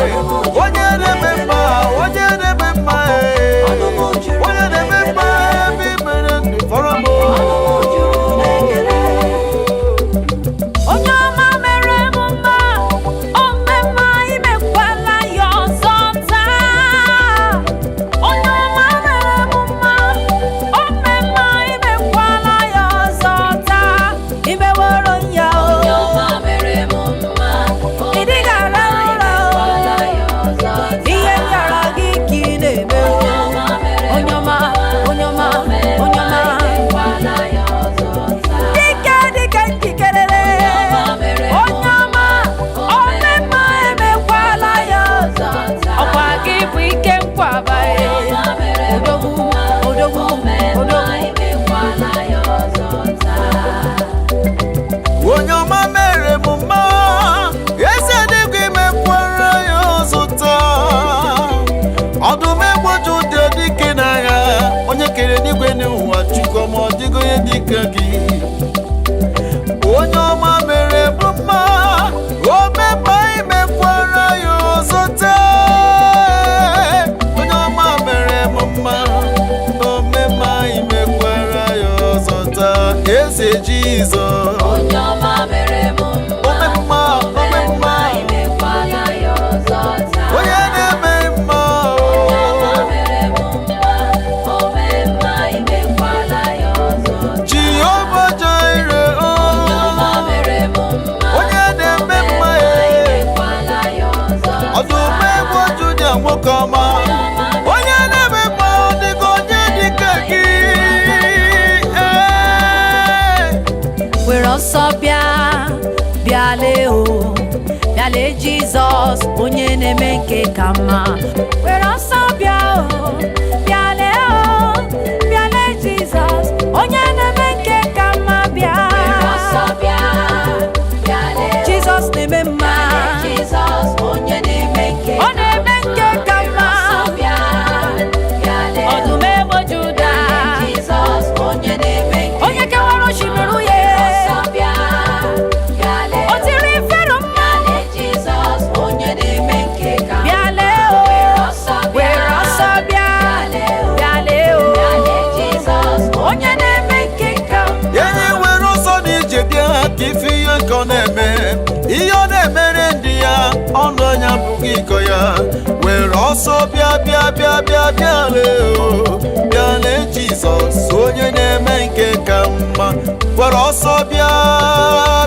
S5: Onye na-eme mma, onye na-eme mma, ee.
S6: Ọnụ m juru
S5: Onye na-eme mma, ebe i mere ndị fọrọ m.
S6: Ọnụ m juru n'ekele.
S2: Onye ọma mere m mma, o mmemma, imekwala ya ọzọ taa. Onye ọma mere m mma, o mmemma, imekwala ya ọzọ taa. Imeworo ya o.
S6: Onye ọma mere m mma, o
S2: Ị dịghị arahụ ụra o.
S6: mekwala ya ọzọ taa.
S3: Ihe m yọrọ gị ka ị na-eme o.
S6: Onye ọma mere m
S3: Onye ọma, onye ọma,
S6: mma,
S3: onye ọma.
S6: imekwala ya ọzọ taa.
S3: Dike dike njikerere.
S6: Onye ọma mere m
S2: Onye ọma, o mmemma, emekwala ya ọzọ.
S6: ọzọ taa.
S2: Ọkwa gị bụ ike nkwaba e.
S6: Onye ọma mere m
S3: Odogwu,
S6: mma,
S3: odogwu,
S6: o mmemma,
S3: odogwu.
S6: imekwala ya ọzọ taa.
S5: Onye ọma mere m mma, eze dịgwa, imekwara ya ọzọ taa. Ọdụm egboju dị, dike n'agha, onye kere n'igwe n'ụwa, Chukwu ọma, ọ dịgo onye dịka gị. Onye ọma mere m mma, omemma, imekwara ya ọzọ taa. Onye ọma mere m mma, omemma, imekwara ya ọzọ taa, eze Jizọs.
S6: Onye ọma mere m mma,
S5: Omemma, omemma.
S6: imekwala ya ọzọ taa.
S5: Onye na-eme mma.
S6: Onye ọma mere m mma, o mmemma, imekwala ya ọzọ taa.
S5: Jehova Jire.
S6: Onye ọma mere m mma,
S5: Onye na-eme mma,
S6: imekwala ya ọzọ taa.
S5: Ọdụm egwu Juda, nwoke ọma, onye na-eme mma, ọ dịka onye dịka gị. Ee.
S3: Were ọsọ bịa, bịa lee o, bịa lee Jizọs onye na-eme nke ka mma.
S2: Were ọsọ bịa o, bịa lee o, bịa lee Jizọs onye na-eme nke ka mma, bịa.
S6: Were ọsọ bịa, bịa lee o,
S3: Jizọs na-eme mma.
S6: bịa lee Jizọs onye na-eme nke
S2: Ọ na-eme nke ka
S6: Were
S2: mma.
S6: ọsọ bịa, bịa lee o,
S2: Ọdụm egbo Juda,
S6: bịa lee Jizọs onye na-eme nke
S2: onye kewara osimiri uhie.
S6: Ọsọ bịa, bịa lee
S2: O
S6: o,
S2: tiri Fero mma.
S6: bịa lee Jizọs onye na-eme nke ka
S2: Bịa lee o,
S6: Were ọsọ bịa,
S2: were ọsọ bịa,
S6: bịa lee o,
S2: bịa lee o,
S6: bịa lee Jizọs
S2: onye na-eme nke ka mma.
S5: Enyi, were ọsọ na ije bịa ka ife ihe nke ọ na-eme, ihe ọ na-emere ndị ya, ọnụ anya abụghị ịkọ ya. Were ọsọ bịa, bịa, bịa, bịa, bịa lee o, bịa lee Jizọs onye na-eme nke ka mma. Were ọsọ bịa,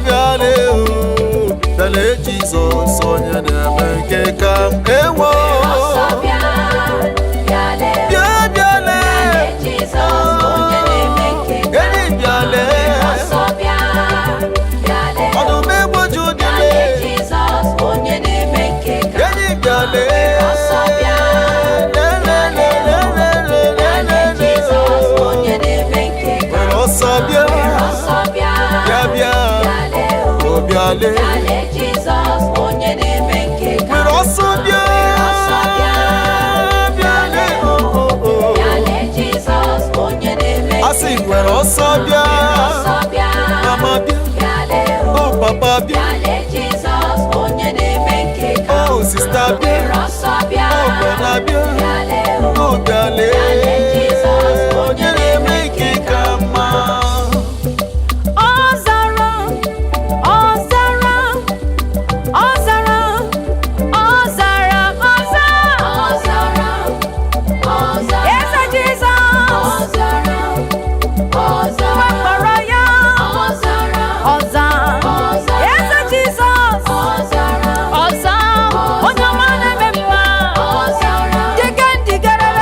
S5: bịa lee o, bịa lee Jizọs onye na-eme nke ka mma. Ewo.
S6: Ọsọ bịa, bịa lee o,
S5: Bịa, bịa lee.
S6: bịa lee Jizọs onye na-eme nke ka
S5: Enyi, bịa lee.
S6: Ọsọ bịa, bịa lee o,
S5: Ọdụm egboju dị
S6: bịa lee
S5: lee.
S6: Jizọs onye na-eme nke ka
S5: Enyi, bịa lee.
S6: Ọsọ bịa,
S5: Le, le, le, le, le, le,
S6: bịa
S5: le,
S6: lee
S5: le, le.
S6: Jizọs onye na-eme nke ka
S5: Were ọsọ bịa.
S6: Ọsọ bịa,
S5: Bịa, bịa.
S6: bịa lee o,
S5: O, bịa lee.
S6: bịa lee Jizọs onye na-eme nke ka
S5: Were ọsọ bịa.
S6: Ọsọ bịa,
S5: Bịa lee. O, o, o.
S6: bịa lee Jizọs onye na-eme
S5: Asị m, were ọsọ bịa.
S6: Ọsọ bịa,
S5: Mama bịa.
S6: bịa lee o,
S5: O, papa bịa.
S6: bịa lee Jizọs onye na-eme nke ka
S5: O, sista bịa.
S6: Were ọsọ bịa,
S5: O, brọda bịa.
S6: bịa lee o,
S5: O, bịa lee.
S6: Bịa lee Jizọs
S5: Onye na-eme nke ka mma.
S2: Ọ zara, ọ zara, ọ zara, ọ zara, ọ zara.
S6: Ọ zara, ọ zara,
S2: Eze Jizọs,
S6: ọ zara, ọ zara,
S2: gbakpọrọ ya,
S6: ọ zara,
S2: ọza.
S6: ọ zara,
S2: Eze Jizọs,
S6: ọ zara,
S2: ọza, onye ọma na-eme mma.
S6: ọ zara,
S2: Dike njikere.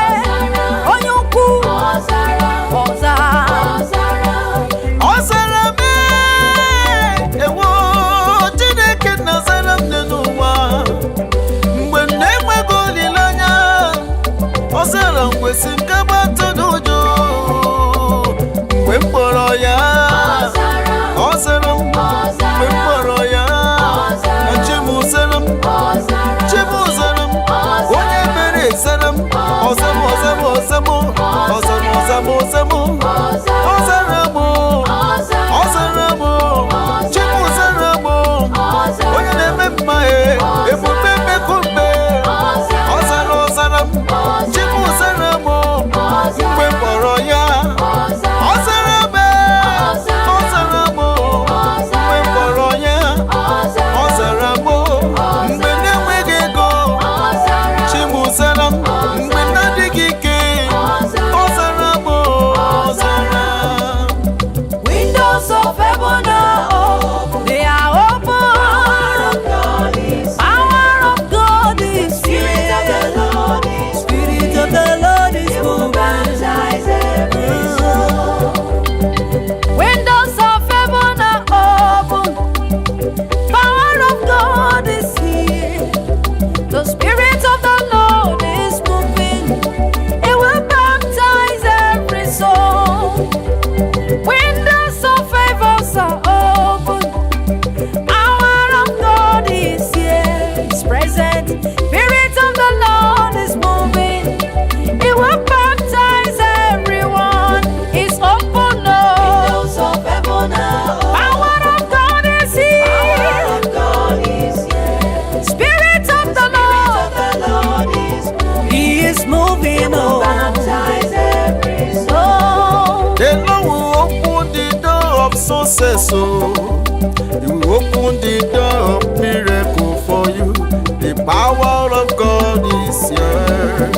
S5: Power of God is here.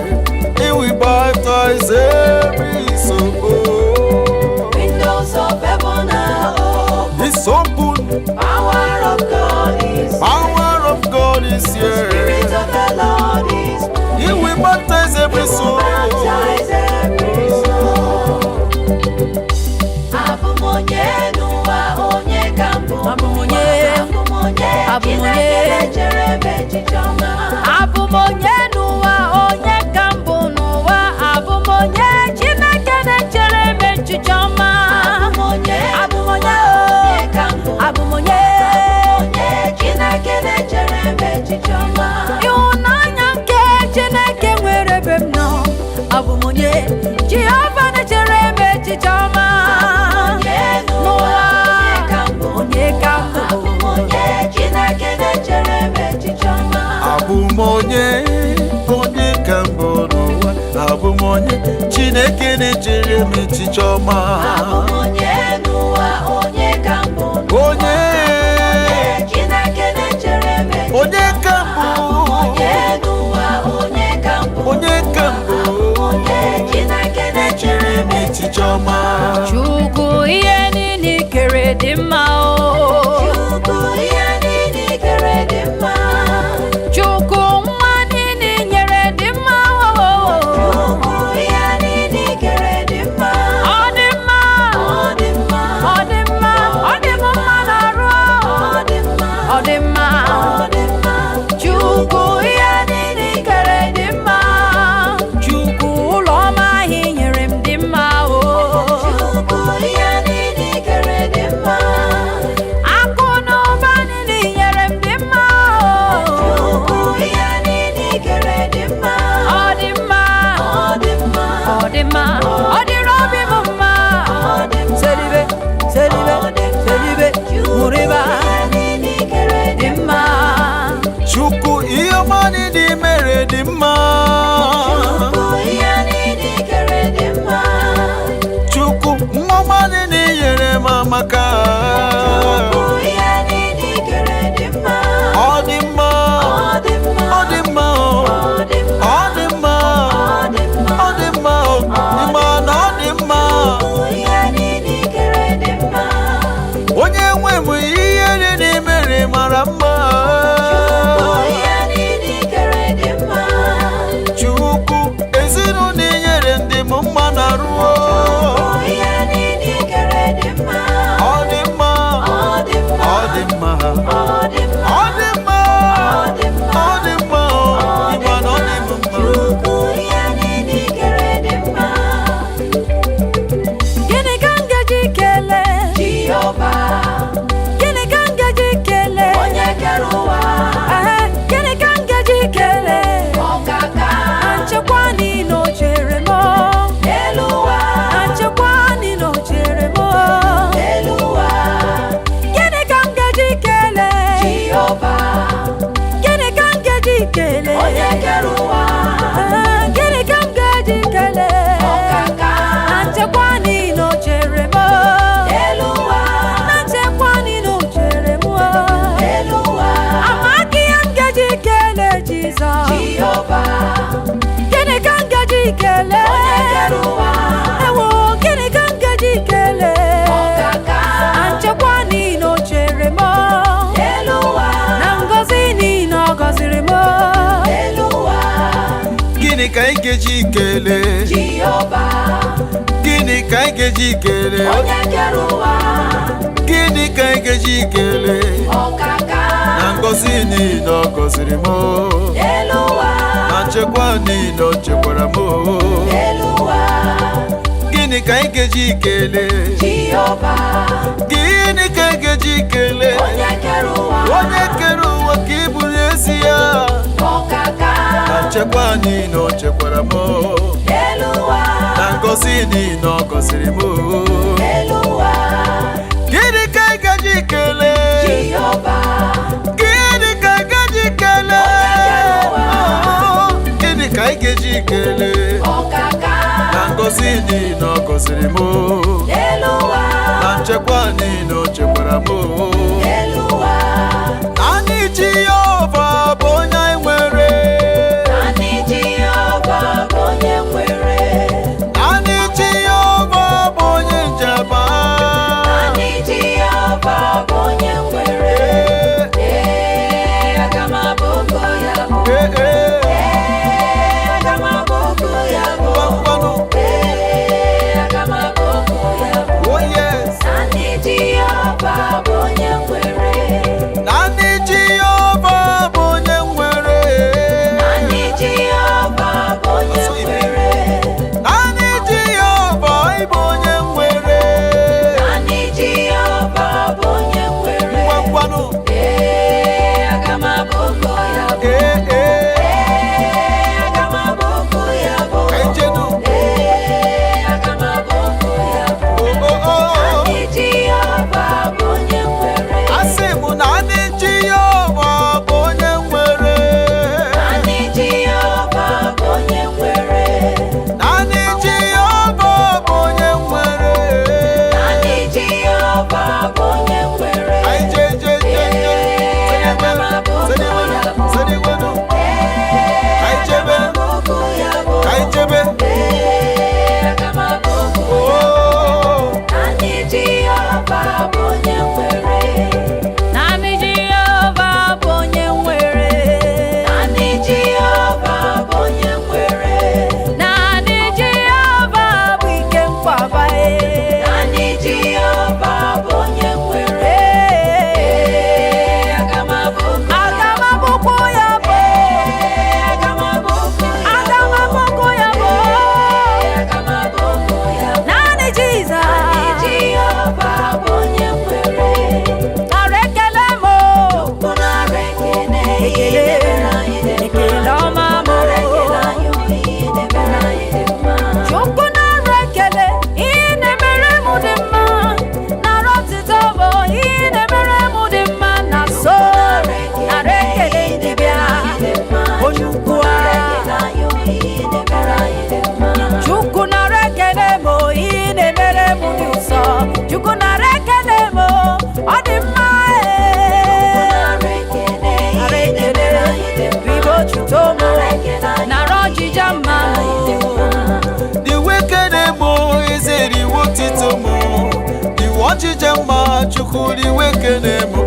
S5: He will baptize every soul.
S6: Windows of heaven are open.
S5: It's open.
S6: Power of God is here.
S5: Power of God is here.
S6: Spirit of the Lord is moving.
S5: He will baptize every
S6: He will
S5: soul.
S6: baptize every soul. Abụ m onye n'ụwa, onye ka mbụ.
S3: Abụ m onye.
S6: Abụ m onye.
S3: Abụ m onye.
S6: Chineke na-echere m echiche ọma.
S3: Abụ m onye n'ụwa, onye ka mbụ n'ụwa. Abụ m onye Chineke na-echere m echiche ọma.
S6: Abụ m onye
S3: Abụ m onye
S6: n'ụwa, onye ka mbụ.
S3: Abụ m onye.
S6: Onye Chineke na-echere m echiche ọma.
S3: Ịhụnanya nke Chineke nwere ebe m nọ. Abụ m onye Jehova na-echere m echiche ọma.
S6: Onye n'ụwa, onye ka mbụ.
S3: Onye ka mbụ.
S6: Abụ m onye Chineke na-echere m echiche ọma.
S5: Abụ m onye, onye ka mbụ n'ụwa. Abụ m onye Chineke na-echere m echiche ọma.
S6: Abụ m onye n'ụwa, onye ka mbụ n'ụwa.
S5: Onye,
S6: Onye Chineke na-echere m echiche
S5: onye ka mbụ,
S6: Onye n'ụwa, onye ka mbụ.
S5: onye ka mbụ,
S6: Onye Chineke na-echere m
S5: echiche ọma.
S3: Chukwu, ihe niile i kere dị mma o.
S6: Chukwu, ihe niile i kere dị mma.
S3: Chukwu, nwa niile i nyere dị mma o.
S6: Chukwu, ihe niile i kere dị mma.
S3: Ọ dị mma.
S6: Ọ dị mma.
S3: Ọ dị mma. Ọ dị m mma n'arụ.
S6: Ọ dị mma.
S3: Ọ dị mma.
S6: Ọ dị mma.
S3: Chukwu, ihe niile i kere dị mma. Chukwu, ụlọ ọma ahụ i nyere m dị mma o.
S6: Chukwu, ihe niile i kere dị mma.
S3: Akụ na ụba niile i nyere m dị mma o.
S6: Chukwu, ihe niile i kere dị mma.
S3: Ọ dị mma.
S6: Ọ dị mma.
S3: Ọ dị mma. Ọ dịrị obi m mma.
S6: Ọ dị mma.
S3: Selibe, selibe,
S6: Ọ dị mma.
S3: selibe,
S6: Chukwu,
S3: mụrịba
S6: ihe niile i kere
S3: dị mma.
S5: Chukwu, ihe ọma niile i mere dị mma.
S6: Chukwu, ihe niile i kere dị mma.
S5: Chukwu, nwa ọma niile i nyere m amaka.
S6: Chukwu, ihe niile i kere dị mma.
S5: Ọ dị mma,
S6: Ọ dị mma.
S5: ọ dị mma,
S6: Ọ dị mma.
S5: ọ dị mma,
S6: Ọ dị mma.
S5: ọ dị mma, ịma na ọ dị mma.
S6: Chukwu, ihe niile i kere dị mma.
S5: Onye nwe m, ihe niile i mere mara mma.
S6: Chukwu, ihe niile i kere dị mma.
S5: Chukwu, ezinụlọ i nyere ndị m mma na ruo.
S6: Chukwu, ihe niile i kere dị mma.
S5: Ọ dị mma,
S6: Ọ dị mma.
S5: ọ dị mma,
S6: Ọ dị mma.
S5: ọ dị mma,
S6: Ọ dị mma.
S5: ọ dị mma, ịma na ọ dị m mma.
S6: Chukwu, ihe niile i kere dị mma.
S3: Gịnị ka m ga-eji kelee?
S6: Jehova,
S3: Gịnị ka m ga-eji kelee?
S6: onye kere ụwa.
S3: Ehe, gịnị ka m ga-eji kelee?
S6: Ọkaka
S3: Na nchekwa niile o chere m.
S6: elu ụwa.
S3: Na nchekwa niile o chere m.
S6: Elu ụwa.
S3: Gịnị ka m ga-eji kelee?
S6: Jehova,
S3: Gịnị ka m ga-eji kelee?
S6: onye kere ụwa.
S3: Ehe, gịnị ka m ga-eji kelee?
S6: Ọkaka
S3: Na nchekwa niile o chere m.
S6: elu ụwa.
S3: Na nchekwa niile o chere m.
S6: Elu ụwa.
S3: Amaghị ihe m ga-eji kelee Jizọs.
S6: Jehova,
S3: Gịnị ka m ga-eji kelee?
S6: onye kere ụwa.
S3: Ewo, gịnị ka m ga-eji kelee?
S6: Ọkaka
S3: Na nchekwa niile o chere m.
S6: elu ụwa.
S3: Na ngọzi niile ọ gọziri m.
S6: Elu ụwa.
S5: Gịnị ka anyị ga-eji kelee?
S6: Jehova,
S5: Gịnị ka anyị ga-eji kelee?
S6: onye kere ụwa.
S5: Gịnị ka anyị ga-eji kelee?
S6: Ọkaka
S5: Na ngọzi niile ọ gọziri m,
S6: elu ụwa.
S5: na nchekwa niile o chekwara m.
S6: Elu ụwa.
S5: Gịnị ka anyị ga-eji kelee?
S6: Jehova,
S5: Gịnị ka anyị ga-eji kelee?
S6: onye kere ụwa.
S5: Onye kere ụwa ka ị bụrụ ezi ya.
S6: Ọkaka
S5: Na nchekwa niile o chekwara m,
S6: elu ụwa.
S5: na ngọzi niile ọ gọziri m.
S6: Elu ụwa.
S5: Gịnị ka anyị ga-eji kelee?
S6: Jehova,
S5: Gịnị ka anyị ga-eji kelee? Oh, gịnị ka anyị ga-eji kelee?
S6: ọkaka
S5: Na ngọzi niile ọ gọziri m,
S6: elu ụwa.
S5: na nchekwa niile o chekwara m.
S6: Elu ụwa.
S5: Naanị Jehova bụ onye anyị nwere. Achịcha mma, Chukwu riwe ekele m o.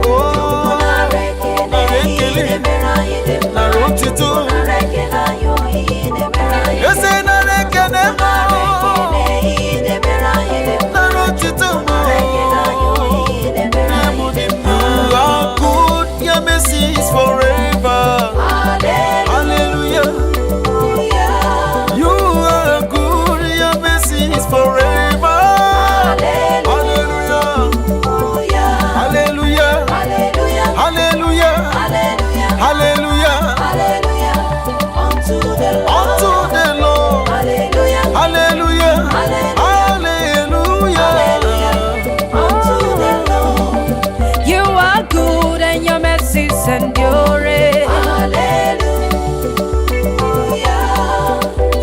S6: Nara ekele,
S5: Nara
S6: ihe
S5: ekele.
S6: na-emere anyị dị mma.
S5: Nara otito.
S6: Nara ekele anyị, o, ihe na-emere anyị dị
S5: Eze,
S6: mma.
S5: nara ekele m
S6: Nara ekele, ihe na-emere anyị dị mma.
S5: Nara otito m.
S6: Nara ekele anyị, o, ihe na-emere anyị dị mma.
S5: You are good, your mercy is forever. Hallelujah.
S6: Hallelujah.
S5: You are good, your mercy is forever. Hallelujah.
S6: Hallelujah.
S5: Hallelujah.
S6: Hallelujah.
S5: Hallelujah.
S6: Hallelujah.
S5: Hallelujah.
S6: Hallelujah. Unto the Lord.
S5: Unto the Lord.
S6: Hallelujah.
S5: Hallelujah.
S6: Hallelujah.
S5: Hallelujah.
S6: Unto the Lord.
S3: You are good and your mercies endure.
S6: Hallelujah.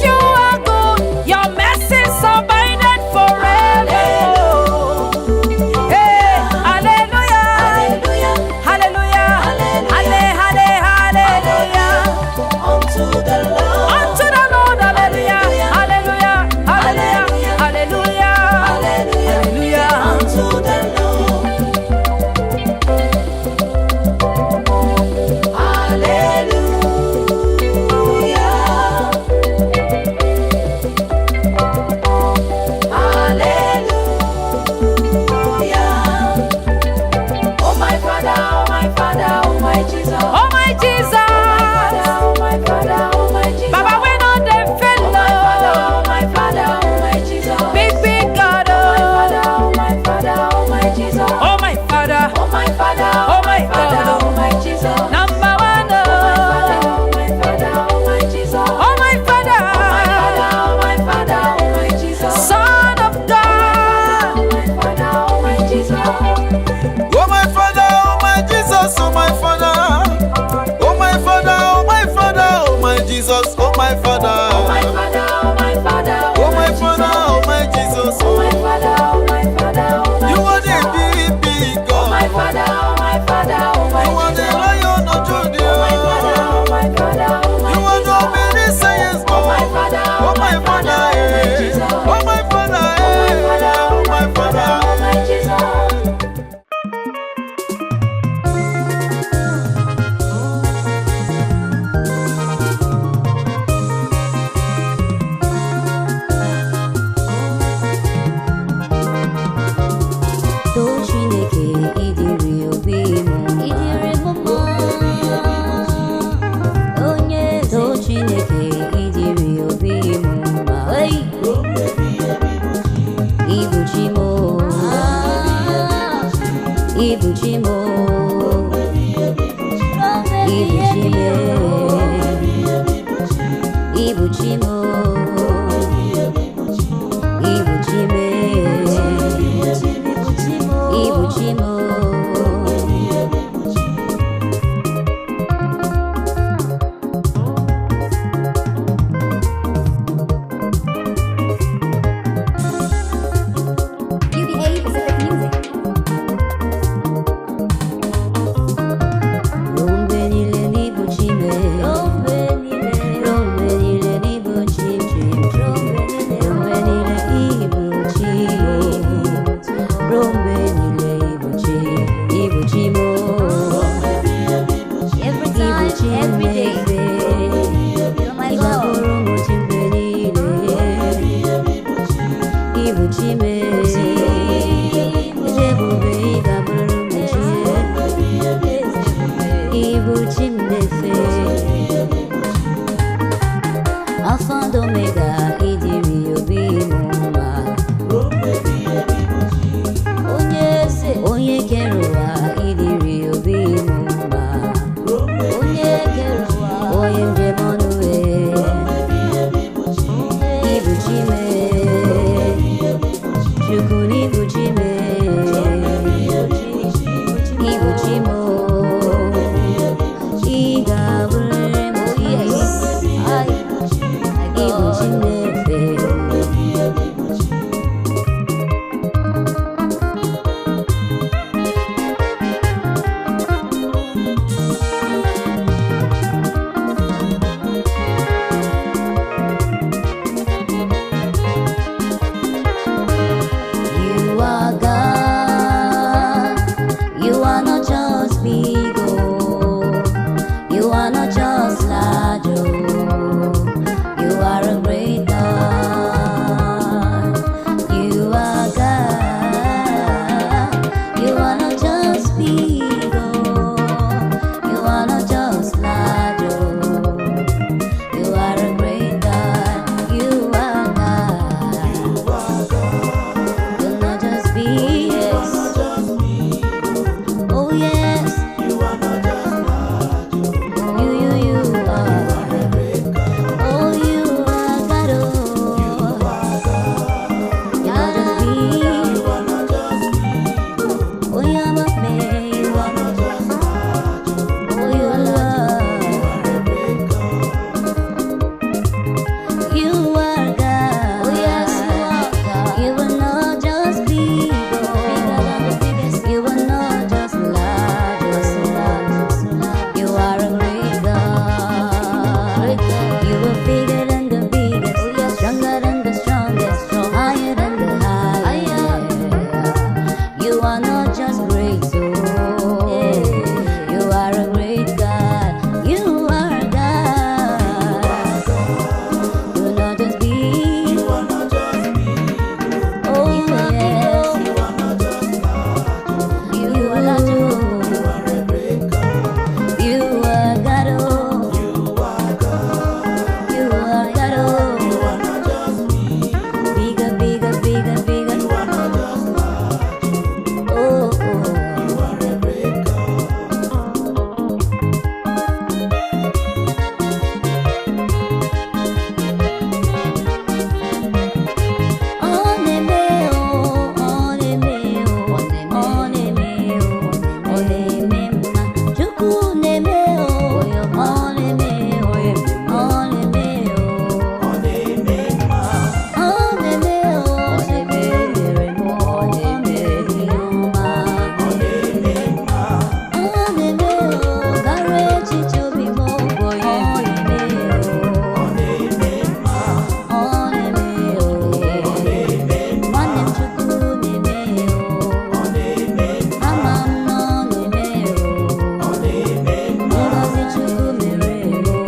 S3: You are good, your mercies abided forever. Hey, hallelujah,
S6: Hallelujah.
S3: hallelujah,
S6: Hallelujah.
S3: hallelujah.
S6: Unto the Lord.
S3: Unto the Lord, hallelujah, hallelujah, hallelujah, hallelujah,
S6: Hallelujah.
S3: hallelujah.
S6: Unto the Lord.
S1: are not just large, oh. You are a great God. You are God. You are not just big, oh. You are not just large, oh. You are a great God. You are God. You're not just big, yes. Oh yes. You are not just large. You are. Oh, you are God. Oh, you are just big. Oh, you are my man. You are not just large. Oh, you are love. You are God. Oh yes, you are God. You are not just big, oh. You are not just large, oh. You are a great God. You are bigger than the biggest, stronger than the strongest, higher than the highest. You are not just great, oh. You are a great God. You are God. You not just be. You are not just be. Oh yes. You are not just large. You are large. You are a great God. You are God. Oh. You are God. You are God. Oh. You are not just be. Bigger, bigger, bigger, bigger. You are not just large. Oh, oh. You are a great God. Ọ na-eme o, ọ na-eme o, ọ na-eme o, ọ na-eme mma. Chukwu na-eme o, ọ na-eme o, ọ na-eme o. Ọ na-eme o, Chukwu mere m, ọ na-eme ihe ọma. Ọ na-eme o, gara echiche obi m, ọ na-eme o. Ọ na-eme o, nwanne m Chukwu na-eme o, ama m na ọ na-eme o, ngọzi Chukwu mere o.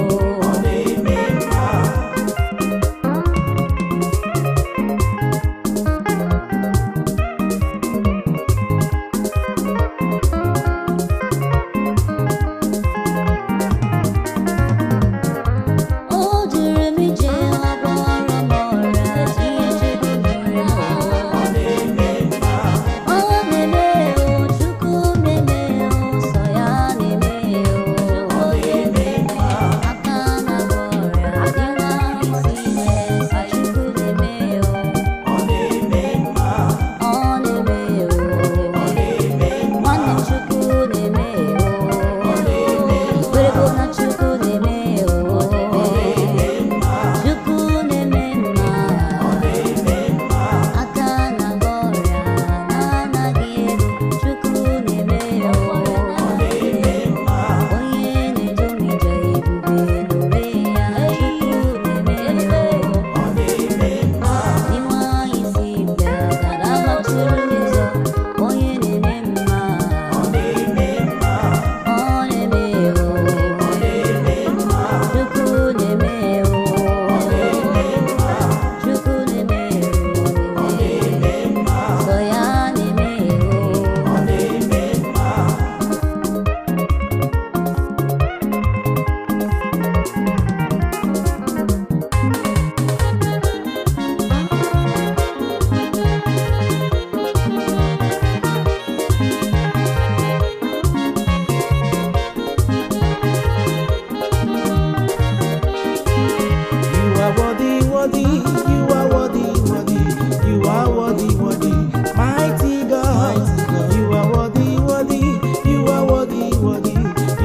S1: O juru m ije ọ gwọrọ m ọrịa, ihe Chukwu mere m. Ọ na-eme o, Chukwu na-eme o, sọ ya na-eme o. Aka na-agwọ ọrịa, dị nwa isi ime, Chukwu na-eme o. Ọ na-eme o, nwanne m Chukwu na-eme o. Ikwerego na Chukwu na-eme o. Chukwu na-eme mma. Aka na-agwọ ọrịa na-anaghị ego, Chukwu na-eme o. Onye na-edu m ije ebube n'onwe ya, Chukwu na-eme o. N'inwe anyị si bịa gara gbachiri ụzọ, onye na-eme mma. Ọ na-eme o. Chukwu na-eme o. Chukwu na-eme o. Sọ ya na-eme o.
S5: You are worthy, worthy, you are worthy, worthy, you are worthy, worthy, mighty God. You are worthy, worthy, you are worthy, worthy,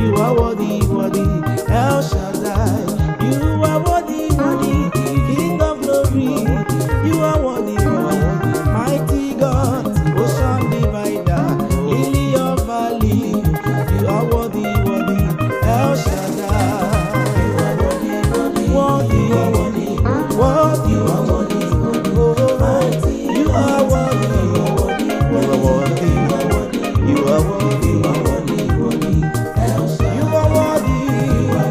S5: you are worthy, worthy, El Shaddai. You are worthy, worthy, King of glory. You are worthy, worthy, mighty God, ocean divider, lily of valley. You are worthy, worthy, El Shaddai. You are worthy, worthy, worthy, worthy, you are worthy, you are worthy, you are worthy, you are worthy, you are worthy, you are worthy.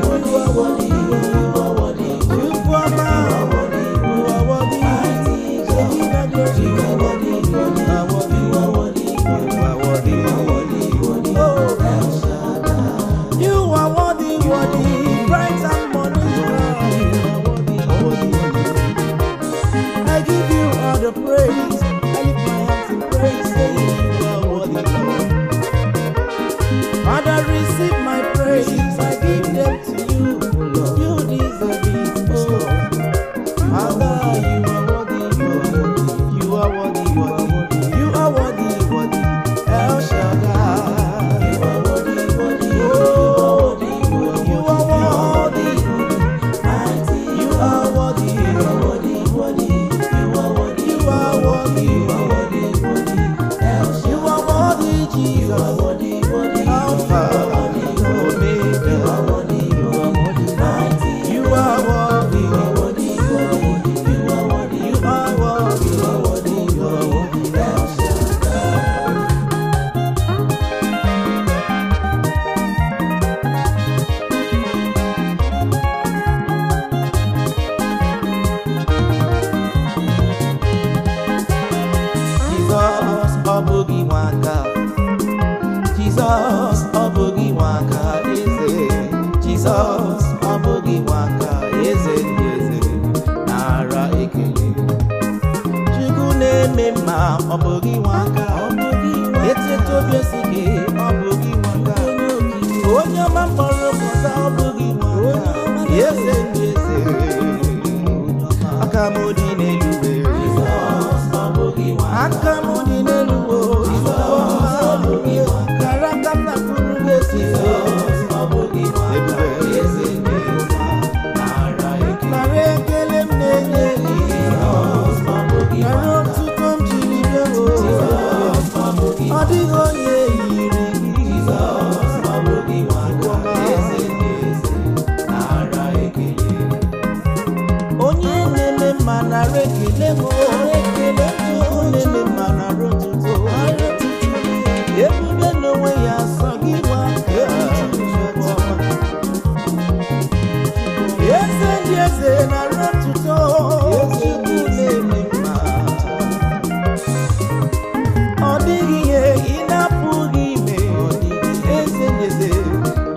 S7: worthy, bright and morning star. You are worthy. I give you all the praise. I lift my hands in praise, saying you are worthy, Lord. Father, receive my praise. I give them to you. You deserve it, oh. Father, you are worthy, you are worthy, you are worthy, you are worthy, worthy. El Shaddai, you are worthy, worthy, oh, you are worthy, mighty, you are worthy, you are worthy, worthy, you are worthy, you are worthy, you are worthy, worthy. El Shaddai, you are worthy, Jesus, you are worthy, worthy, Alpha, Omega, you are worthy, you are worthy, mighty, you are worthy, you are worthy, you are worthy, you are worthy, you are worthy, you are worthy, El Shaddai. Jizọs ọ bụghị nwaka, Jizọs ọ bụghị nwaka eze, Jizọs ọ bụghị nwaka eze ndị eze, nara ekele. Chukwu na-eme mma ọ bụghị nwaka, etete obi esike ọ bụghị nwaka, onye ọma mkpọrọ pụta ọ bụghị nwaka, eze ndị eze, aka m dị n'elu aka m dị n'elu o, kara aka m na-akụrụ gị esi ebube. Nara ekele m na-enye gị, nara otuto m jiri bịa o, ọ dịghị onye yiri gị. Onye na-eme mma nara ekele m o, Chukwu na-eme mma nara otuto. Ebube n'onwe ya sọ gị nwa eze ndị eze nara otuto. Chukwu na-eme mma, ọ dịghị ihe ị na-apụghị ime. Eze ndị eze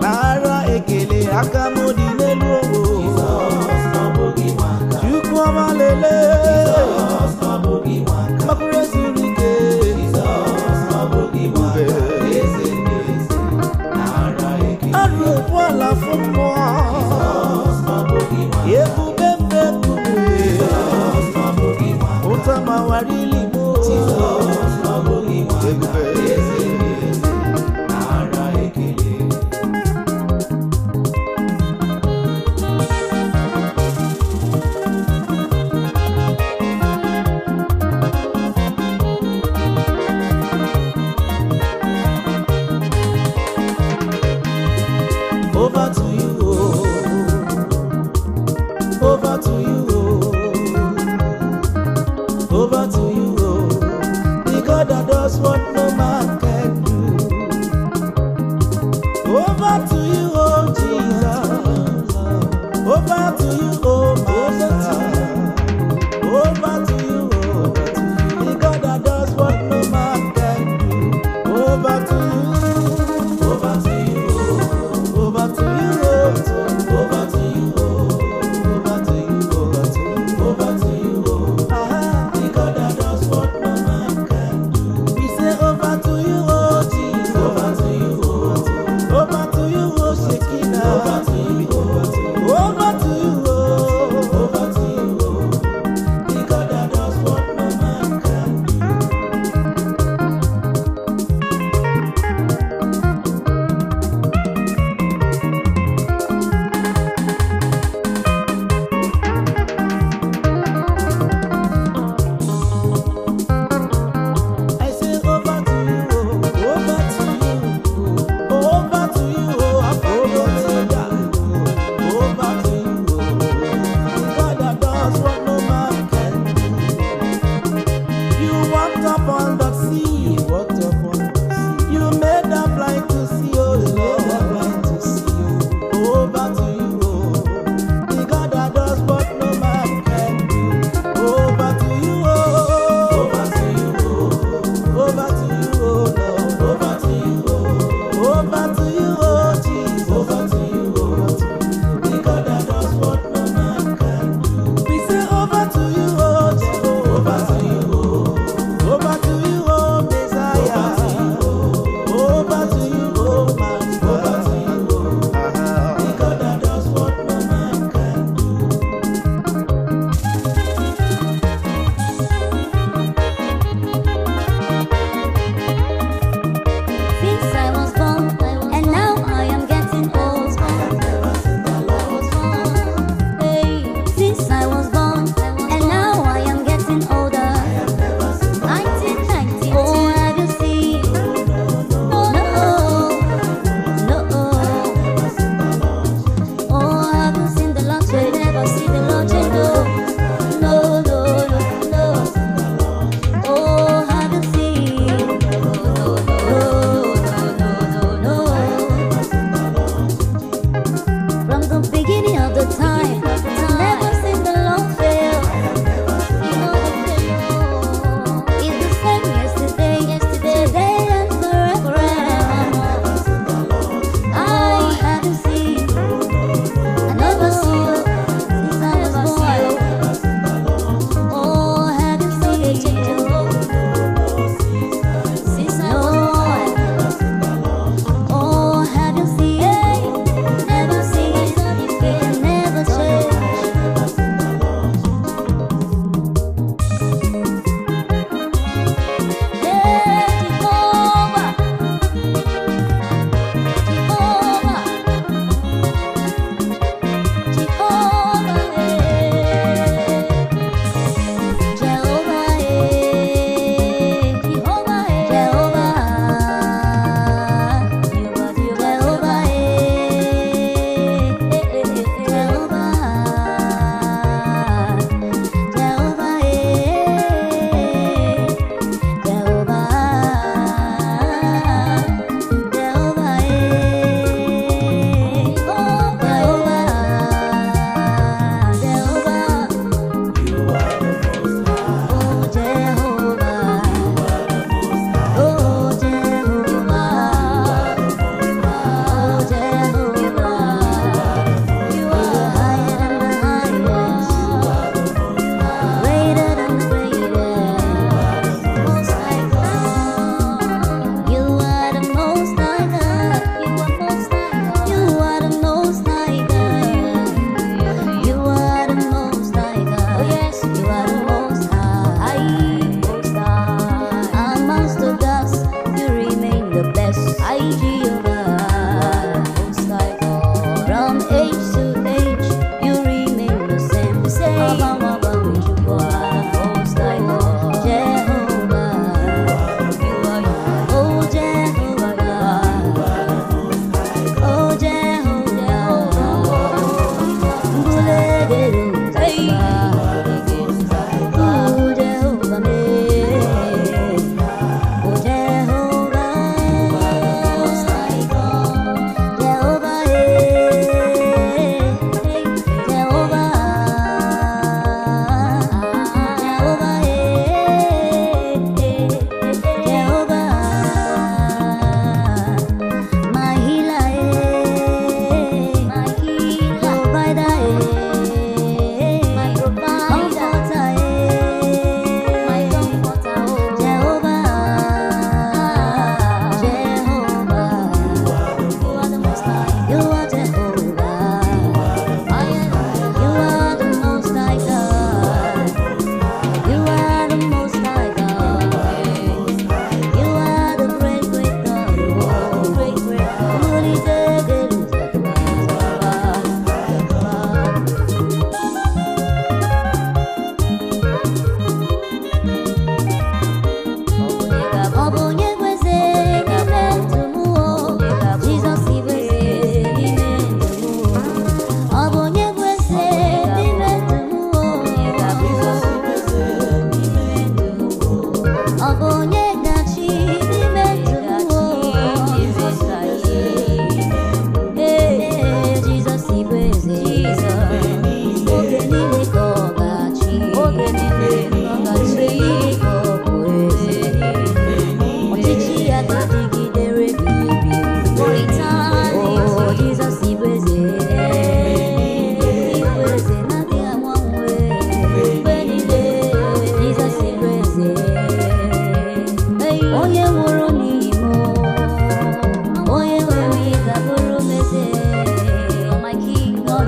S7: nara ekele, aka m dị n'elu owo. Chukwu ọma lele, mkpụrụ ezuru ike, ebube. Arụ ụgbọala fụ mmụọ, ebube mbe kpube, ụta mawara iligbo, ebube. Over to you, oh. Over to you, oh. Over to you, oh. The God that does what no man can do. Over to you, oh Jesus. Over to you, oh Master. Over to you, oh. The God that does what no man can do. Over to you. Over to you, oh. Over to you, oh. Over to you, oh. Over to you, oh. Over to you, oh. Aha. The God that does what no man can do. We say over to you, oh Jesus. Over to you, oh. Over to you, oh Shekinah. Over to you, oh. Over to you, oh. Over to you,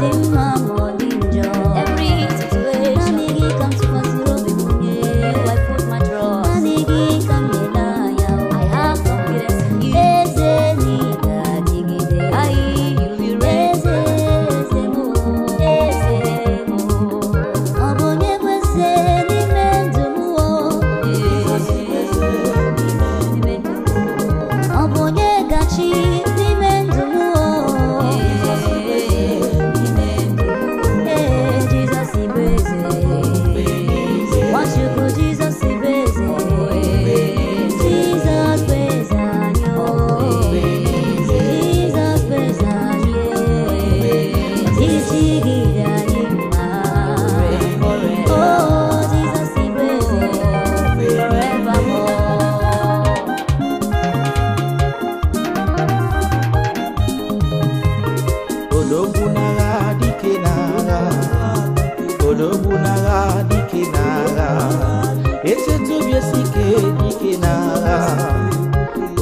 S1: dị mma ma ọ dị njọ.
S2: Every situation.
S1: Naanị gị ka m tụkwasịrị obi m nye.
S2: You I put my trust.
S1: Naanị gị ka m na-ele anya.
S2: I have confidence in you.
S1: Eze na ị ga-adịgide.
S2: I you will reign.
S1: Eze, eze m,
S2: Eze m.
S1: Ọ bụ onye bụ eze n'ime ndụ m o. Ọ bụ onye gachi n'ime ndụ m o. Ee, Jizọs bụ eze. Nwachukwu Jizọs bụ eze. Jizọs bụ eze anyị o. Jizọs bụ eze anyị e. Isi gị dị anyị mma. Oh, Jizọs bụ eze.
S2: Forevermore.
S7: Odogwu n'agha dike n'agha, odogwu n'agha dike n'agha, echetubiesi ike dike n'agha,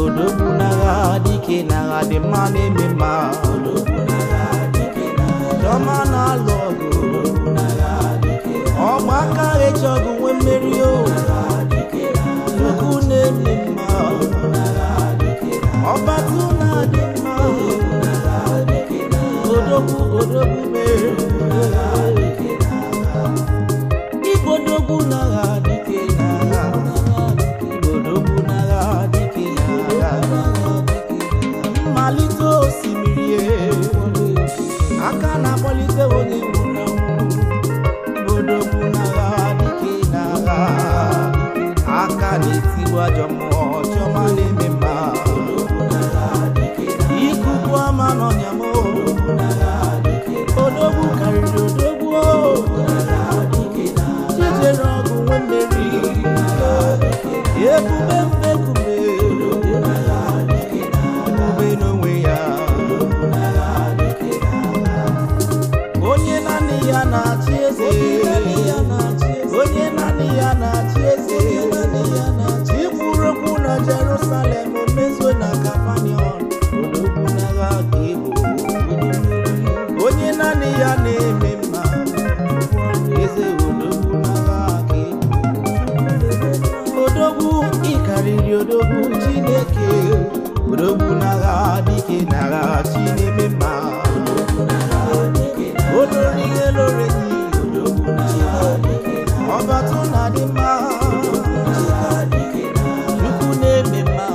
S7: odogwu n'agha dike n'agha dị mma na-eme mma, chiọma na-alụ ọgụ, ọgba aka eji ọgụ nwee mmeri o, Chukwu na-eme mma, ọbatụ na-adị mma. Odogwu odogwu mere Igbo odogwu n'agha dike n'agha, Igbo odogwu n'agha dike n'agha, mmalite osimiri e, aka na-akpọlite onye nwụrụ anwụ. Igbo odogwu n'agha dike n'agha, aka na-etigbu ajọ mmụọ, chiọma na-eme mma, ikuku ama n'ọnya m o. Odogwu karịrị odogwu o. Jijere ọgụ nwe mmeri, ebube mbekume, ebube n'onwe ya, onye naanị ya na-achị eze, onye naanị ya na-achị eze, chi kwuru okwu na Jerusalem o mezuo na Kapanọm. Odogwu n'agha ka ị bụ, onye naanị ya na-eme mma, eze odogwu n'agha ka ị bụ. Odogwu ịkarịrị odogwu, Chineke odogwu n'agha dike n'agha, chi na-eme mma, olórí elóore ni ọba tó na-adị mma, Chukwu na-eme mma,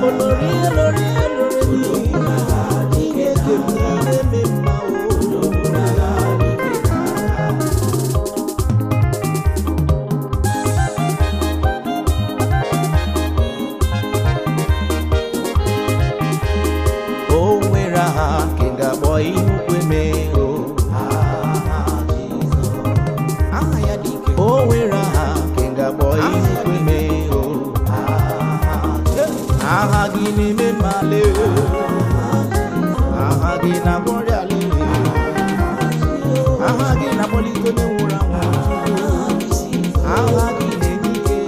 S7: olórí elórí elóore ni Chineke m na-eme mma o. O nwere aha nke ga-akpọ ihu kweme o. O nwere aha nke ga-akpọ ihu kweme o. Aha gị na-eme mmale o. Aha gị na-agwọ ọrịa le. Aha gị na-akpọlite onye nwụrụ anwụ. Aha gị na-enye ike.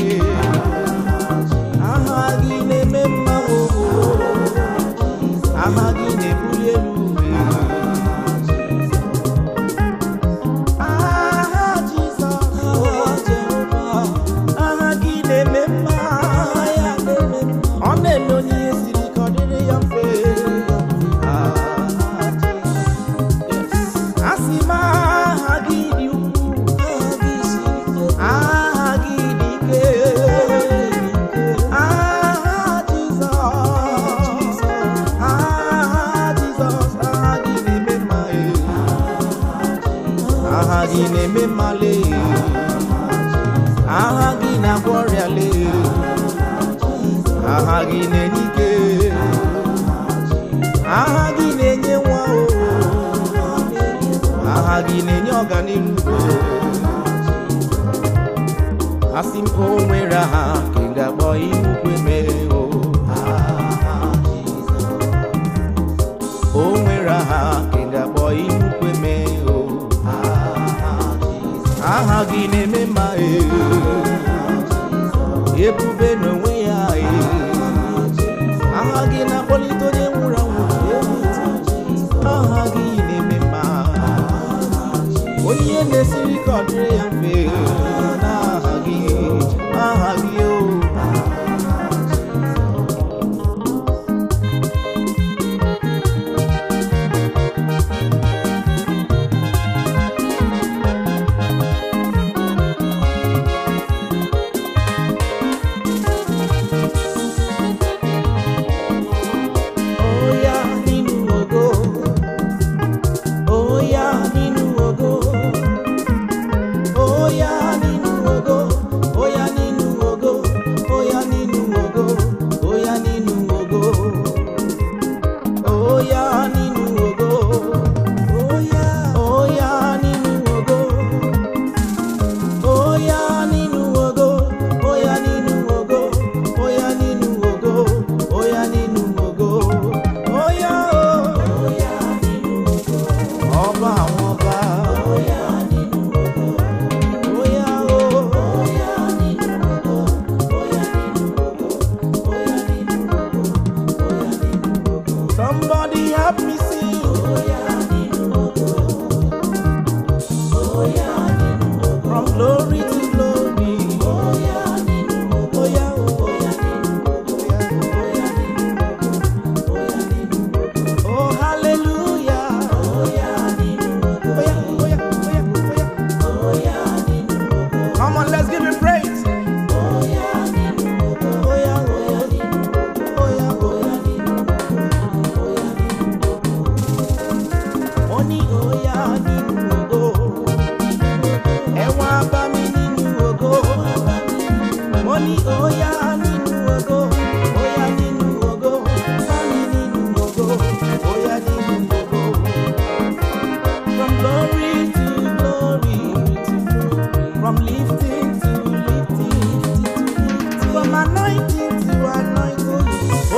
S7: Aha gị na-eme mma o. Aha gị na-ebuli elu. Aha Jizọs, aha gị na-eme mma. Ọ na-eme onye ihe siri ike ọ dịrị ya mfe. Aha Jizọs. Asị m aha gị dị ukwuu, aha gị dị ike. Aha Jizọs, aha Jizọs, aha gị na-eme mma e. Aha gị na-eme mma lee. Aha gị na-agwọ ọrịa lee. Aha gị na-enye ike. Aha gị na-enye nwa o. Aha gị na-enye ọganihu o. Asị m o nwere aha nke m ga-akpọ ihu kweme o. O nwere aha nke m ga-akpọ ihu kweme o. Aha gị na-eme mma e. Ebube n'onwe ya e. Aha gị na-akpọlite onye nwụrụ anwụ. Aha gị dịrị ya mfe n'aha gị, aha gị o. Oya nínú ògo, oya nínú ògo, oya nínú ògo, oya nínú ògo, oya nínú ògo, oya nínú ògo, oya nínú ògo, oya, oya nínú ògo, oya nínú ògo, oya nínú ògo, oya nínú ògo, oya nínú ògo, oya o, oya nínú ògo, ọba àwọn ọba, oya nínú ògo, oya o, oya nínú ògo, oya nínú ògo, oya nínú ògo, oya nínú ògo. Somebody help me sing. Oya nínú ògo, oya nínú ògo. From glory to glory. Oya nínú ògo. Oya o, oya nínú ògo. Oya nínú ògo. Oya nínú ògo. Oh hallelujah. Oya nínú ògo. Oya, oya, oya, oya. Oya nínú ògo. Come on, let's give him praise. Oya nínú ògo. Oya, oya nínú ògo. Oya, oya nínú ògo. Oya nínú ògo. Ó ní oya nínú ògo. Ẹ wá bá mi nínú ògo. Mo ní oya nínú ògo. Oya nínú ògo. Bá mi nínú ògo. Oya nínú ògo. From glory to glory. From lifting to lifting. From anointing to anointing.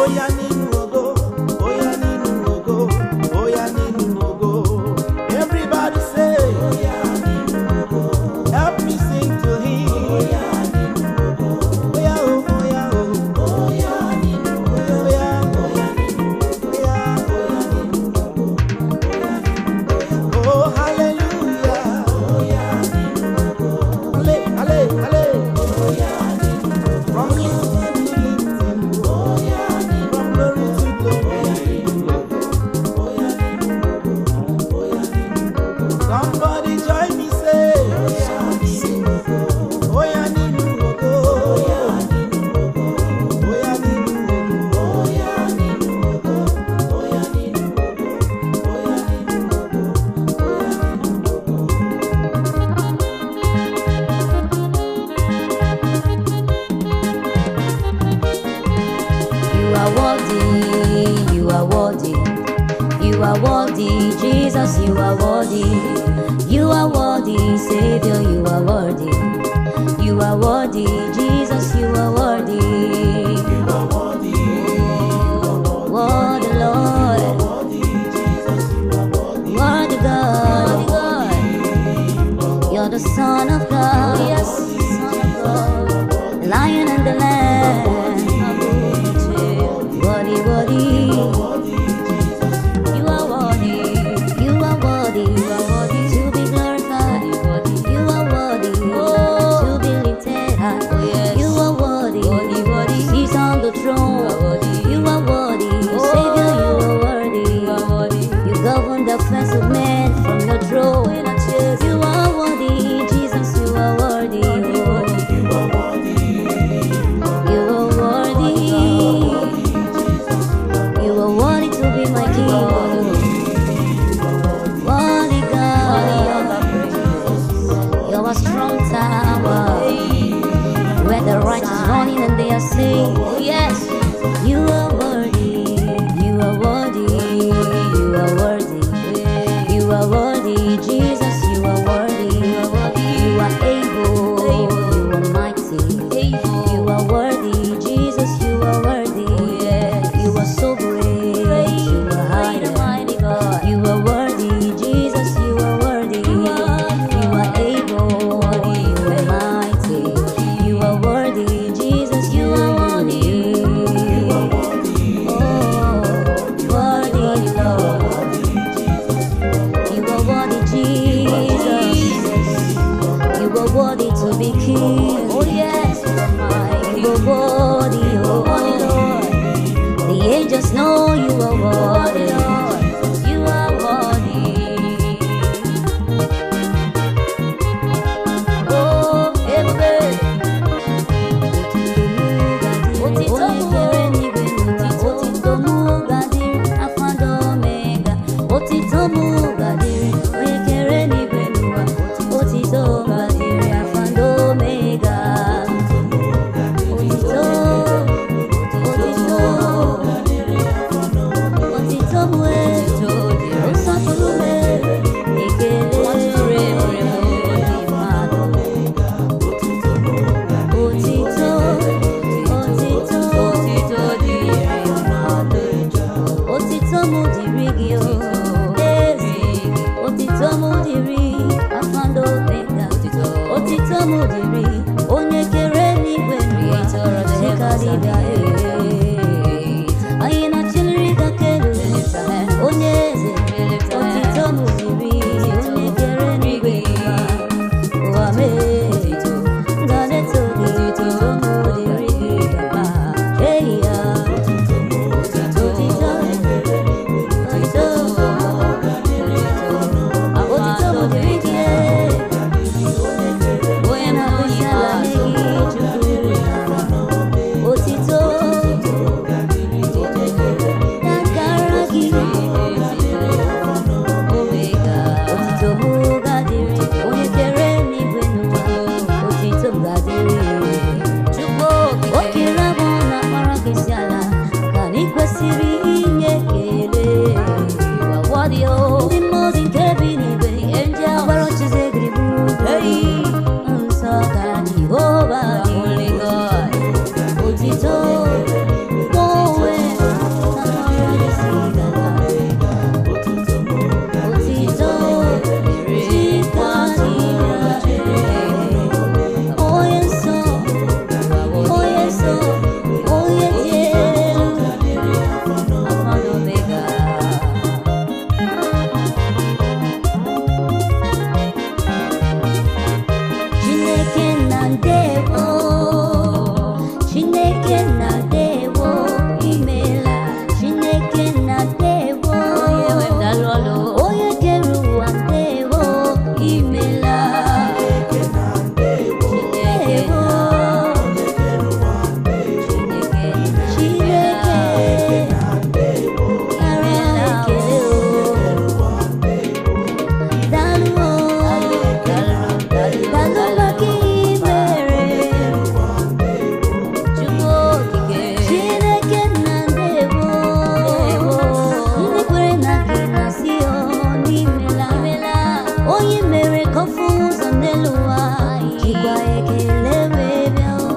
S7: Oya nínú ògo. Oya nínú ògo. Oya nínú ògo. Everybody say. Oya nínú ògo. Help me sing to him. Oya nínú ògo. Oya o, oya o. Oya nínú ògo. Oya, oya nínú ògo. Oya, oya nínú ògo. Oya nínú ògo. Oh hallelujah. Oya nínú ògo. Ale, ale, ale. Oya nínú ògo. From lifting to lifting. Oya nínú ògo. From glory to glory. Oya nínú ògo. Oya nínú ògo. Oya nínú ògo. Somebody join me say. Oya nínú ògo. Oya nínú ògo. Oya nínú ògo. Oya nínú ògo. Oya nínú ògo. Oya nínú ògo. Oya nínú ògo. Oya nínú ògo.
S1: You are worthy, you are worthy, you are worthy, Jesus, you are worthy, you are worthy, Savior, you are worthy, you are worthy, Jesus, you are worthy.
S7: You are worthy, you are worthy,
S1: Worthy Lord,
S7: worthy, Jesus, you are worthy.
S1: worthy God, you're the Son of God, yes, Son of God, the Lion and the Lamb, worthy, worthy. You are worthy, you are worthy, you are worthy to be glorified. You are worthy to be lifted high. You are worthy, he's on the throne. You are worthy, Savior, you are worthy. You govern the affairs of men from your throne. You are worthy, Jesus, you are worthy.
S7: You are worthy,
S1: You are worthy. You are worthy to be my king. Worthy God, you're a strong tower where the righteous running and they are saved. Yes, you are worthy, you are worthy, you are worthy. gị o. Eze, otito m dịrị Alfa and Omega. Otito m dịrị onye kere n'igwe n'ụwa. Chika dibịa ee. Anyị na-achịlịrị gị aka elu. Onye eze, otito m dịrị onye kere n'igwe n'ụwa. Ụwa mee, ga na-eto gị, otito m dịrị gị papa. Hey ya. Otito, otito, otito m dịrị gị. Onye na-akpụ ala nye gị Chukwu. Otito na-agara gị. Otito m ga-adịrị onye kere n'igwe n'ụwa. Otito m ga-adịrị Chukwu. O kere abụ na akpara gị isi ala ka anyị kwesịrị inye ekele. Ndị mmụọ ozi nke bi n'igwe gbara ocheeze gburugburu. Nsọ ka Jehova dị. Otito onwe na-akpara gị isi ala. Otito Chika dibịa. Onye nsọ, onye nsọ, onye dị elu. Alpha and Omega. Chineke na ndewo, Chineke na ndewo, imela. Chineke na ndewo, onye kere ụwa ndewo, imela. Ndewo, Chineke, nara ekele o. Daalụ o, daalụ maka ihe i mere. Chineke nna ndewo, ndị kwere na gị na-asị o n'imela. Onye mere ka ọ fụ ụzọ n'elu ụwa, jikwa ekele wee bịa o.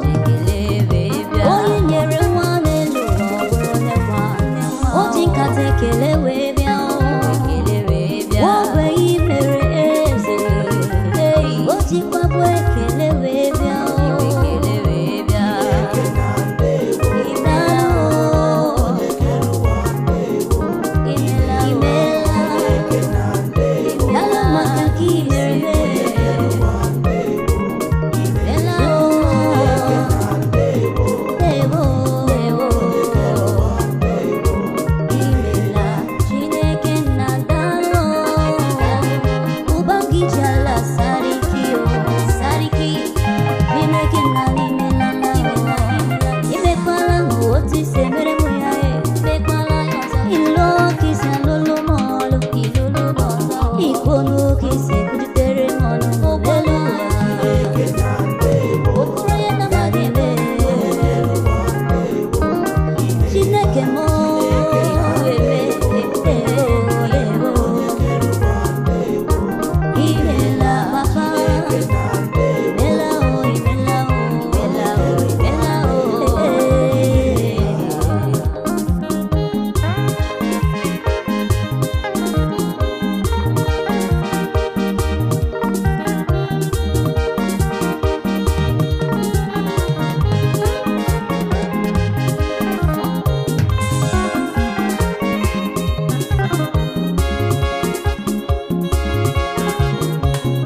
S1: Onye nyere nwa n'elu ụwa, ọ bụrụ nne nwa. O ji nkata ekele wee bịa o. Ogbenye mere eze, o jikwabụ ekele wee bịa o. Ịdaalụ o, imela, daalụ maka nke i mere mee. Imela o, ndewo, imela. Chineke nna daalụ, ụba gị ji ala sariki o, sariki. Chineke nna imela, imekwala m otu i si emere m ya e. Ilu ka i si alụlụ m ọlụ, ikwonu ka i si ekwuchitere m ọnụ n'elu ụwa. Okoro ya na mmadụ eme. Chineke m eme, imela papa, imela o, imela o, imela o, imela o.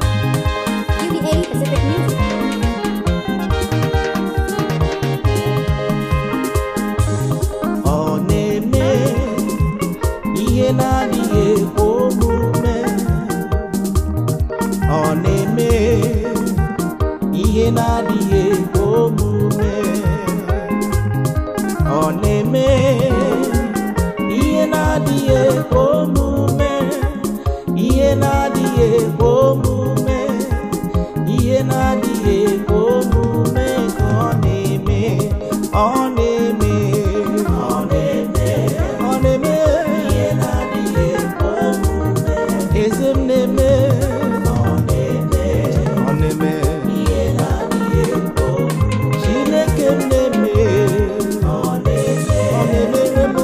S8: UVA Pacific Music.
S7: Ọ na-eme ihe na-adịghị ekwe omume. Ọ na-eme ihe na-adịghị ekwe omume. Ọ na-eme ihe na-adịghị ekwe omume. Ihe na-adịghị ekwe omume. Ihe na-adịghị ekwe omume ka ọ na-eme. Ọ na-eme. Ọ na-eme. Ọ na-eme. Ihe na-adịghị ekwe omume. Eze m na-eme. Ọ na-eme. Ọ na-eme. Ihe na-adịghị ekwe omume. Chineke m na-eme. Ọ na-eme. Ọ na-emere m.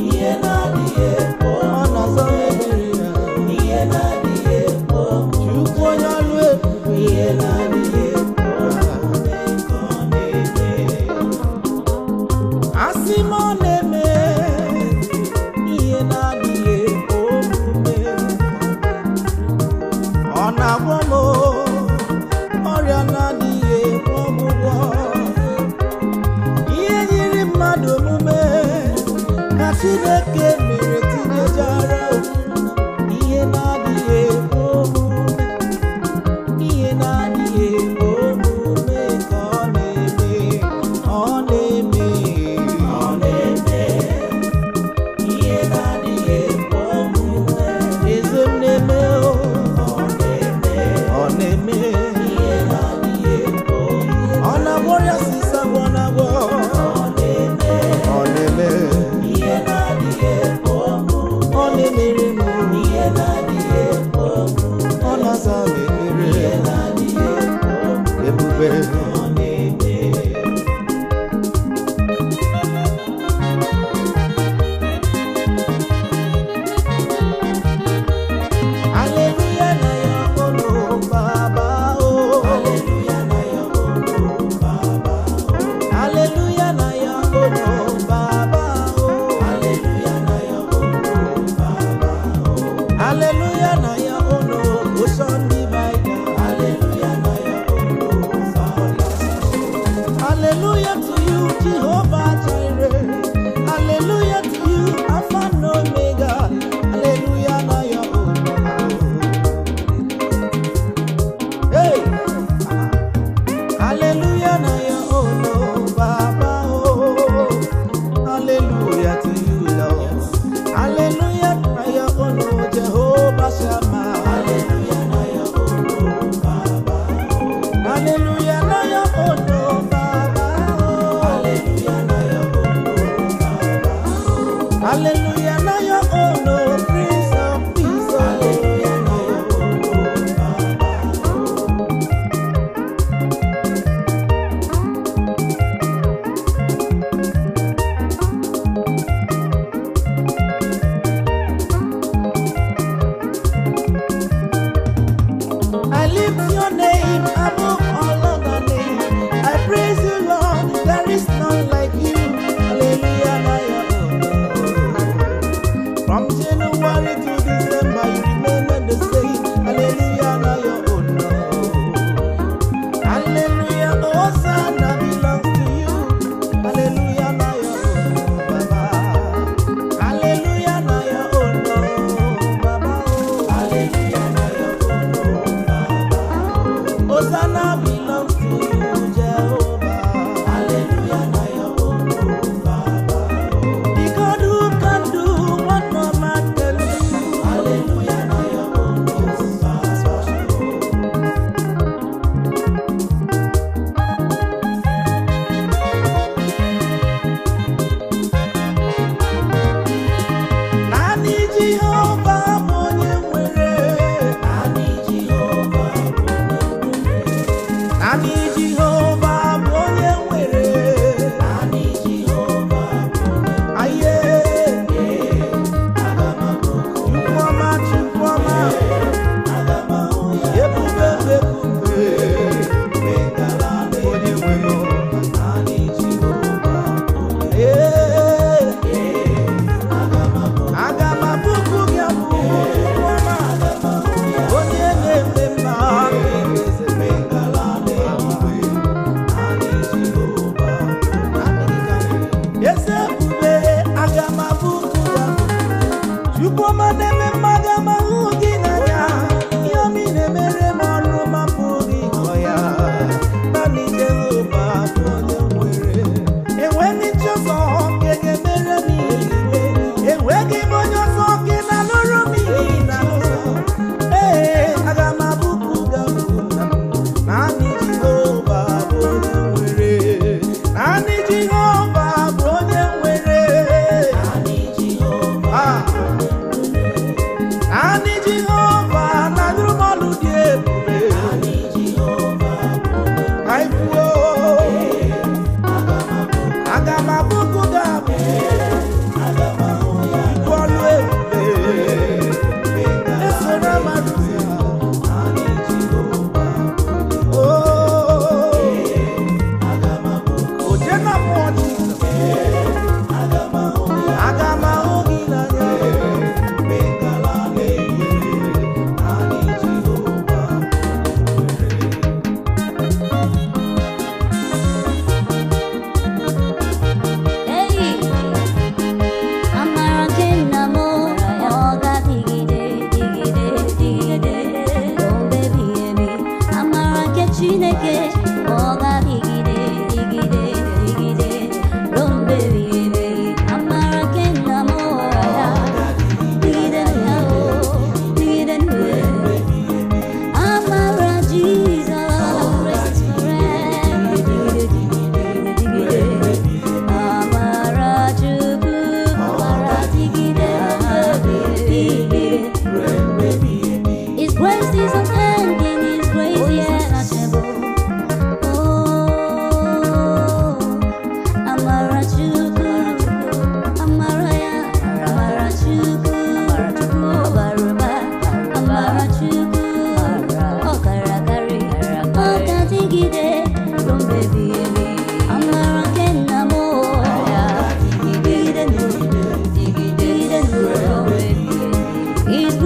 S7: Ihe na-adịghị ekwe omume. Ọ na-aza Hallelujah, na your own, oh, ocean divider. Hallelujah, na your own, oh, Father. Hallelujah to you, Jehovah Jireh. Hallelujah to you, Alpha and Omega. Hallelujah, na your own. Hey! Hallelujah, na your own, oh, Baba, oh. Hallelujah to you, Lord. Hallelujah, na your own, oh, Jehovah Shammah. Hallelujah, na your own, oh, Baba. Hallelujah, na your own, oh, Baba. Hallelujah, na your own, oh, Baba. Hallelujah, na your own, oh, Prince of Peace. Hallelujah, na your own, oh, Baba. I lift your name above all other names. I praise you, Lord. There is none like you. Hallelujah, na your own. From January to December, you remain the same. Hallelujah, na your own. Hallelujah, Hosanna belongs to you. Hallelujah, na your own, Baba. Hallelujah, na your own, Baba. Hallelujah, na your own, Baba. Hosanna belongs to you, Jehovah. Hallelujah, na your own, Baba. The God who can do what no man can do.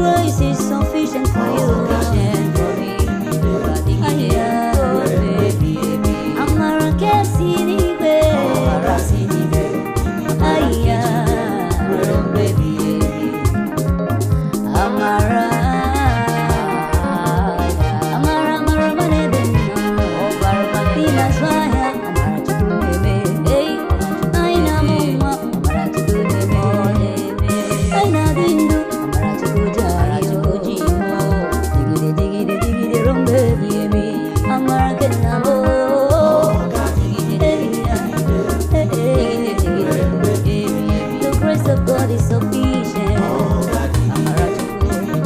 S1: grace is sufficient for you. Aya, amara nke si n'igwe. Aya, amara, amara, amara, amara ebe m nọ. Ị na-azụ ahịa, amara Chukwu na-eme. Ei, anyị na-amụ nwa, amara Chukwu na-eme. Anyị na-adị ndụ, amara Chukwu ji anyị o. Digide, digide, digide ruo mgbe ebighị ebi. Amara nke nna m o. Ei, ya. Ei, ei, ei. The grace of God is sufficient. Amara Chukwu.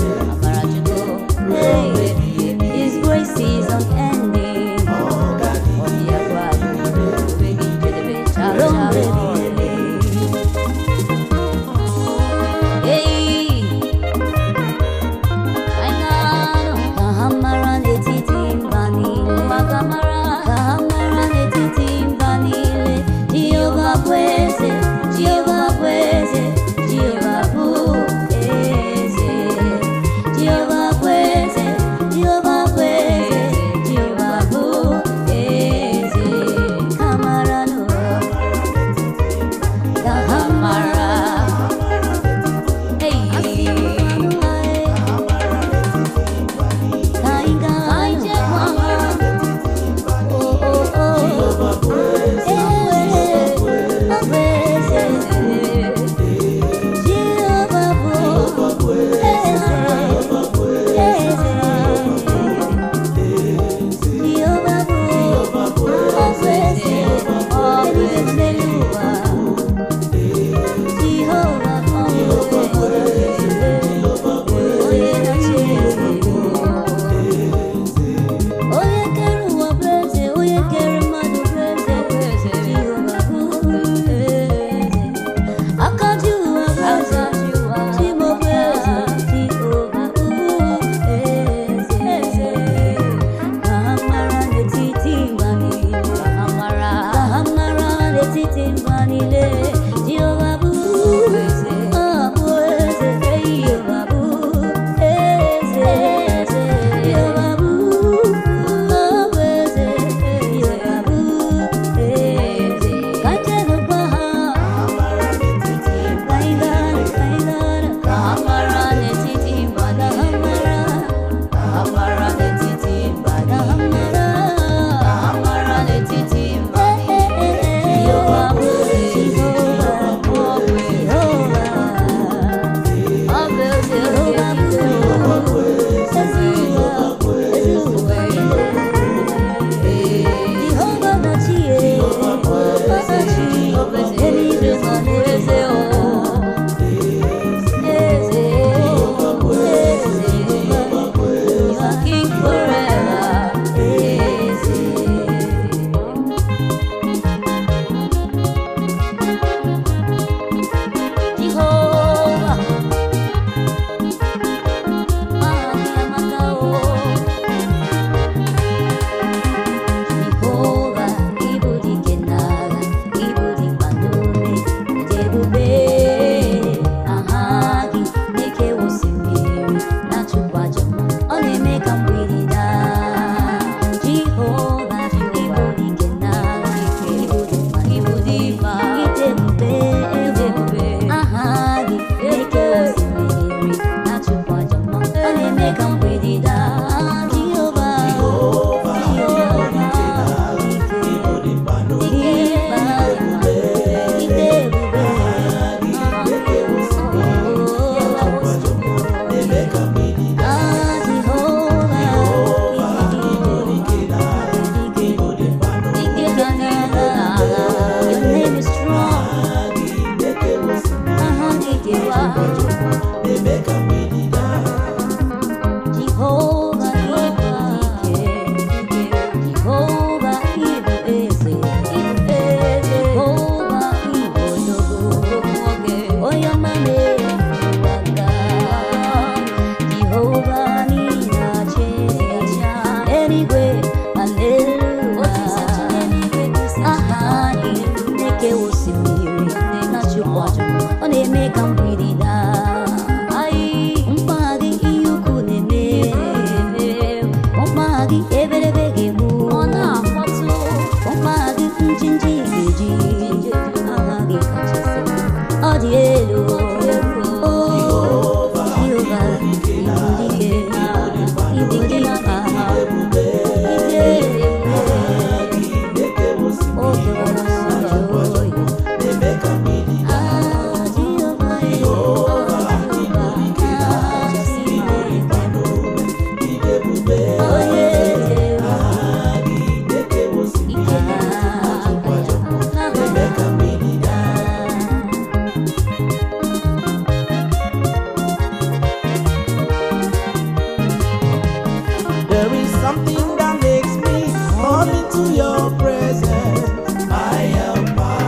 S7: something that makes me come into your presence, my helper.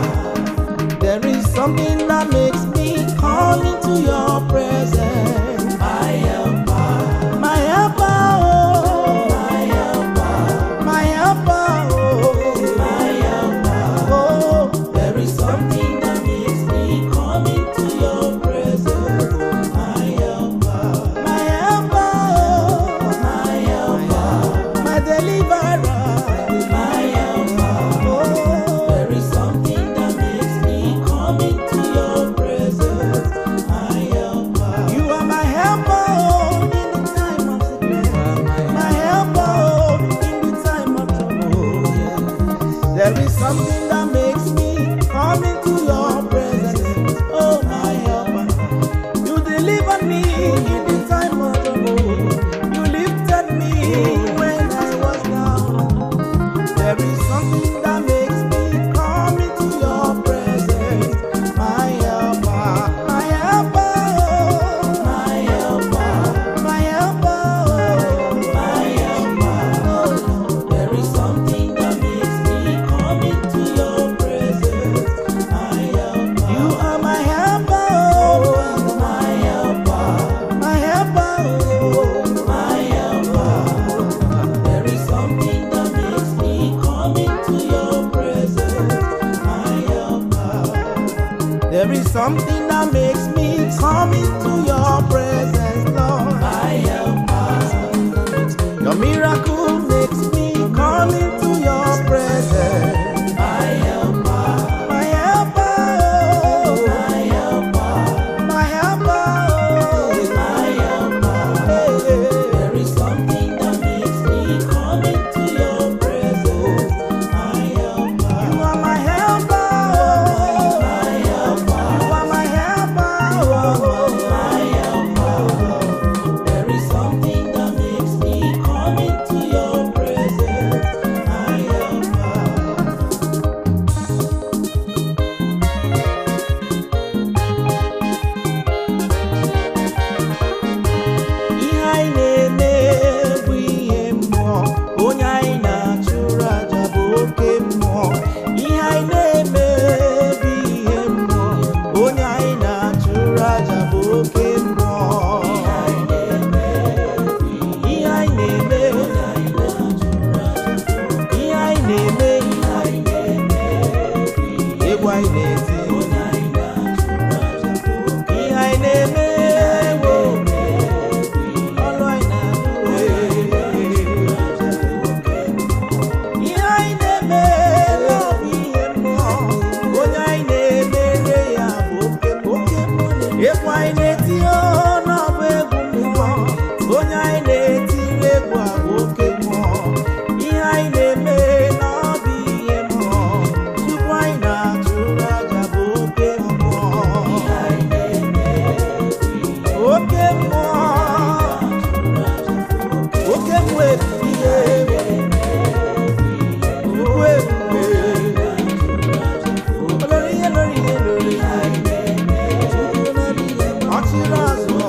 S7: There is something that makes me come into your presence, my helper. My helper, oh, my helper, my helper, oh, my helper, oh. There is something that makes me come into your presence, my helper, my helper, oh, my helper, my deliverer, my helper, oh. There is something that makes me come into your presence, my helper. You are my helper, oh, in the time of sickness, my helper, oh, in the time of trouble. There is something that makes me come into your presence, oh my helper. You delivered me in the time of trouble. You lifted me when I was down. There is something that makes me come into your presence, my helper, my helper, oh, my helper, my helper, oh, my helper. Oh, there is something that makes me come into your presence, my helper. You are my helper, oh, my helper, my helper, oh, my helper. There is something that makes me come into your presence, my helper. There is something that makes me come into your presence, Lord. My helper. Your miracle makes me come into your presence. My helper. My helper. Oh. My helper. My helper. Oh. My helper. Hey, hey. There is something that makes me come into your presence. My helper. You are my helper. Oh. My helper. You are my helper. Oh. My helper. There is something that makes me come into your presence. My helper. Ihe anyị na-eme bụ ihe mmụọ, onye anyị na-achụrụ aja bụ oke mmụọ. Ihe anyị na-eme bụ ihe mmụọ, onye anyị na-achụrụ aja bụ oke mmụọ. Ihe anyị na-eme, ihe anyị na-eme, egwu anyị na-eti, ihe anyị na-eme wo. Ọlụ anyị na-alụ, ihe anyị na-eme n'ọbụ ihe mmụọ, onye anyị na-emere ya bụ oke mmụọ. Egwu anyị na-eti n'ọbụ egwu mmụọ, onye anyị na-etiri egwu a bụ oke mmụọ. Ihe anyị na-eme n'ọbụ ihe mmụọ, tupu anyị na-achụrụ aja bụ oke mmụọ. Oke mmụọ. Oke mmụọ ebube, Chukwu ebube, olori ihe lori ihe lori, ọchịrị ọzụọ.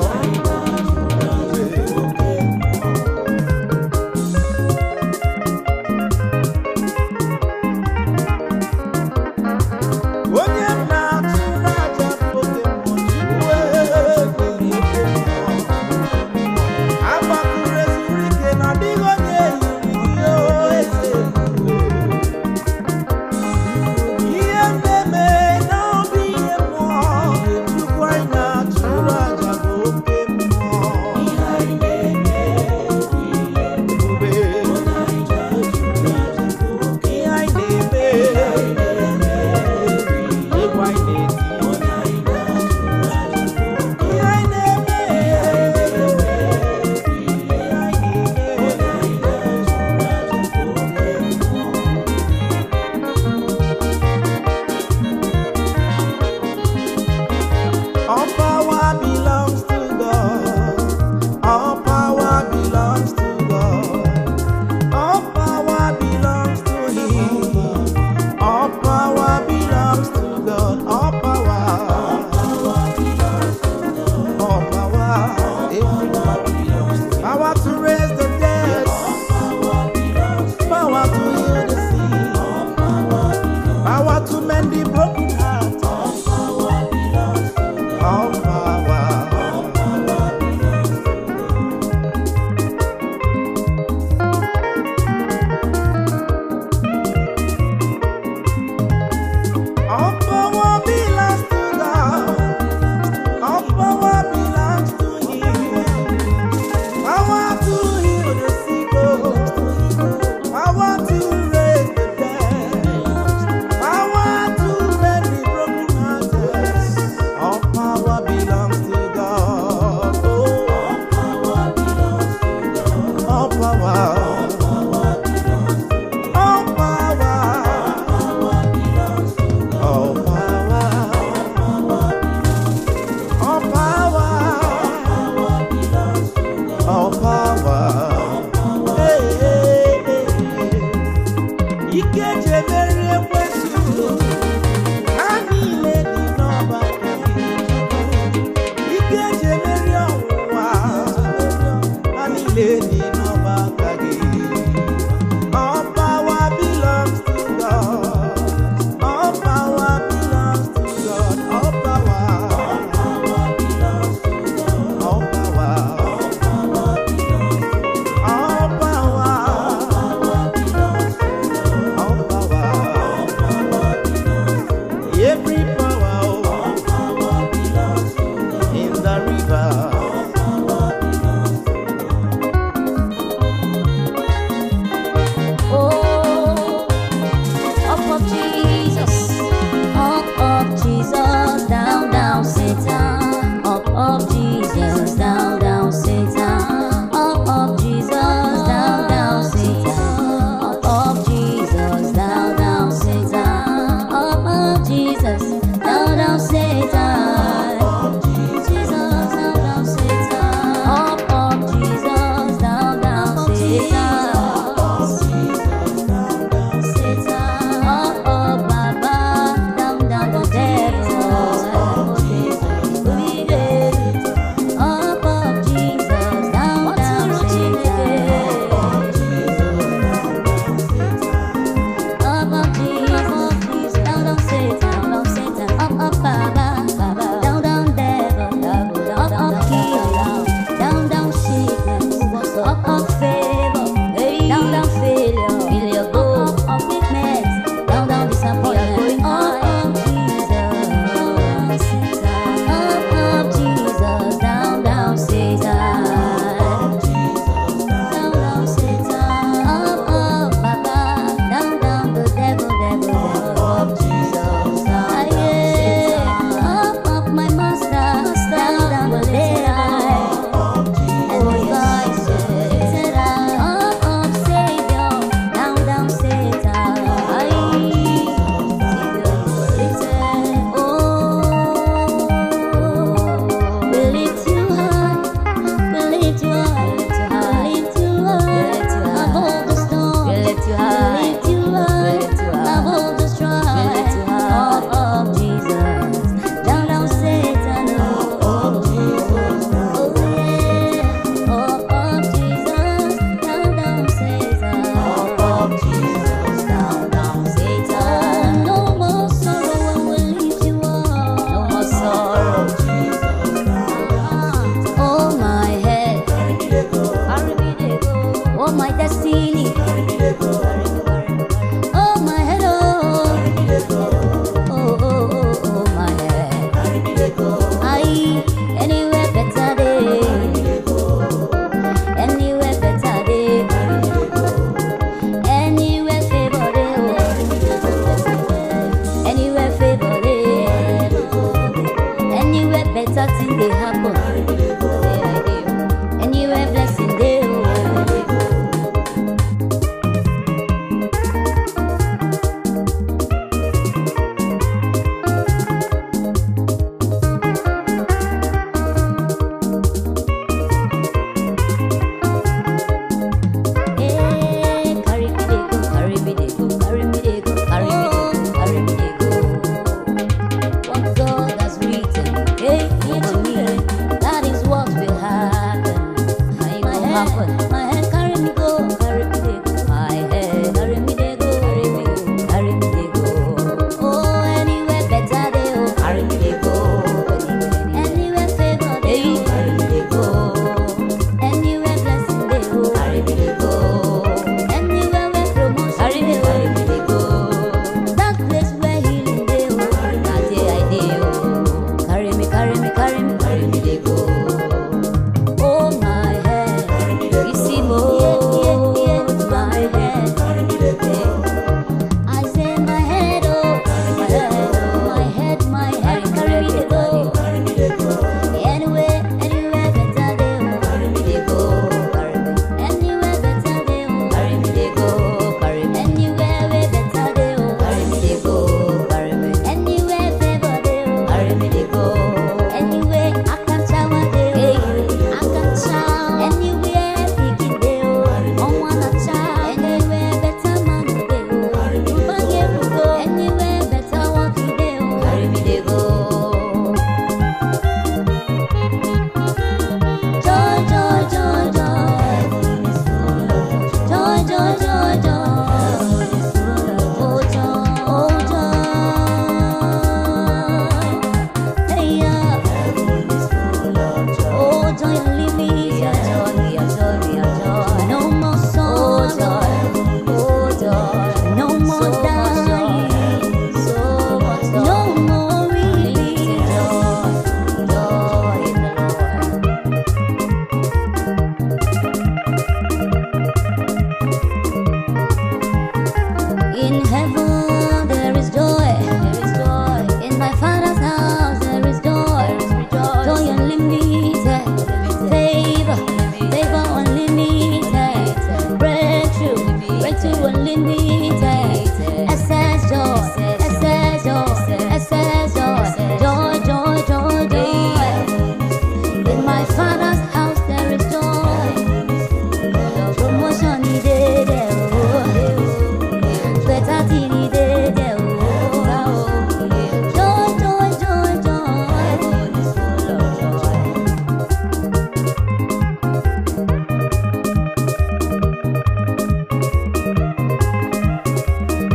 S1: destiny. Oh my head, oh, oh, oh, oh, oh my head. I anywhere better day, anywhere better day, anywhere favor day, oh, anywhere favor day, anywhere better thing dey happen, anywhere blessing dey, oh. Eh, carry me dey go, carry me dey go, carry me dey go, carry me dey go, carry me dey go. What God has written, eh, over me, that is what will happen. My head, my head, carry me go, carry me dey go. My head, carry me dey go, carry me go, carry me dey go. Oh, anywhere better dey, oh, carry me dey go. Anywhere favor dey, oh, carry me dey go. Anywhere blessing dey, oh, carry me dey go. Anywhere where promotion carry me, carry me dey go. That place where healing dey, oh, na there I dey, oh. Carry me, carry me, carry me, carry me dey go. Oh my head, isi mo, my head. I say my head, oh, my head, oh, my head, my head, carry me dey go. Anywhere, anywhere better dey, oh, carry me dey go, carry me. Anywhere better dey, oh, carry me dey go, carry me. Anywhere where better dey, oh, carry me dey go, carry me. Anywhere favor dey, oh, carry me dey go. Anywhere akanchawa dey, oh, akanchawa. Anywhere pikin dey, oh, ọnwa na-acha. Anywhere better man dey, oh, ụbanye erugo. Anywhere better work dey, oh, carry me dey go. Joy, joy, joy, joy. Joy, joy, joy, joy. Oh, joy, oh, joy. Hey, yeah. Oh, joy unlimited. Joy, joy, joy. No more sorrow. Oh, joy. No more dying. So much joy. No more weeping. Joy, joy in the Lord. In heaven there is joy, there is joy. In my Father's house there is joy, joy unlimited, favor, favor unlimited, breakthrough, breakthrough unlimited, excess joy, excess joy, excess joy, joy, joy, joy, joy. In my Father's house there is joy, promotion is there, oh. Better thing e dey there, oh. Joy, joy, joy, joy.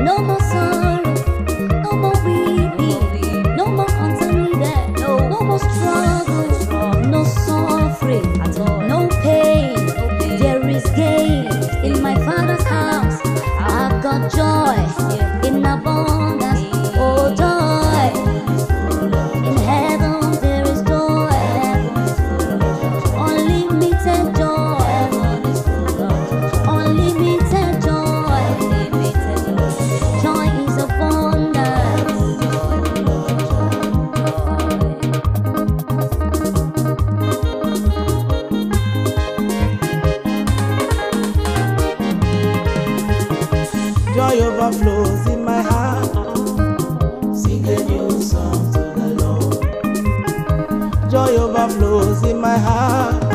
S1: No more sorrow, no more weeping, no more untimely death, no more struggle, no suffering, no pain. There is gain in my Father's house. I've got joy in abundance. Oh, joy. In heaven there is joy. Unlimited joy. Unlimited joy. Joy is abundance.
S7: Joy overflows in my heart. Sing a new song to the Lord. Joy overflows in my heart.